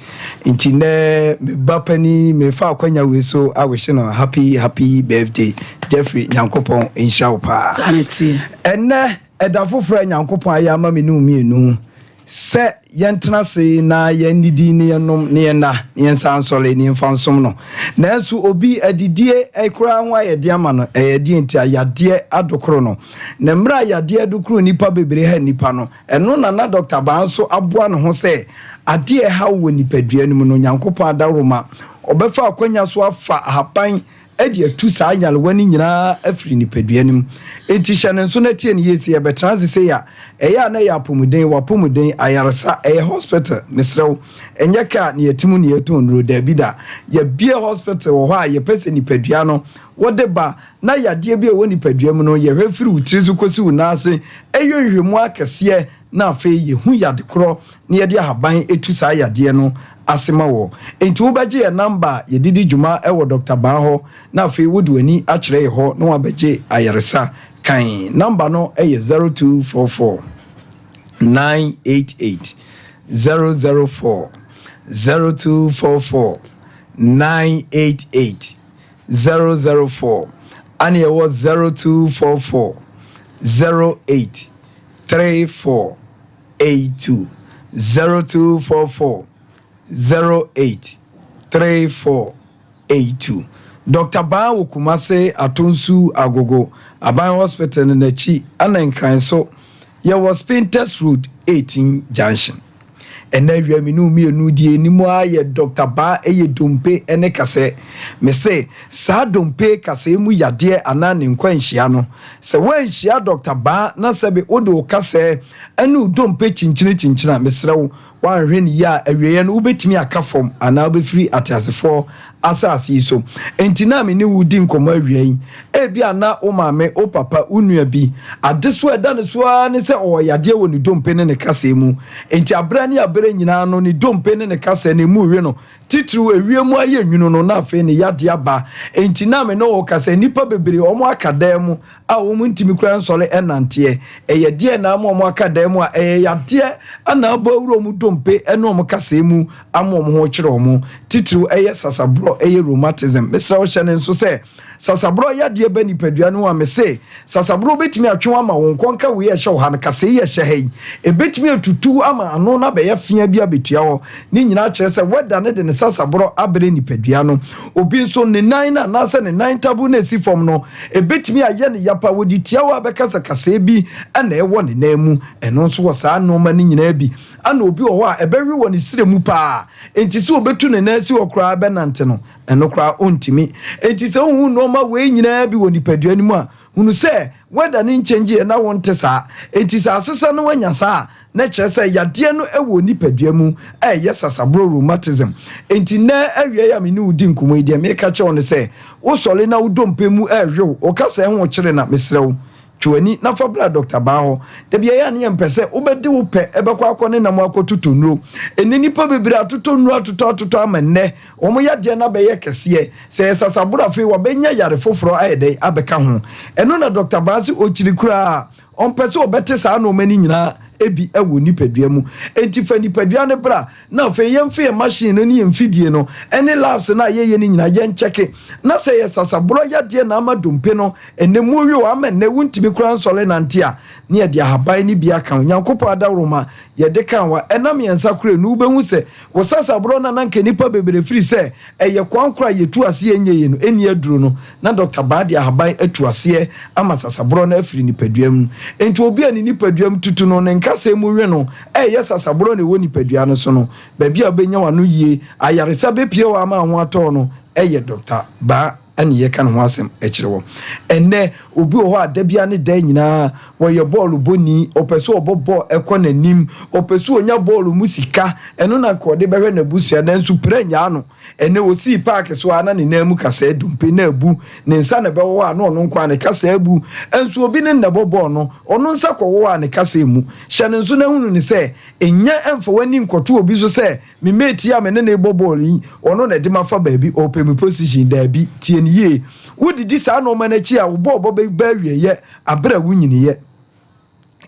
Nti nɛ me ba panin mefa akwanya wei so awehye no happy happy birthday Jeffrey Nyankopɔn nhyira wo paa. Saa na ɛteɛ. Ɛnɛ ɛda foforɔ a Nyankopɔn ayɛ ama me ne wo mmienu sɛ yɛntena ase na yɛnnidi ne yɛnnom ne yɛnna ne yɛnsan nsɔre ne yɛmfa nsom no. Nanso obi adidie koraa ho ayɛ den ama no, ɛyɛ deɛ nti a yadeɛ adokoro no. Na mmerɛ a yadeɛ adokoro nnipa bebree ha nnipa no, Ɛno na na Dɔkta Baa nso aboa ne ho sɛ ade a ɛhaw wɔ nipadua no mu no, Onyankopɔn adaworoma, ɔbɛfa akwanya so afa ahaban de atu saa nyarewa no nyinaa afiri nipadua no mu. Enti hyɛ no nso na tie no yie, sɛ yɛbɛtena ase sei a, ɛyɛ a na ɛyɛ apɔmuden, w'apɔmuden, ayaresa, ɛyɛ hospital, mesrɛ wo, ɛnyɛ kaa na yɛte mu na yɛtɔn nnuro, daabi da. Yɛabue hospital wɔ hɔ a yɛpɛ sɛ nipadua no wode ba na yadeɛ bi a ɛwɔ nipadua mu no, yɛhwɛ firi wo tiri so kɔsi wo nan ase, yɛ nhwehwɛmu akɛseɛ na afei yɛhu yade korɔ na yɛde ahaban tu saa yadeɛ no ase ma wɔ. Enti wobɛgye yɛn namba a yɛde di dwuma wɔ Dɔkta Baa hɔ na afei wode w'ani akyerɛ yɛ hɔ na woabɛgye ayaresa kann. Namba no yɛ 0244 988 004, 0244 988 004 ɛne ɛwɔ 0244 08 34 82 0244 08 34 82 Dɔkta Baa wɔ Kumase Atonsu Agogo Aban Hospital no n'akyi ɛna Nkran so yɛwɔ Spintex Road 18 Junction. Ɛnɛ awia me ne wo mmienu deɛ anim ara yɛ Doctor Baa ɛyɛ dompe ne kasɛɛ. Me se saa dompe kasɛɛ mu yadeɛ anaa ne nkwanhyia no, sɛ woanhyia Doctor Baa na sɛbe wode wo kasɛɛ ne wo dompe kyinkyini kyinkyini a, mesrɛ wo, Woanhwɛ no yie a, awieeɛ no wobɛtumi aka fam anaa wobɛfiri ateasefoɔ asase yi so. Enti na me ne wo redi nkɔmmɔ awia yi. Ebia na wo maame, wo papa, wo nua bi, adesoa a ɛda ne so ara ne sɛ ɔwɔ yadeɛ wɔ ne dompe ne ne kasɛɛ mu. Enti aberɛ ne aberɛ nyinaa no, ne dompe ne ne kasɛɛ no, emu rewe no. Titiriw ewiem ayɛ nwunu no, na afei ne yadeɛ aba. Enti na me ne wo rekasa yi, nnipa bebree, wɔaka dan mu a wɔntumi koraa nsɔre nnanteɛ. Ɛyɛ deɛn na ama wɔaka dan mu a ɛyɛ yadeɛ na abɔ awura wɔn dompe ne wɔn kasɛɛ mu ama wɔn ho rekyere wɔn? Titiriw ɛyɛ sasaborɔ, ɛyɛ rheumatism. Mesrɛ wo hyɛ no nso sɛ sasaborɔ yadeɛ ba nipadua no mu a, mese sasaborɔ bɛtumi atwe wo ama wo nkɔnka wei a ɛhyɛ wo ha no, kasɛɛ yi a ɛhyɛ ha yi, ɛbɛtumi atutu ama ano no abɛyɛ fea bi abɛtua hɔ. Ne nyinaa kyerɛ sɛ wɛda no de ne sasaborɔ abrɛ nipadua no. Obi nso, ne nan no anaasɛ ne nan ntaboro no a ɛsi fam no, ɛbɛtumi ayɛ no ya paa. Wɔde tiawa a bɛka sɛ kasɛɛ bi na ɛwɔ ne nan mu. Ɛno nso wɔ saa nnoɔma no nyinaa bi. Ɛna obi wɔ hɔ a, ɛbɛwe wɔ ne srɛ mu paa. Enti sɛ ɔbɛtu ne nan asi hɔ koraa bɛnante no, ɛno koraa ɔntumi. Enti sɛ wohu nnoɔma wei nyinaa bi wɔ nipadua no mu a, hunu sɛ wɛda no nkyɛngyeeɛ na wonte saa. Enti sɛ asesa na woanya saa a, na kyerɛ sɛ yadeɛ no wɔ nipadua mu a ɛyɛ sasaborɔ, rheumatism. Enti nnɛ awia yi a me ne wo di nkɔmmɔ yi, deɛ meka kyerɛ wo ne sɛ, wosɔre na wo dompe mu rewe wo, wo kasa ho kyere na mesrɛ wo, twe w'ani na fa bra Dɔkta Baa hɔ. Da bi ɛyɛ a ne yɛmpɛ sɛ wobɛde wo pɛ bɛkɔ akɔ ne nam akɔtotɔ nnuro. Ɛnnɛ nnipa bebree atotɔ nnuro atotɔ atotɔ ama nnɛ wɔn yadeɛ no abɛyɛ kɛseɛ. Sɛ ɛyɛ sasaborɔ afei wɔabɛnya yare foforɔ ayɛ dɛn abɛka ho. Ɛno na Dɔkta Baa se ɔkyiri koraa. Ɔmpɛ sɛ ɔbɛte saa nnoɔma no nyinaa bi wɔ nipadua mu. Enti fa nipadua no bra na afei yɛmfa yɛn machine no ne yɛn mfidie no ne labs no a yɛyɛ no nyinaa yɛnkyɛke na sɛ ɛyɛ sasaborɔ yadeɛ na ama dompe no ɛnnɛ mu rewe wo ama ɛnnɛ wontumi koraa nsɔre nante a, ne yɛde ahaban no bi aka wo. Nyankopɔn adaworoma yɛde ka wo a, ɛnam yɛn nsa koro anu wobɛhu sɛ Wo sasaborɔ no a na anka nnipa bebree firi sɛ ɛyɛ kwan koro a yɛtu aseɛ nyɛ yie no ɛnni aduro no, na Dɔkta Baa de ahaban atu aseɛ ama sasaborɔ no afiri nipadua mu. Enti obi a ne nipadua mu tutu no, ne nkasɛɛ mu we no, ɛreyɛ sasaborɔ na ɛwɔ nipadua no so no, baabi a wobɛnya w'ano yie, ayaresa bɛpue hɔ ama wo ho atɔ wo no, ɛyɛ Dɔkta Baa. ɛne yɛka ne ho asɛm kyerɛ wɔn. Ɛnnɛ, obi wɔ hɔ a da biara ne da nyinaa ɔyɛ bɔɔlo bɔni, ɔpɛ sɛ ɔbɔ bɔɔl kɔ n'anim, ɔpɛ sɛ ɔnya bɔɔlo mu sika, ɛno na anka ɔde bɛhwɛ n'abusua, nanso pira nnyaa no. Ɛnnɛ, ɔsii paake so ara na ne nan mu kasɛɛ dompe na abu, ne nsa na ɛbɛwɔ a na ɔno nko ara ne kasɛɛ abu. Nso obi ne no na ɛbɔ bɔɔl no, ɔno nsa kɔwɔ a ne kasɛɛ mu. Hyɛ no nso na hunu no sɛ, nnya mfa w'ani nkɔto obi so sɛ Me mate yi a me ne no rebɔ bɔɔl yi, ɔno na ɛde me afa baabi, ɔrepɛ me position. Daabi, tie no yie. Wodidi saa nnoɔma no akyi a, wo bɔɔlbɔ bɛba awieeɛ aberɛ a wonyiniiɛ.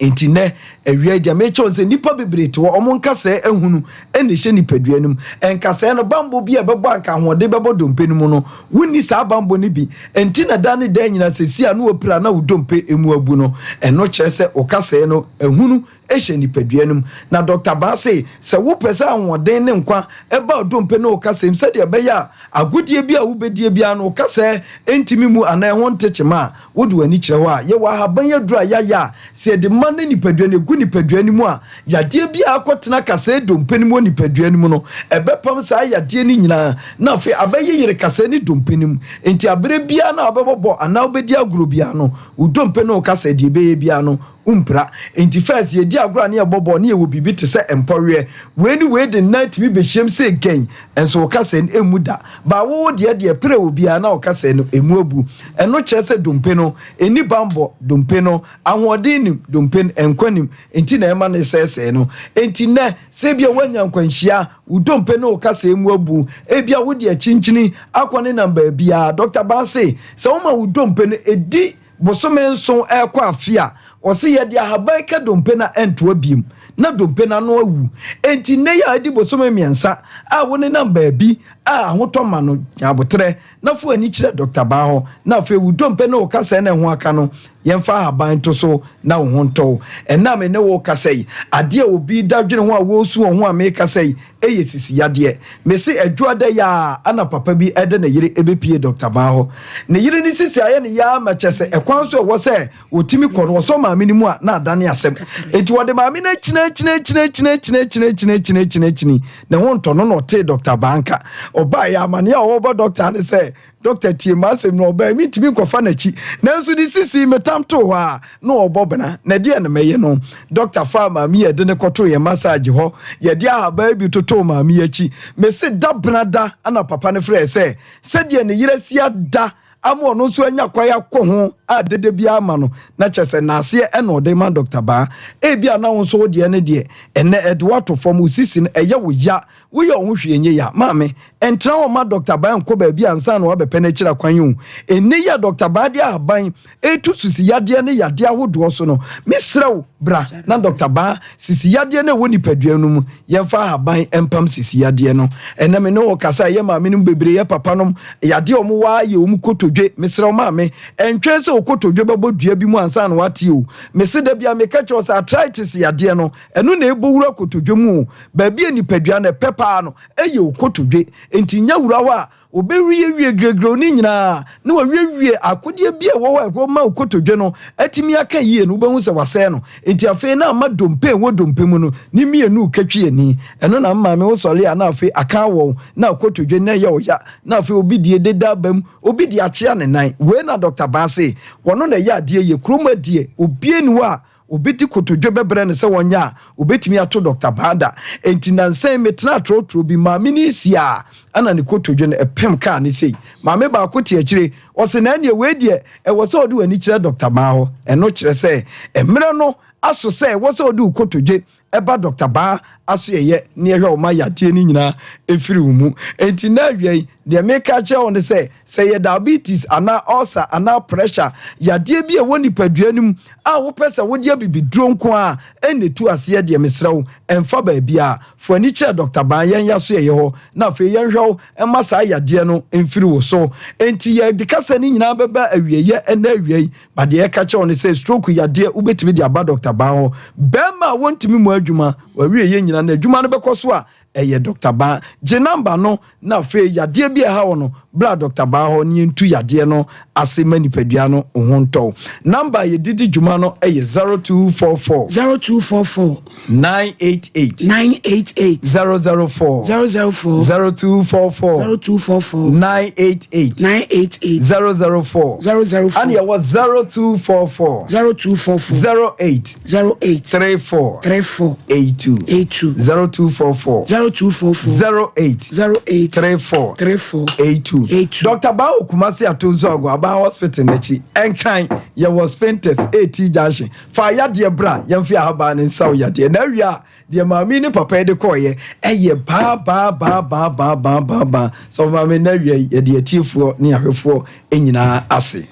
Enti nnɛ, awia yi, deɛ merekyerɛ wo ne sɛ nnipa bebree te hɔ, wɔn nkasɛɛ ahunu na ɛhyɛ nipadua no mu. Nkasɛɛ no, bammɔ bi a ɛbɛbɔ a anka ahoɔden bɛbɔ dompe no mu no, wonni saa bammɔ no bi. Enti na da ne da nyinaa, seesei a na wopira na wo dompe mu abu no, ɛno kyerɛ sɛ wo kasɛɛ no ahunu hyɛ nipadua no mu. Na Dɔkta Baa se, sɛ wopɛ sɛ ahoɔden ne nkwa ba wo dompe ne wo kasɛɛ mu sɛdeɛ ɛbɛyɛ a agodie bi a wobɛdie biara no wo kasɛɛ ntumi mmu anaa ɛho nte kyema a, wode w'ani kyerɛ hɔ a, yɛwɔ ahaban aduro a yɛayɛ a sɛ yɛde ma ne nipadua no, ɛgu nipadua no mu a, yadeɛ bi a akɔtena kasɛɛ dompe no mu wɔ nipadua no mu no, ɛbɛpam saa yadeɛ no nyinaa na afei abɛyeyere kasɛɛ ne dompe no mu. Enti aberɛ biara no a wobɛbɔ bɔɔl anaa wobɛdi agorɔ biara no, wo dompe ne wo kasɛɛ deɛ ɛbɛyɛ biara no, Wompira. Enti first yɛdi agorɔ a ne yɛbɔ bɔɔl ne yɛwɔ biribi te sɛ mpɔweɛ. Wei ne wei de nnan tumi bɛhyiam sɛ gɛn nso wo kasɛɛ no ɛmmu da. But wo wo deɛ deɛ pere obiara na wo kasɛɛ no ɛmu abu. Ɛno kyerɛ sɛ dompe no ɛnni banbɔ, dompe no ahoɔden nnim, dompe no nkwa nnim nti na ɛma no sɛesɛe no. Enti nnɛ sɛ ebia woanya nkwanhyia, wo dompe ne wo kasɛɛ mu abu, ebia wode akyinkyini akɔ ne nam baabiara, Dɔkta Baa se sɛ woma wo dompe no ɛdi Bosome nson rekɔ afe a, ɔse yɛde ahaban ka dompe no a ɛntoa biom, na dompe no ano awu. Enti nnɛ yi a adi bosome mmiɛnsa a wonenam baabi a ahotɔ ma no, nya aboterɛ na fa w'ani kyerɛ dɔkta baa hɔ, na afei wo dompe ne wo kasɛɛ na ɛho aka no, yɛmfa ahaban nto so na wo ho ntɔ wo. Ɛnnɛ a me ne wo rekasa yi, adeɛ a obi da dwene ho a wɔresu wɔn ho a merekasa yi, Ɛyɛ sisi yadeɛ. Mese adwuada yi ara na papa bi de ne yere bɛpie Dɔkta Baa hɔ. Ne yere no sisi ayɛ no yaa ma kyɛ sɛ ɛkwan so ɛwɔ sɛ ɔtumi kɔ no ɔsɔ maame no mu a na adane asɛm. Enti wɔde maame no akyinakyinakyinakyinakyinakyinakyinakyinakyini ne ho ntɔ no na ɔtee Dɔkta Baa nka. Ɔbaeɛ amaneɛ a ɔbɔ dɔkta ne sɛ, dɔkta tie m'asɛm no, ɔbaeɛ mentumi nkɔfa n'akyi. Nanso ne sisi metam too hɔ a na ɔbɔ bena. Na ɛdeɛ na mɛyɛ no? Dɔkta faa maame yi yɛde no kɔtoo yɛn massage hɔ. Yɛde ahaban bi totoo maame yi akyi. Mese da bena da na papa no frɛɛ sɛ sɛdeɛ ne yere asi ada ama ɔno nso anya kwan akɔ ho a dede biara ma no na kyerɛ sɛ naaseɛ ɛna ɔde ma Dɔkta Baa. Ebia na wo nso wo deɛ ne deɛ ɛnɛ ɛde wo ato fam, wo sisi no ɛyɛ wo ya, woyɛ wo ho hwee nyɛ ya. Maame, ɛntena hɔ mma Dɔkta Baa nkɔ baabi ansa na wabɛpɛ no akyiri akwan o. Ɛnnɛ yi a Dɔkta Baa de ahaban retu sisi yadeɛ ne yadeɛ ahodoɔ so no, mesrɛ wo bra na Dɔkta Baa sisi yadeɛ no a ɛwɔ nipadua no mu, yɛmfa ahaban mpam sisi yadeɛ no. Ɛnnɛ me ne wo kasa, ɛyɛ maame nom bebree, yɛ papa nom, yadeɛ a wɔn wɔ ara yɛ wɔn kotodwe. Mesrɛ wo maame, ɛntwɛn sɛ wo kotodwe bɛbɔ dua bi mu ansa na woate o. Mese da biara meka kyerɛ wo sɛ arthritis yadeɛ no, ɛno na ɛbɔ wura kotodwe mu o. Baabi a nipadua no ɛpɛ paa no, ɛyɛ wo kotodwe. Enti nya wura hɔ a, Wɔbɛwiewie grɛgrɛw no nyinaa na wɔawiewie akodeɛ bi a ɛwɔ hɔ a ɛma wo kotodwe no atumi aka yie no, wobɛhu sɛ wɔasɛe no. Enti afei na ama dompe a ɛwɔ dompe mu no ne mmienu rekatwi ani. Ɛno na maame wosɔre a na afei aka awɔ wo, na kotodwe no ɛyɛ wo ya, na afei obi deɛ deda aba mu, obi deɛ akyea ne nan. Wei na Dɔkta Baa se wɔno na ɛyɛ adeɛ yie. Kurom ha deɛ obiara nni hɔ a Obi de kotodwe bɛbrɛ no sɛ ɔnyɛ a, obetumi ato Dɔkta Baada. Enti nnansa yi metenaa trɔtrɔ bi, maame no resi a, ɛna ne kotodwe no pem kaa no sei. Maame baako te akyire, ɔse na ɛneɛ wei deɛ ɛwɔ sɛ ɔde w'ani kyerɛ Dɔkta Baa hɔ. Ɛno kyerɛ sɛ mmerɛ no aso sɛ ɛwɔ sɛ ɔde wo kotodwe ba Dɔkta Baa asoɛeɛ na yɛhwɛ wo ma yadeɛ no nyinaa firi wo mu. Enti nnɛ awia yi, deɛ meka akyerɛ wo ne sɛ, sɛ ɛyɛ diabetes anaa ulcer anaa pressure, yadeɛ bi a ɛwɔ nipadua no mu a wopɛ sɛ wode abibiduro nko ara na ɛtu aseɛ deɛ, mesrɛ wo, ɛmfa baabiara. Fa w'ani kyerɛ Dɔkta Baa yɛn asoɛeɛ hɔ na afei yɛnhwɛ wo mma saa yadeɛ no mfiri wo so. Enti yɛde kasa no nyinaa bɛba awieeɛ ɛnnɛ awia yi. But deɛ yɛka kyerɛ wo ne sɛ stroke yadeɛ wobɛtumi de aba Dr. Ban hɔ. Bɛrima a wɔntumi mmɔ adwuma, wawie yɛ nyina na adwuma no bɛkɔ so a, ɛyɛ Dr. Ban. Gye number no na afei yadeɛ bi a ɛha wo no, bra Dr. Ban hɔ na yɛntu yadeɛ no ase ma nipadua no ho ntɔ wo. Number a yɛde di dwuma no yɛ 0244. 0244. 988. 988. 004. 004. 0244. 0244. 988. 988. 004. 004. Ɛna yɛwɔ 0244. 0244. 08. 08. 34. 34. 82. 82. 0244. 0244. 08. 08. 34. 34. 82. 82. Dr. Bao Kumasi Atonso Ago Aban Hospital n'akyi. Ɛnkran yɛwɔ Spintex AT Junction. Fa yadeɛ bra yɛmfe ahaban no nsa wo yadeɛ na awie a deɛ maame ne papa yi de kɔɔyɛ ɛyɛ baa baa baa baa baa baa baa baa sɔfo maame na awie yi yɛde atiefoɔ ne ahwɛfoɔ nyinaa ase.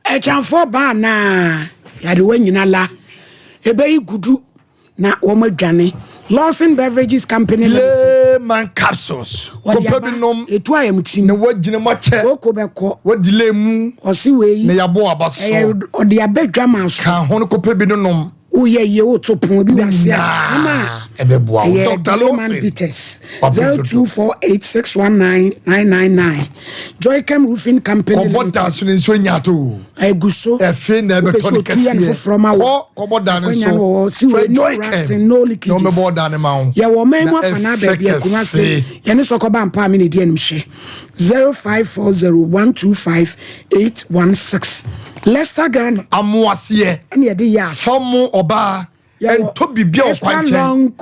Ɛkyanfoɔ baa naa yadewa nyina la ɛbɛyi gudu na wɔn adwane Lawson Beverages Company Limited. Layman capsules. Wɔde Kɔpɛ aba bi nom. etu ayɛ mu tim. Na wagyina mu akyɛ. Kooko bɛkɔ. Wadile mu. Ɔsi wei. Na yɛabɔ aba so. Ɛyɛ ɔde aba dwa ma so. Ka ho no kɔpɛ bi no nom. Woyɛ yie woto pon ebi Ne wɔ ase a. nyinaa Ama ɛbɛboa wo. ɛyɛ Dr. Layman Lawson. Bitters. Wabere Zero dodo. 0248619999 Joycam Roofing Company Kɔbɔ Limited. da so ne nsuo nya ato o. Egu so. Ɛfe na Wopɛ ɛbɛtɔ sɛ ne otu yɛ no kɛseɛ. foforɔ ma wo. Kɔ kɔbɔ da no Akwanya so. no wɔ hɔ. Si Frɛ wei no Joycam rusting no na leakages. ɔmmɛbɔ da no ma wo. Yɛwɔ ɔman mu Na afanaa ɛfɛ baabi Akumase. kɛse. Yɛne Sɔkɔba mpa a me na ɛdi anim hyɛ. 0540125816. Leicester Ghana. Amoaseɛ. Ɛne yɛde yɛ ase. Fam ɔbaa. Yɛwɔ Ɛntɔ biribi a extra ɔkwankyɛn. long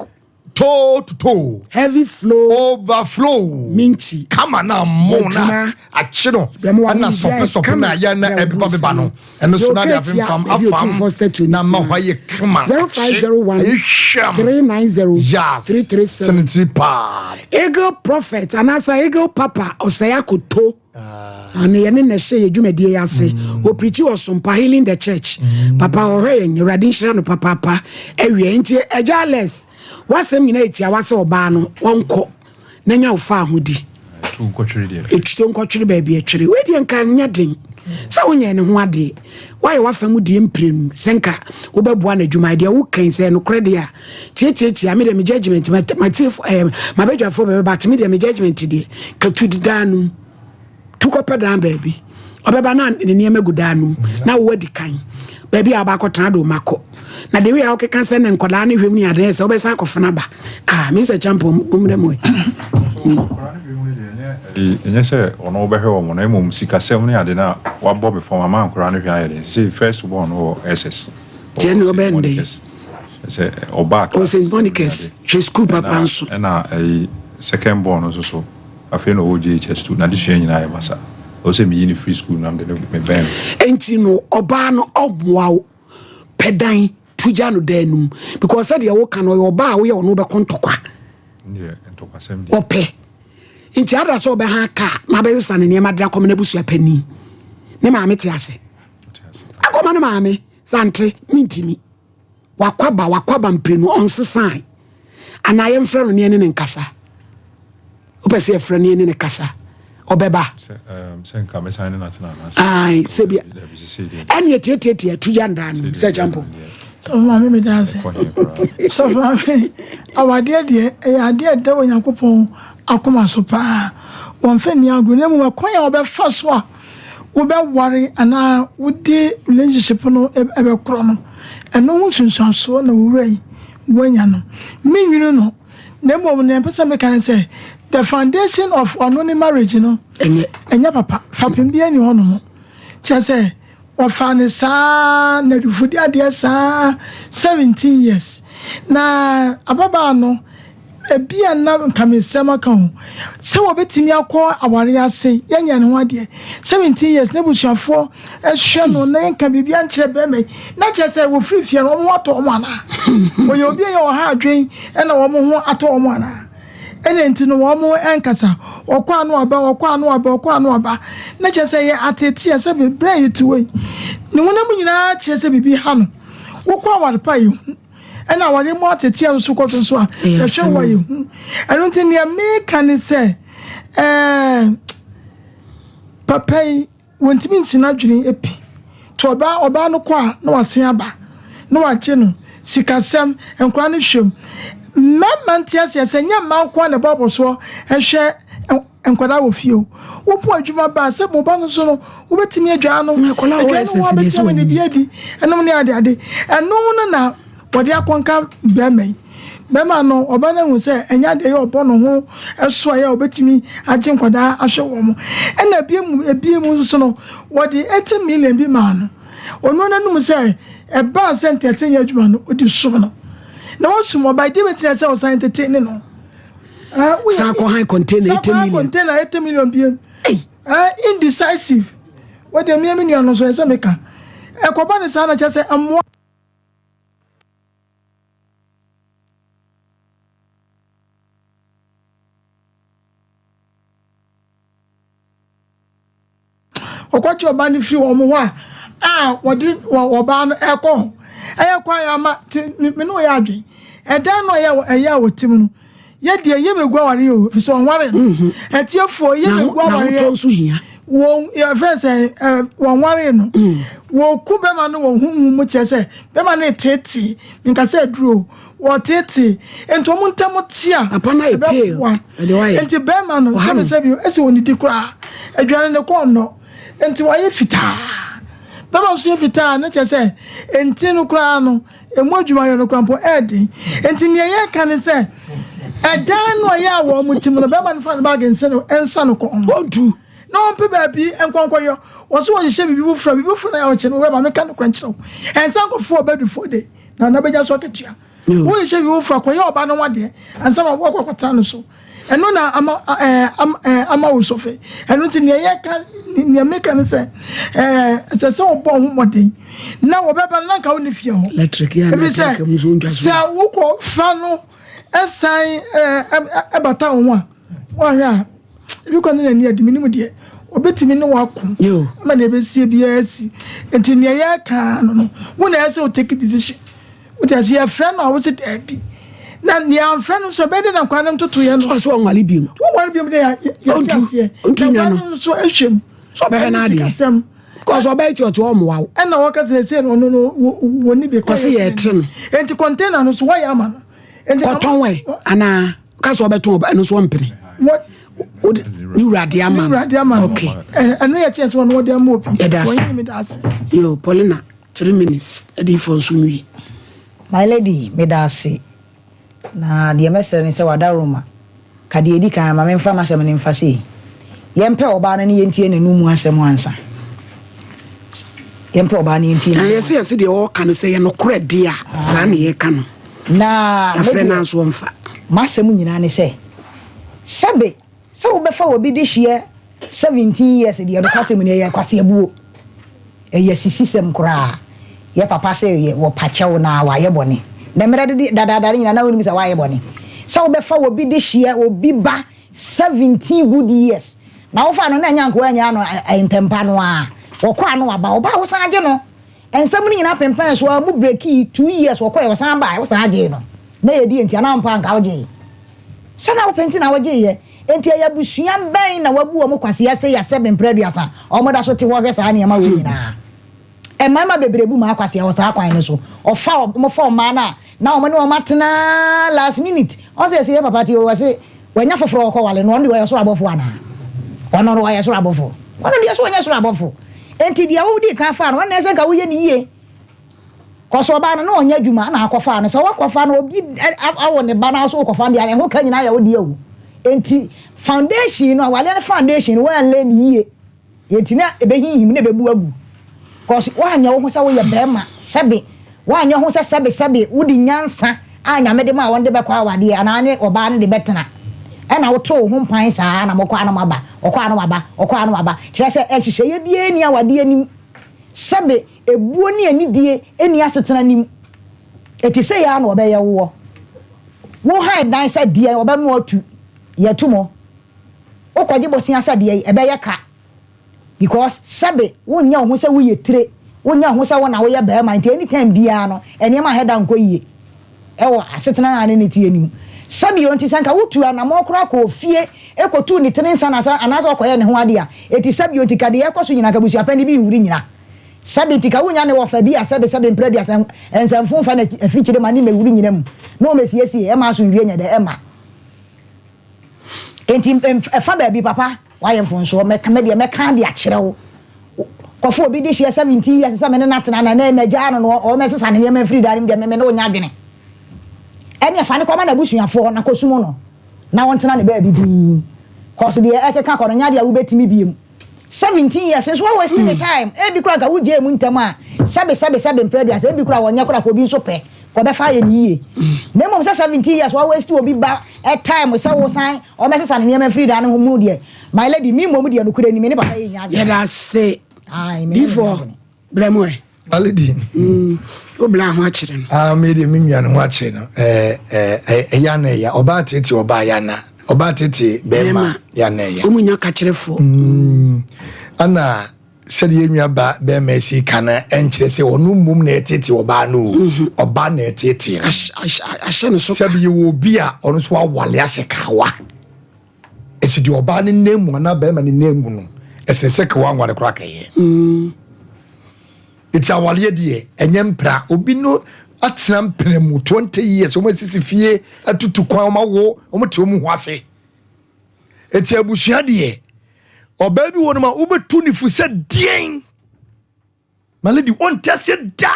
Too to toe. Heavy flow. Overflow. Minti. Kama na mo na Adwuma. akye no. Bɛmo Ɛna ano sɔpe biara sɔpe kama na ayɛ na na ɛbeba ogu beba no. nsa Ɛno so na de Deɛ ɔka tia afemfam baabi afam Otumfoɔ statue no na si ma no. hɔ ayɛ kama. Akye. 0501 Ɛyɛ hwam. 390 Yes. 337. Sanitary pad. Eagle Prophet anaasɛ Eagle Papa Ɔsɛe Akoto. Ano yɛne na ɛhyɛ yɛ dwumadie yi ase. Ɔpirikyi wɔ Sompa Healing the Church. Papa ɔhwɛ yɛn, Awurade nhyira no papaapa. Awie nti Agya Alex, w'asɛm nyinaa yɛ tiawa sɛ ɔbaa no ɔnkɔ na nya wo fa ahodi. Ɛtuo nkɔtwere baabi ɛtwere. Wei deɛ nka nyɛ den sɛ wonyɛ ne ho adeɛ. Woayɛ w'afa mu deɛ mprenu sɛ nka wobɛboa no adwuma deɛ wokan sɛ nokorɛ deɛ a tiatiatia me deɛ me judgement matiefo ɛɛ mabadwafoɔ bɛbɛ but me deɛ me judgement deɛ katu daa no tu kɔpɛ dan baabi ɔbɛba na ne nneɛma gu dan no mu na wo adi kan baabi a wobɛakɔtena de wo ma kɔ na de wei a wokeka sɛ ne nkɔdaa ne hwɛm ne adeɛ sɛ wobɛsan akɔfena ba ah me sɛ champion mmerɛ mu. Nkɔdaa ne hwɛm ne deɛ ɛnyɛ. Ɛnyɛ sɛ ɔno wobɛhwɛ wɔn na mmom sikasɛm ne ade no a wabɔ me fam ama nkwadaa no hwɛ ayɛ den. Sɛ first born no wɔ SS. Tiɛ ne ɔbɛn den. Sɛ ɔbaa class. St. Monica's hwɛ school papa nso. Ɛna ɛyi second born no nso so afei na ɔwɔ JHS 2 na adesua nyinaa yɛ basa. Ɔwɔ sɛ meyi no firi school na mede no mebɛn no. Enti no ɔbaa no ɔmmoa wo pɛ dan to gya no dan no mu because sɛdeɛ woka no ɔyɛ ɔbaa a woyɛ ɔno wobɛkɔ ntɔkwa. Ɔpɛ nti ada sɛ ɔbɛha kaa na abɛsesa ne nneɛma de akɔma n'abusua panin ne maame te ase akɔma ne maame sante mentimi wakwaba wakwaba mprenu ɔnsesae anaa yɛmfrɛ no ne ɛne ne nkasa wopɛ sɛ yɛfrɛ no yɛne ne kasa ɔbɛba sɛ bia ɛne ɛtiatiatia tugya ndaa no sɛ kyampo sɔfo maame meda ase sɔfo maame awadeɛ deɛ ɛyɛ adeɛ ɛda Onyankopɔn akoma so paa wɔmfa nni agorɔ na mmom ɛkwan a wɔbɛfa so a wobɛware anaa wode relationship no ɛbɛkorɔ no ɛno ho nsunsuansoɔ na wɔwura yi woanya no menwunu no Na mmom nea mpɛ sɛ meka ne sɛ the foundation of ɔno ne marriage no ɛnyɛ papa fapem biara nni hɔ nom kyerɛ sɛ wɔfaa no saa na adufudi adeɛ saa 17 years na ababaa no ebia na nka me nsɛm aka ho sɛ wɔbɛtumi akɔ aware ase yɛnyɛ ne ho adeɛ 17 years na abusuafoɔ hwɛ no na yɛnka biribi ankyerɛ bɛrima yi na kyerɛ sɛ wɔfiri fie no wɔn ho atɔ wɔn anaa wɔyɛ obi a yɛ ɔha adwen ɛna wɔn ho atɔ wɔn anaa ɛna nti no wɔn ɛnkasa ɔkɔ ano aba ɔkɔ ano aba ɔkɔ ano aba na kyerɛ sɛ yɛ ateteɛ sɛ bebrɛ a yɛte wɔ yi ne honam nyinaa kyerɛ sɛ biribi ha no wokɔ aware pa yɛ hu ɛna aware mu ateteɛ nso kɔ so nso a yɛhwɛ wɔ yɛ hu ɛno nti nea meka ne sɛ ɛɛ papa yi Wɔntumi nsi n'adwene pi. Nti ɔbaa ɔbaa no kɔ a na wasen aba na wagye no sikasɛm, nkwadaa no hwɛ mu. Mmarima nte aseɛ sɛ nyɛ mmaa nko ara na ɛbɔ abɔsoɔ hwɛ nkwadaa wɔ fie o. Wopɔ adwuma ba a sɛ wo ba no so no wobɛtumi adwaa no, aduane ho a wobɛtumi ama no bi adi, ɛnom ne adeade. Ɛno no na wɔde akɔnka barima yi. Bɛrima no, ɔba no ahu sɛ ɛnyɛ adeɛ yɛ ɔbɔ ne ho so a ɛyɛ a ɔbɛtumi agye nkwadaa ahwɛ wɔn. Ɛna ebie mu ebie mu nso no, wɔde 80 million bi maa no. Ɔno n'anum sɛ ɛbaa sɛ nteate nyɛ adwuma no, ɔdi som no. Na wasum ɔba, ɛdeɛ bɛtumi sɛ ɔsan tete ne no. San kɔ han container 80 million. Container 80 million biem. Indecisive. Wɔde mmea me nua no nso ɛsɛ meka. Ɛkɔba ne saa na kyerɛ sɛ mmoa. Wɔkɔgye ɔbaa no firi wɔn hɔ a a wɔde ɔbaa no ɛkɔ hɔ ɛyɛ kwan ama te me ne ɔyɛ adwen ɛdan no ɛyɛ ɛyɛ a wɔte mu no yɛ deɛ yɛ megu awareɛ o efisɛ ɔnware no mhm. ɛtiefoɔ yɛ megu awareɛ n'ahotɔ nso hia wɔn yɛfrɛ sɛ ɛ wɔnware no mm. wɔku bɛma no wɔn huhu mu kyerɛ sɛ bɛma no eteetee nka sɛ aduro wɔteetee nti wɔn ntam te a ɛbɛboa nti bɛrima no sɛbi sɛbi ɛsɛ wɔn didi koraa aduane ne kɔn nɔ nti wɔayɛ fitaa bɛrima nso yɛ fitaa ne kyerɛ sɛ nti no koraa no Emu adwumayɔ no koraa mpo ɛyɛ den. Enti nea yɛreka ne sɛ, ɛdan no a ɛyɛ a wɔn te mu no, bɛrima no fa ne baage nsa no nsa no kɔ. Ɔntu. Na ɔmpɛ baabi nkɔnkɔyɔ. Wɔn so wɔhyehyɛ biribi foforɔ a, biribi foforɔ na ɛyɛ a ɔkyɛ no, owura ma menka nokorɛ nkyerɛ wo. Ɛnsa nkɔfoɔ ɔbɛdufoɔ de, na na ɔbɛgya so akatua. Wohyehyɛ biribi foforɔ a, kɔyɛ ɔba no ho adeɛ ansa na woakɔ akɔtena no so. Ɛno na ama ɛɛ ama ɛɛ ama wo sɔfɛ. Ɛno nti nea yɛka nea meka ne sɛ ɛɛ ɛsɛ sɛ wɔbɔ ho mmɔden na wɔbɛba no na nka wo ne fie hɔ. Electric yɛ na ɛka mu so ntwa so. Sɛ wokɔ fa no ɛsan ɛɛ ɛbata wo ho a wɔahwɛ a ebi kɔ ne n'ani adi menim deɛ obetumi ne wako ama nea ebesie biara asi. Nti nea yɛka no no wo na ɛsɛ wo take decision. Wote ase? Yɛfrɛ no a, wose daabi. Na nea amfrɛ no nso, ɛbɛyɛ dɛ na nkwadaa no ntotoeɛ no. Ɔsɛ ɔnwale biom. Wonwale biom dɛ yɛte aseɛ. Ɔntu nya no. Na nso ahwɛ mu. Sɛ ɔbɛhwɛ n'adeɛ. Sikasɛm. Kɔsɛ ɔbɛyɛ ti ɔte ɔmmoa wo. Ɛna wɔka sɛ sɛ no ɔno no wɔ ni bi. Ɔsɛ yɛte no. Enti container no so wɔyɛ ama no. Enti kɔtɔn wɛ anaa ka sɛ ɔbɛtɔn ɔbɛ ɛno nso ɔmpene. What? Ne wura de ama no. Ne wura de ama no. Okay. Ɛno yɛ kyerɛ sɛ ɔno ɔde ama obi. Yɛda ase. Yo Paulina. 3 minutes adiyifoɔ nso nwie. My lady meda ase na deɛ mɛsrɛ ne sɛ w'adaworoma ka deɛ ɛdi kan ma memfa m'asɛm no mfa sei. Yɛmpɛ ɔbaa no ne yɛntie n'anum mu asɛm ansa. Yɛmpɛ ɔbaa no yɛntie n'anum. Yɛsɛ yɛsɛ deɛ ɔreka no sɛ yɛ nokorɛ deɛ a saa na yɛka no. Na yɛafrɛ no nso ɔmfa. M'asɛm nyinaa ne sɛ, sɛbe sɛ wobɛfa obi dehyeɛ 17 years deɛ nokwasɛm ni ɛyɛ kwaseabuo. Ɛyɛ asisisɛm koraa. Yɛ papa sɛ yɛ wɔpa kyɛw na wayɛ bɔne. Na mmerɛ dede dadaada no nyinaa na wonim sɛ wayɛ bɔne. Sɛ wobɛfa obi dehyeɛ, obi ba 17 good years na wofaa no na ɛnyɛ anka woanyaa no ntɛmpa no ara. Ɔkɔ a na waba, ɔba a wosan gye no. Nsɛm no nyinaa pempɛn so ara, mo brekii two years ɔkɔɛ ɔsan baeɛ wosan gyee no. Na ɛyɛ deɛ nti anaa mpo anka wogyee? Sɛ na wopɛ nti na wogyeeɛ. Enti ɛyɛ abusua bɛn na wabu wɔn kwasea sei a sɛbe mprɛ aduasa wɔda so te hɔ hwɛ saa nneɛma wei nyinaa? Mmarima bebree bu mmaa kwasea wɔ saa kwan no so. Ɔfa wɔfa mmaa no a na wɔne wɔn atena last minute. Ɔn sɛ yɛse yɛ papa te o, ɔse wanya foforɔ a ɔkɔwale no, ɔno deɛ ɔyɛ soro abɔfoɔ anaa? Ɔno no ɔyɛ soro abɔfoɔ? Ɔno deɛ so ɔnyɛ soro abɔfoɔ. Enti deɛ wodii kan faa no, ɔno na ɛsɛ nka woyɛ no yie. Kɔso ɔbaa no na ɔnyɛ adwuma na akɔfaa no sɛ wakɔfa no obi awo ne ba na so wokɔfa no deɛ ɛho ka nyinaa yɛ wo deɛ o enti foundation no awareɛ no foundation no woanlay no yie enti na ɛbɛhinhim na ɛbɛbu agu kɔso woanyɛ wo ho sɛ woyɛ bɛrima sɛbe woanyɛ ho sɛ sɛbe sɛbe wode nyansa a nyame de maa wɔn de bɛkɔ awadeɛ anaa ne ɔbaa no de bɛtena ɛna woto wo ho mpan saa na mokɔ a na moaba ɔkɔ a na waba ɔkɔ a na waba kyerɛ sɛ nhyehyɛeɛ biara nni awadeɛ nim sɛbe Ebuo ne anidie nni asetena no mu. Eti sei ara na wɔbɛyɛ woɔ. Wo han dan sɛ deɛn wɔbɛnoa atu. Yɛatu mo. Wo kɔgye bosea sɛ deɛn ɛbɛyɛ ka. Because sɛbe wo nyɛ wo ho sɛ woyɛ tire, wo nyɛ wo ho sɛ wo na woyɛ barima nti anytime biara no nneɛma nhɛ da nkɔ yie ɛwɔ asetena no a ne ne teɛ no mu. Sɛbe o nti sɛ nka wo tuu anamɔn koraa kɔɔ fie kɔtuu ne tiri nsa anaasɛ ɔkɔyɛɛ ne ho adeɛ a, eti sɛbe o nti ka deɛ ɛkɔ so nyinaa nka abusuapanin bi nhuri nyina. Sɛbe nti ka wonya ne wɔfa bi a sɛbe sɛbe mprɛ aduasa nsɛmfo mfa na afikyire ma ne mmɛwuru nyina mu na ɔmmɛsiesie ɛma asomdwie nyɛ dɛ ɛma enti ɛfa baabi papa wayɛ mfonsoɔ mɛka mɛdeɛ mɛka de akyerɛ wo kɔfo obi de hyeɛ 17 years sɛ me ne no atena na ɛnɛ magyaa no no ɔmɛsesa ne nneɛma mfiri daa no mu deɛ me me ne wo nya adwene ɛne ɛfa ne kɔma n'abusuafoɔ na kɔsum no na ɔntena ne baabi dinn kɔs deɛ ɛkeka kɔ no nyɛ adeɛ a wobɛtumi biem 17 years nso wa waste ne time ebi koraa nka wo gyae mu ntɛm a sɛbe sɛbe sɛbe mprɛ aduasa ebi koraa wɔnyɛ koraa ka obi nso pɛ ka ɔbɛfa ayɛ no yie na mmom sɛ 17 years wa waste obi ba time sɛ wo san ɔmɛsesa ne nneɛma mfiri dan no ho mu deɛ my lady me mmom deɛ nokorɛ ni me ne papa yɛ nya adwene. Yɛda ase Ae, me ne no nya difoɔ adwene. brɛ mu ɛ. My lady. Wo bla ho akyere no. Ah, me de me nua no ho akyere no. Eh eh eh ya na ya. Oba tete oba ya na. Oba tete bema ya na ya. Omu nya kakyerefo. Ana sɛdeɛ yɛn nua ba bɛrima si ka no ɛnkyerɛ sɛ ɔno mmom na ɛtete ɔbaa no o ɔbaa na ɛtete no ahyɛ no so sɛbi yɛwɔ obi a ɔno nso awale ahyɛ kawa ɛsi deɛ ɔbaa no nan mu anaa bɛrima no nan mu no ɛsɛ sɛ kawa nware koraa kɛyɛ Eti awareɛ deɛ ɛnyɛ mpra. Obi no atena mpena mu 20 years, wɔn asisi fie, atutu kwan, wɔn awo, wɔn te wɔn ho ase. Eti abusua deɛ, ɔbaa bi wɔ no ma wobɛtu ne fo sɛ deɛn. My lady, wɔnte aseɛ da.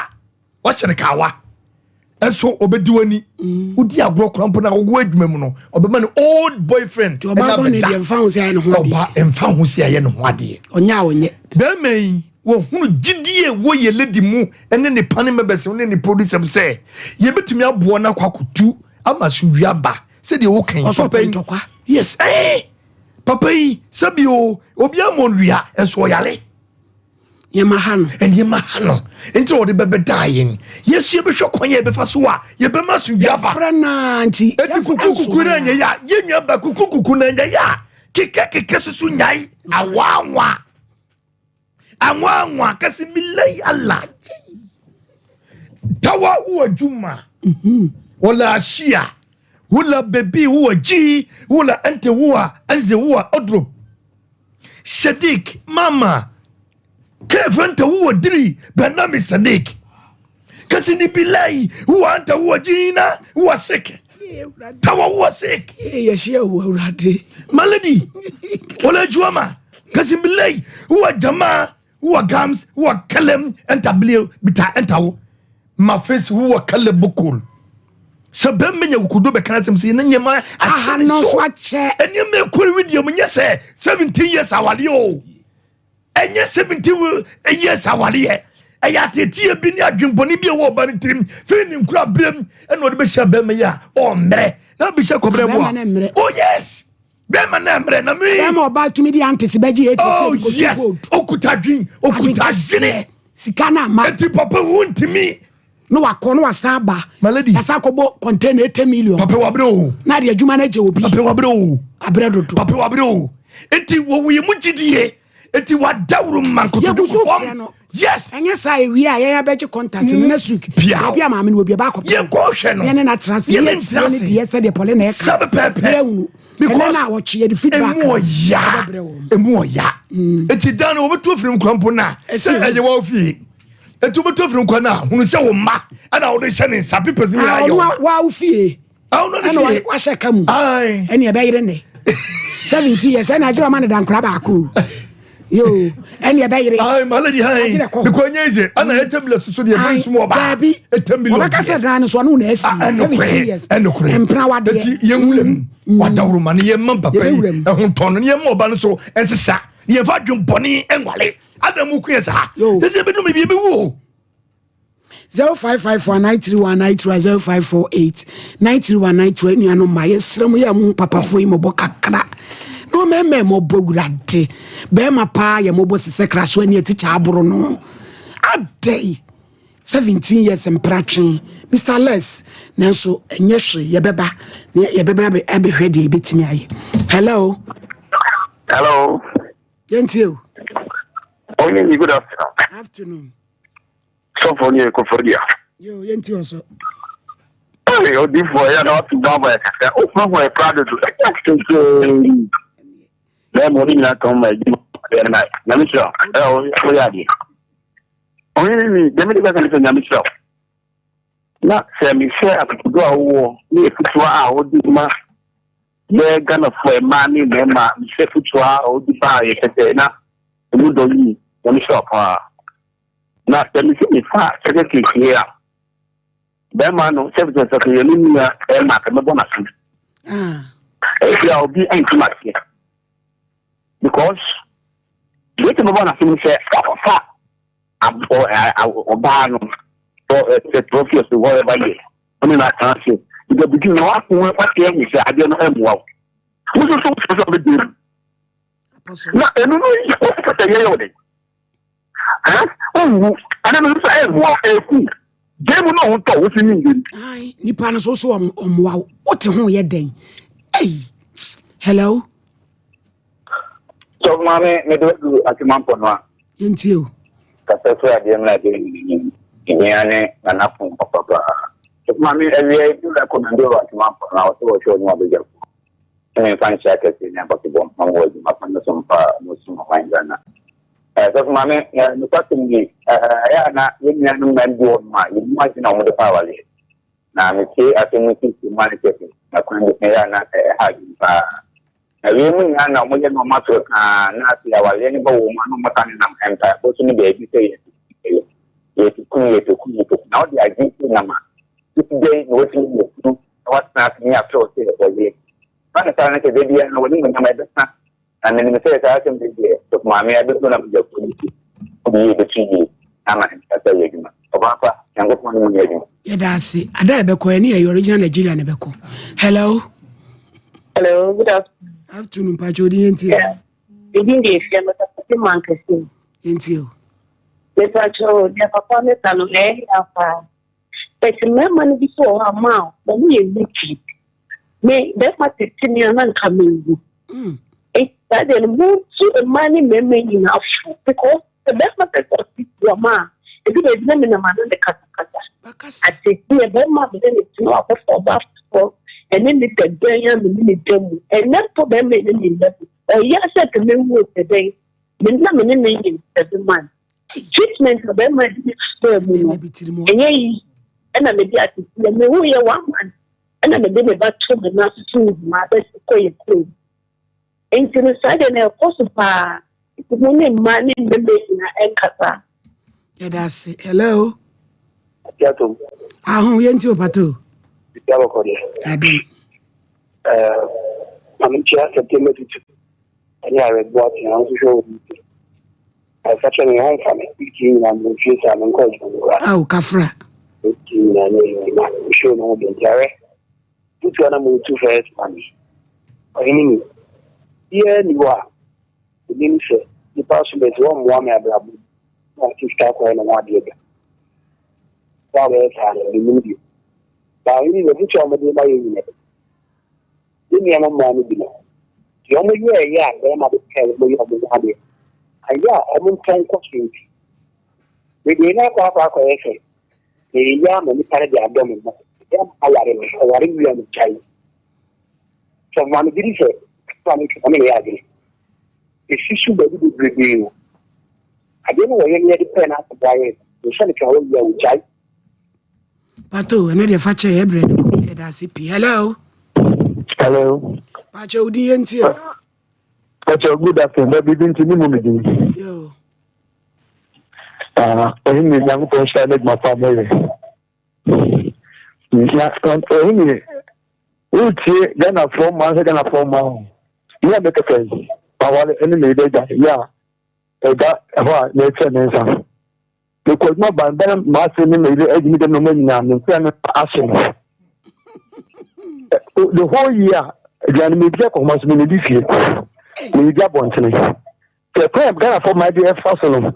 Wahyɛ no kawa. Ɛnso ɔbɛdi w'ani. Wodi agorɔ koraa mpo na wowɔ adwuma mu no, ɔbɛma no old boyfriend. Nti ɔbaa bɔne deɛ mfa ho sɛ ayɛ ne ho adeɛ. Ɔbaa mfa ho sɛ ayɛ ne ho adeɛ. Ɔnyɛ a ɔnyɛ. Bɛrima yi wɔhunu gyidie ɛwɔ yɛ lady mu ɛne ne pane members ne ne producer sɛ yɛbɛtumi aboɔ no akɔ akɔtu ama asomdwie aba sɛdeɛ woka yi. Ɔsɔ Papa yi ntɔkwa. Yes, eh! Papa yi sɛbi o obi amɔ nwia ɛnso ɔyare. Nneɛma ha no. Nneɛma ha no. Nti na wɔde bɛbɛdaa yɛn. Yɛsu yɛbɛhwɛ kwan yɛ yɛbɛfa so a yɛbɛma asomdwie aba. Yɛfrɛ no a nti. Eti kuku kuku na nyɛ ya. Yɛn nua ba kuku kuku na nyɛ ya. Keke keke susu nyae. Awanwa. Anwanwa kasi bilai Allah. Tawa huwa juma. Wala ashia. Wala bebi huwa ji. Wala ante huwa anze huwa odrob. Sadiq mama kayfa anta huwa diri barnamij Sadiq kasini bilahi huwa anta huwa jina huwa sick tawa huwa sick yɛhyia wo awurade my lady wala juama kasim bilahi huwa jamaa huwa gams huwa kalam anta bili bita anta wo ma face huwa kalab bukul. Sɛ bɛrima nya kokodo bɛka asɛm sɛ na nneɛma ahyɛ ne so akyɛ. Nneɛma ɛkɔ ne wedeɛ mu nyɛ sɛ 17 years awareɛ o. Ɛnyɛ 17 years awareɛ. Ɛyɛ ateeteɛ bi ne adwembɔne bi a ɛwɔ ɔba no tirim firi ne nkura berɛm ɛna ɔde bɛhyia bɛrima yi a ɔmmerɛ na bɛhyia kɔbrɛ mu a. Oh yes. Bɛrima na mmerɛ na me. Bɛrima ɔbaa tumi di antete bɛgye eight oh, yes. Okuta dwen okuta adwene. Sika na ama. Eti papa wo ntumi. Na wakɔ na wasan aba. My lady. Yasa akɔbɔ container 80 million. Papa wabrɛ o. Na de adwuma no agye obi. Papa wabrɛ o. Abrɛ dodo. Papa wabrɛ o. Eti wɔwɔ yɛ mu gyidie. Eti wadawuro ma nkotoku fam. Yes. Ɛnyɛ saa ewie a yɛn abɛgye contact no na suk. Pia. Baabi a maame no wɔ bi ɛba akɔpɛ. Yɛn kɔ hwɛ no. Yɛn ne na tena ase. Yɛn ne tena ase. Deɛ sɛdeɛ pɔle na ɛka. Sɛbɛ pɛpɛ. Na ehunu. Ɛnɛ na awɔtwe yɛde feedback. Emu ɔya. Emu ɔya. Eti dan no wɔbɛtu afiri mu kwan po na. Sɛ ɛyɛ wɔ fie. Eti wɔbɛtu afiri mu kwan na hunu sɛ wɔn mma ɛna wɔde hyɛ ne nsa pipɛs nyinaa yɛ wɔn. Wa wo fie. Ɛna wahyɛ ka mu. Ɛne ɛbɛyere ne. 70 years ɛna agyerɛ ɔma ne dankora baako. Yo, ɛne ɛbɛyere. Ayi maladi han. Agyerɛ kɔ. Because nye ize ɛna ɛtɛ bila soso deɛ ɛbɛn sum ɔba. Daabi. Ɛtɛ million. Ɔbɛka sɛ dan no so ɔno na ɛsi. 70 years. Ɛnokore. Mpena wadeɛ. Eti yɛn wura mu. Wadawuruma ne yɛn mma papa yi. Ɛho tɔn no ne yɛn mma ɔba no so ɛnsesa. Ne yɛn fa adwene bɔne ɛnwale. Adam mu kun yɛ saa. Sisi ebi dum ebi ebi wu o. 0554 931 931 0548 931 931 nuanom ma yɛsrɛ mo yɛ mo papafoɔ yi mɔbɔ kakra na ɔmɛmɛ mɔbɔ awurade bɛrima paa yɛ mɔbɔ sisɛ kraso ani atikya aboro no adɛn 17 years mpratwe Mr. Les nanso ɛnyɛ hwee yɛbɛba yɛbɛba abɛhwɛ deɛ yɛbɛtumi ayɛ. Hello. Hello. Yɛntie o. Onye good afternoon. Afternoon. Sɔfo ni Kofodia. Yo, yɛntie ɔsɔ. Ee, odifoɔ yɛ na ɔte bɔ abɔ yɛ kakra. O fún fún ɛkura dodo. Ɛkyɛ tete. Bẹ́ẹ̀ mo ní nyinaa kan ma ẹ̀dí ẹ̀ náà. Nyame sira ẹ ọ yɛ adeɛ. Ɔhene ni dɛm de bɛka ne sɛ nyame sira na sɛ mehwɛ akokodo a wowɔ ne afutuo a wode ma yɛ Ghanafoɔ mmaa ne mmarima mehwɛ afutuo a wode ba a yɛhwɛ sɛ na ɛmu dɔ yie nyame sira paa na sɛ mehwɛ mefa sɛdeɛ kiekie a bɛrima no sɛ sɛ sɛ yɛ ne nua ɛma sɛ mɛbɔ n'aso ebi a obi ɛntim aseɛ because deɛ ɛtɛ mɛbɔ n'aso no sɛ wakɔfa ɔbaa no sɛ 12 years whatever year ɔne no atena ase nka bidi na wako wate ahu sɛ adeɛ no ɛmmoa wo wo nso so wosɛ sɛ wobɛdie mu na ɛno no wopɛ sɛ yɛyɛ wo dɛn ɔnwu ɛno no nso ɛmmoa wo ɛku gye mu na ɔho tɔ wo si ne ndem nipa no so so ɔmmoa wo wote ho yɛ dɛn ei hello Sɔfo maame mede wadu atwemampɔ no a. Yɛntie o. Kasa firi adeɛ mu na adeɛ nyinaa hia ne nana pon papa paa. Sɔfo maame awia yi bi recommend wɔ atwemampɔ no a wɔsɛ wɔhwɛ ɔne wabɛgya ko. Ɛne mfa nhyɛ akɛse ne abɔtebɔ mpa wɔ adwuma pa no so mpa a wɔsum ɔman Ghana. Sɔfo maame nokwasɛm ni ɛyɛ a na yɛn nuanom mmaa bi wɔ hɔ a yɛn mu adwene a wɔde fa awareɛ. Na metie asɛm no sisi mu ane kɛse na kwan bi so ɛyɛ a na ɛha adwene paa. Na wei mu nyinaa na wɔyɛ nneɛma soro kaa na afei awareɛ no ba wɔn mu a na wɔsan nenam mpaebɔ so ne baabi sɛ yɛtu yɛtu kunu yɛtu kunu yɛtu kunu na wɔde adwene si nam a titi dɛn na wɔtumi yɛ kunu na wɔatena ase ne atorɔ sɛ wɔyɛ fa ne saa no sɛ da biara no wɔne mu nam ɛbɛsa na menim sɛ saa asɛm de deɛ sɔfo maame abɛdu na mogya kuo no ti wode yie bɛtu yie na ama nsa yɛ adwuma ɔbaa pa Nyankopɔn ne mu nyɛ adwuma. Yɛda ase. Ada a ɛbɛkɔ ɛne ɛyɛ original Nigeria na ɛbɛkɔ. Hello. Hello, good afternoon. Afternoon, Pacho, odi yɛn tie. Edin de efia mɛka sɛ mankasi. Yɛn tie o. Mepacho, deɛ papa ne ka no ɛyɛ ya paa. But mmarima no bi so wɔ hɔ a ma wɔn yɛ wicked. Me bɛrima tete me a na nka mewu. Saa deɛ no montu mmaa ne mmarima nyinaa fo because sɛ bɛrima pɛ sɛ ɔte wɔn a ebi baabi na menam ano ne kasakasa. Ateteɛ bɛrima a mene ne tena wakɔfa ɔbaa foforɔ ɛne ne da dan a mene ne da mu ɛnɛ mpo bɛrima ɛne ne nna mu ɔyɛ sɛ nka mewu sɛ dɛn me na mene ne nyim 7 months treatment a bɛrima de me faa mu no ɛnyɛ yi ɛna mede ateteɛ mewu yɛ one month ɛna mede me ba to me nan so so nhoma abɛsi kɔ yɛ kurom nti no saa deɛ na ɛkɔ so paa nti mo ne mmaa ne mmarima nyinaa ɛnkasa. Yɛda ase. Hello. Aho yɛntie o pato. Yabɔkɔ deɛ. Adom. Ɛɛ, maame nkyia September tutu ɛne awɛboa tena nso hwɛ wɔ mu. Ɛfa kyɛ me ho mfa me week yi nyinaa mewɔ fie saa menkɔ adwuma mu koraa. Ao kafra. Week yi nyinaa nyɛ adwuma na show no ho de nti awɛ tutu a na motu first ma me. Ɔhene ni. Biara ni hɔ a onim sɛ nipa so bɛsi wɔmmoa me abrabɔ mu na ɔte sika akɔyɛ ne ho adeɛ da. Sɛ wobɛyɛ saa no menim deɛ. Ba ɔhene ni afutu a wɔde ma yɛ nyinaa. Yɛn nuanom mmaa no bi no, deɛ wɔyɛeɛ a barima de pɛɛ wɔn yɛ wɔn ho adeɛ, ayɛ a wɔntɔ nkɔ so nti, bebree no akɔ akɔ akɔyɛ sɛ, meyɛ ama nipa no de adɔ me mma, meyɛ ama aware me, ɔware wie a megyae. Sɛ ɔma me gyedi sɛ, ɛfa no twa, ɔne me yɛ adwene. Ɛsi so baabi bebrebe o. Adeɛ no wɔyɛ no yɛde pɛɛ no asɛboa yɛ, nhyɛ no twa wɔwie a wɔgyae. Pato, ɛno deɛ fa kyɛ yɛ brɛ no kɔ yɛda ase pii. Hello. Hello. Pakyɛ wo din yɛ ntie o. Pakyɛ good afternoon. Bɛ biribi nti ne mu me din. Yo. Ah, ɛhe ne Nyankopɔn nhyira ne adwuma pa mɛyɛ. Na ɛhe ne wotie Ghanafoɔ mma sɛ Ghanafoɔ mma ho. Me a mekasa yi, mawale ɛne me yere agya yɛ a ɛda ɛhɔ a na ɛkyɛ me nsa. Mekɔ adwuma ba meba na m'ase ne me yere adi me dɛm nneɛma nyinaa me nsa no ahye me. The whole year aduane medi akɔhoma so menedi fie medi abɔntene. Sɛ kwan a Ghanafoɔ man de ɛfa so no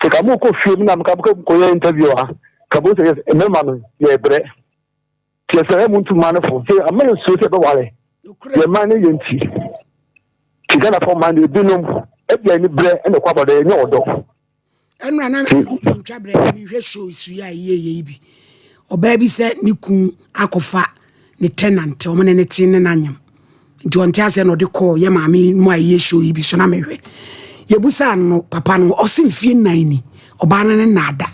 sɛ ka mokɔ fie mu na mka mokɔyɛ interview a ka bo sɛ yes mmarima no yɛbrɛ. Kyerɛ sɛ ɛmu ntu mmaa no fo sɛ ama yɛ suro sɛ ɛbɛware yɛ mmaa no yɛ nti. Ti Ghanafoɔ mmaa no ebinom ɛde ani brɛ ɛna ɛkɔ abɔdɔ ɛnyɛ ɔdɔ. Ɛnora na ntwa brɛ na mehwɛ show su yi a ɛyɛ yɛ yi bi. Ɔbaa bi sɛ ne kun akɔfa ne tenant wɔn ne ne te ne n'anyam. Nti ɔnte aseɛ na ɔde kɔɔ yɛ maame mu a ɛyɛ show yi bi so na mehwɛ. Yɛbusaa no papa no ɔse mfie nnan ni ɔbaa no ne nnaada.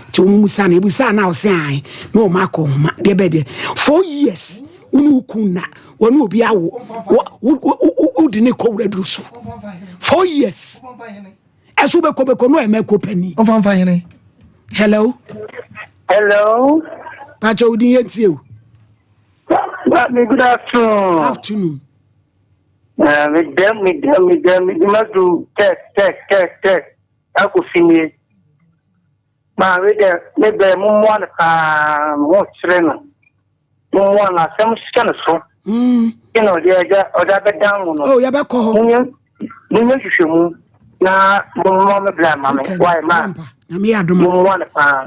Nti wɔn musaa no yɛbusaa no a ɔse ae na wɔn akɔ nhoma deɛ bɛɛ deɛ four years wo ne wo kun na wɔne obi awo wode ne kɔ wura duro so 4 years ɛso bɛkɔ bɛkɔ no ɛmɛ kɔ pani. Ɔfanfa hene. Hello. Hello. Pakyɛ wo din yɛ ntie o. Maame good afternoon. Afternoon. Uh, me dɛm me dɛm me dɛm me dwuma du tɛk tɛk tɛk tɛk akɔ finie. Maame dɛ me bɛ mo mmoa no paa mo ho kyerɛ no mo mmoa no asɛm hyɛ no so. Ɛna ɔde agya ɔde abɛdan mo no. Oh yɛbɛkɔ hɔ. Monyɛ monyɛ nhwehwɛmu na mommoa me bra ma me wae ma. Nyame yɛ adom. Mommoa no paa.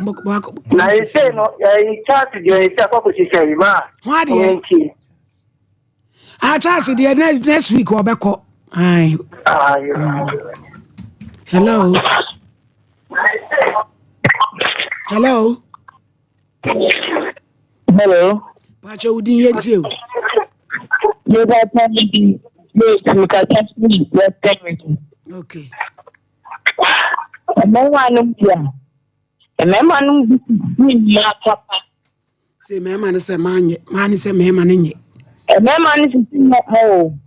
Na ɛsei no ɛyi Charles deɛ ɛsɛ akɔ akɔsi sɛ yi ma. Ho adeɛ. Ah Charles deɛ next next week ɔbɛkɔ. Aye. Hello. Hello. Hello. Pakyɛ wo din yɛ ntie o. Mepatwa me din mekasa firi Western Region. Okay. Mmarima no bi a mmarima no bi sisi mmaa papa. Sɛ mmarima no sɛ maa nyɛ maa ne sɛ mmarima no nyɛ. Mmarima no sisi mmaa o.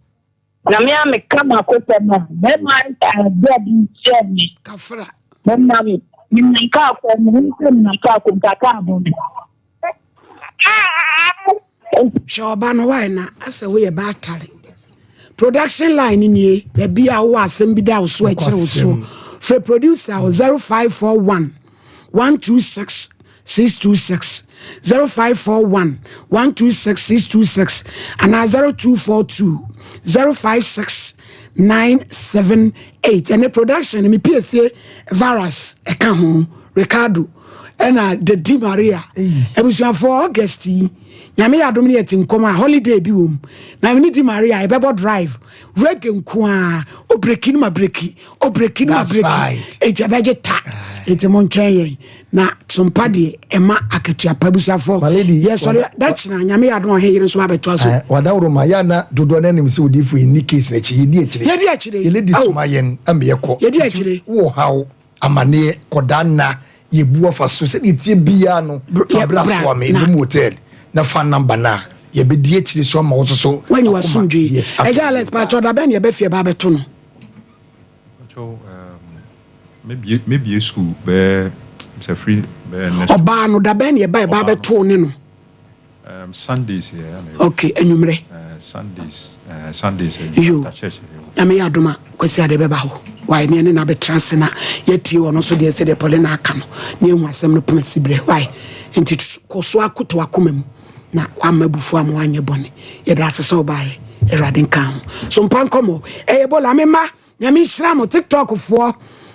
Na me a meka m'akosɛm a mmarima no sɛ adeɛ bi kyerɛ me. Kafra. Mmarima no menam kaa kɔ mehu sɛ menam kaa kɔ nka kaa bɔ me. Hwɛ ɔba no wae na asɛ woyɛ baatare. Production line nie baabi a wowɔ asɛm bi da wo so ɛkyerɛ wo so. Frɛ producer wɔ 0541 126 626 0541 126 626 anaa 0242 056 978. Ɛne production no me piesie Varas ɛka ho Ricardo ɛna Dadi Maria abusuafoɔ August yi nyame yɛ adom no yɛte nkɔm a holiday bi wɔ mu na mene Di Maria yɛbɛbɔ drive reggae nko a obreki no ma breki obreki no ma breki enti ɛbɛgye ta enti mo ntwɛn yɛn na sompa deɛ ɛma akatua pa abusuafoɔ yɛsɔre dakyena nyame yɛ adom a ɔhe yere nso abɛtoa so wadaworo ma yɛ ana dodoɔ no anim sɛ odiifo yɛnni case no akyi yɛdi akyire yɛdi akyire yɛledi soma yɛn ama yɛkɔ yɛdi akyire wɔ haw amaneɛ kɔdaa nna yɛbu afa so sɛdeɛ ɛteɛ biara no fa bra soa me Edom Hotel na fa number no a yɛbɛdi akyire so ama wo nso so Wanyi akoma w'asomdwoe. yes atɔ Agya Alex, pakyɛw da bɛn na yɛbɛ fie ba abɛto no? Pakyɛw ehm mɛbie school bɛyɛ sɛ firi bɛyɛ next Ɔbaa no da bɛn na yɛba yɛba Ɔbaa no. abɛto wo ne no? Sundays yɛ ɛna yɛwɔ. Ok, anwummerɛ. Sundays, Sundays Yo, after church yɛwɔ. Nyame yɛ adom a, Kwasi Ade bɛba hɔ. Wai, ne ɛne no abɛtra ase na yɛatie ɔno nso deɛ sɛdeɛ Paulina aka no, na yɛahu asɛm no poma siberɛ. Wai, nti kɔ so ara koto w'akoma mu na wamma abufuo amma woanyɛ bɔne. Yɛda ase sɛ wobaeɛ. Awurade nka ho. So mpa nkɔmmɔ. Ɛyɛ Bola, me mma. Nyame nhyira mo, TikTok foɔ.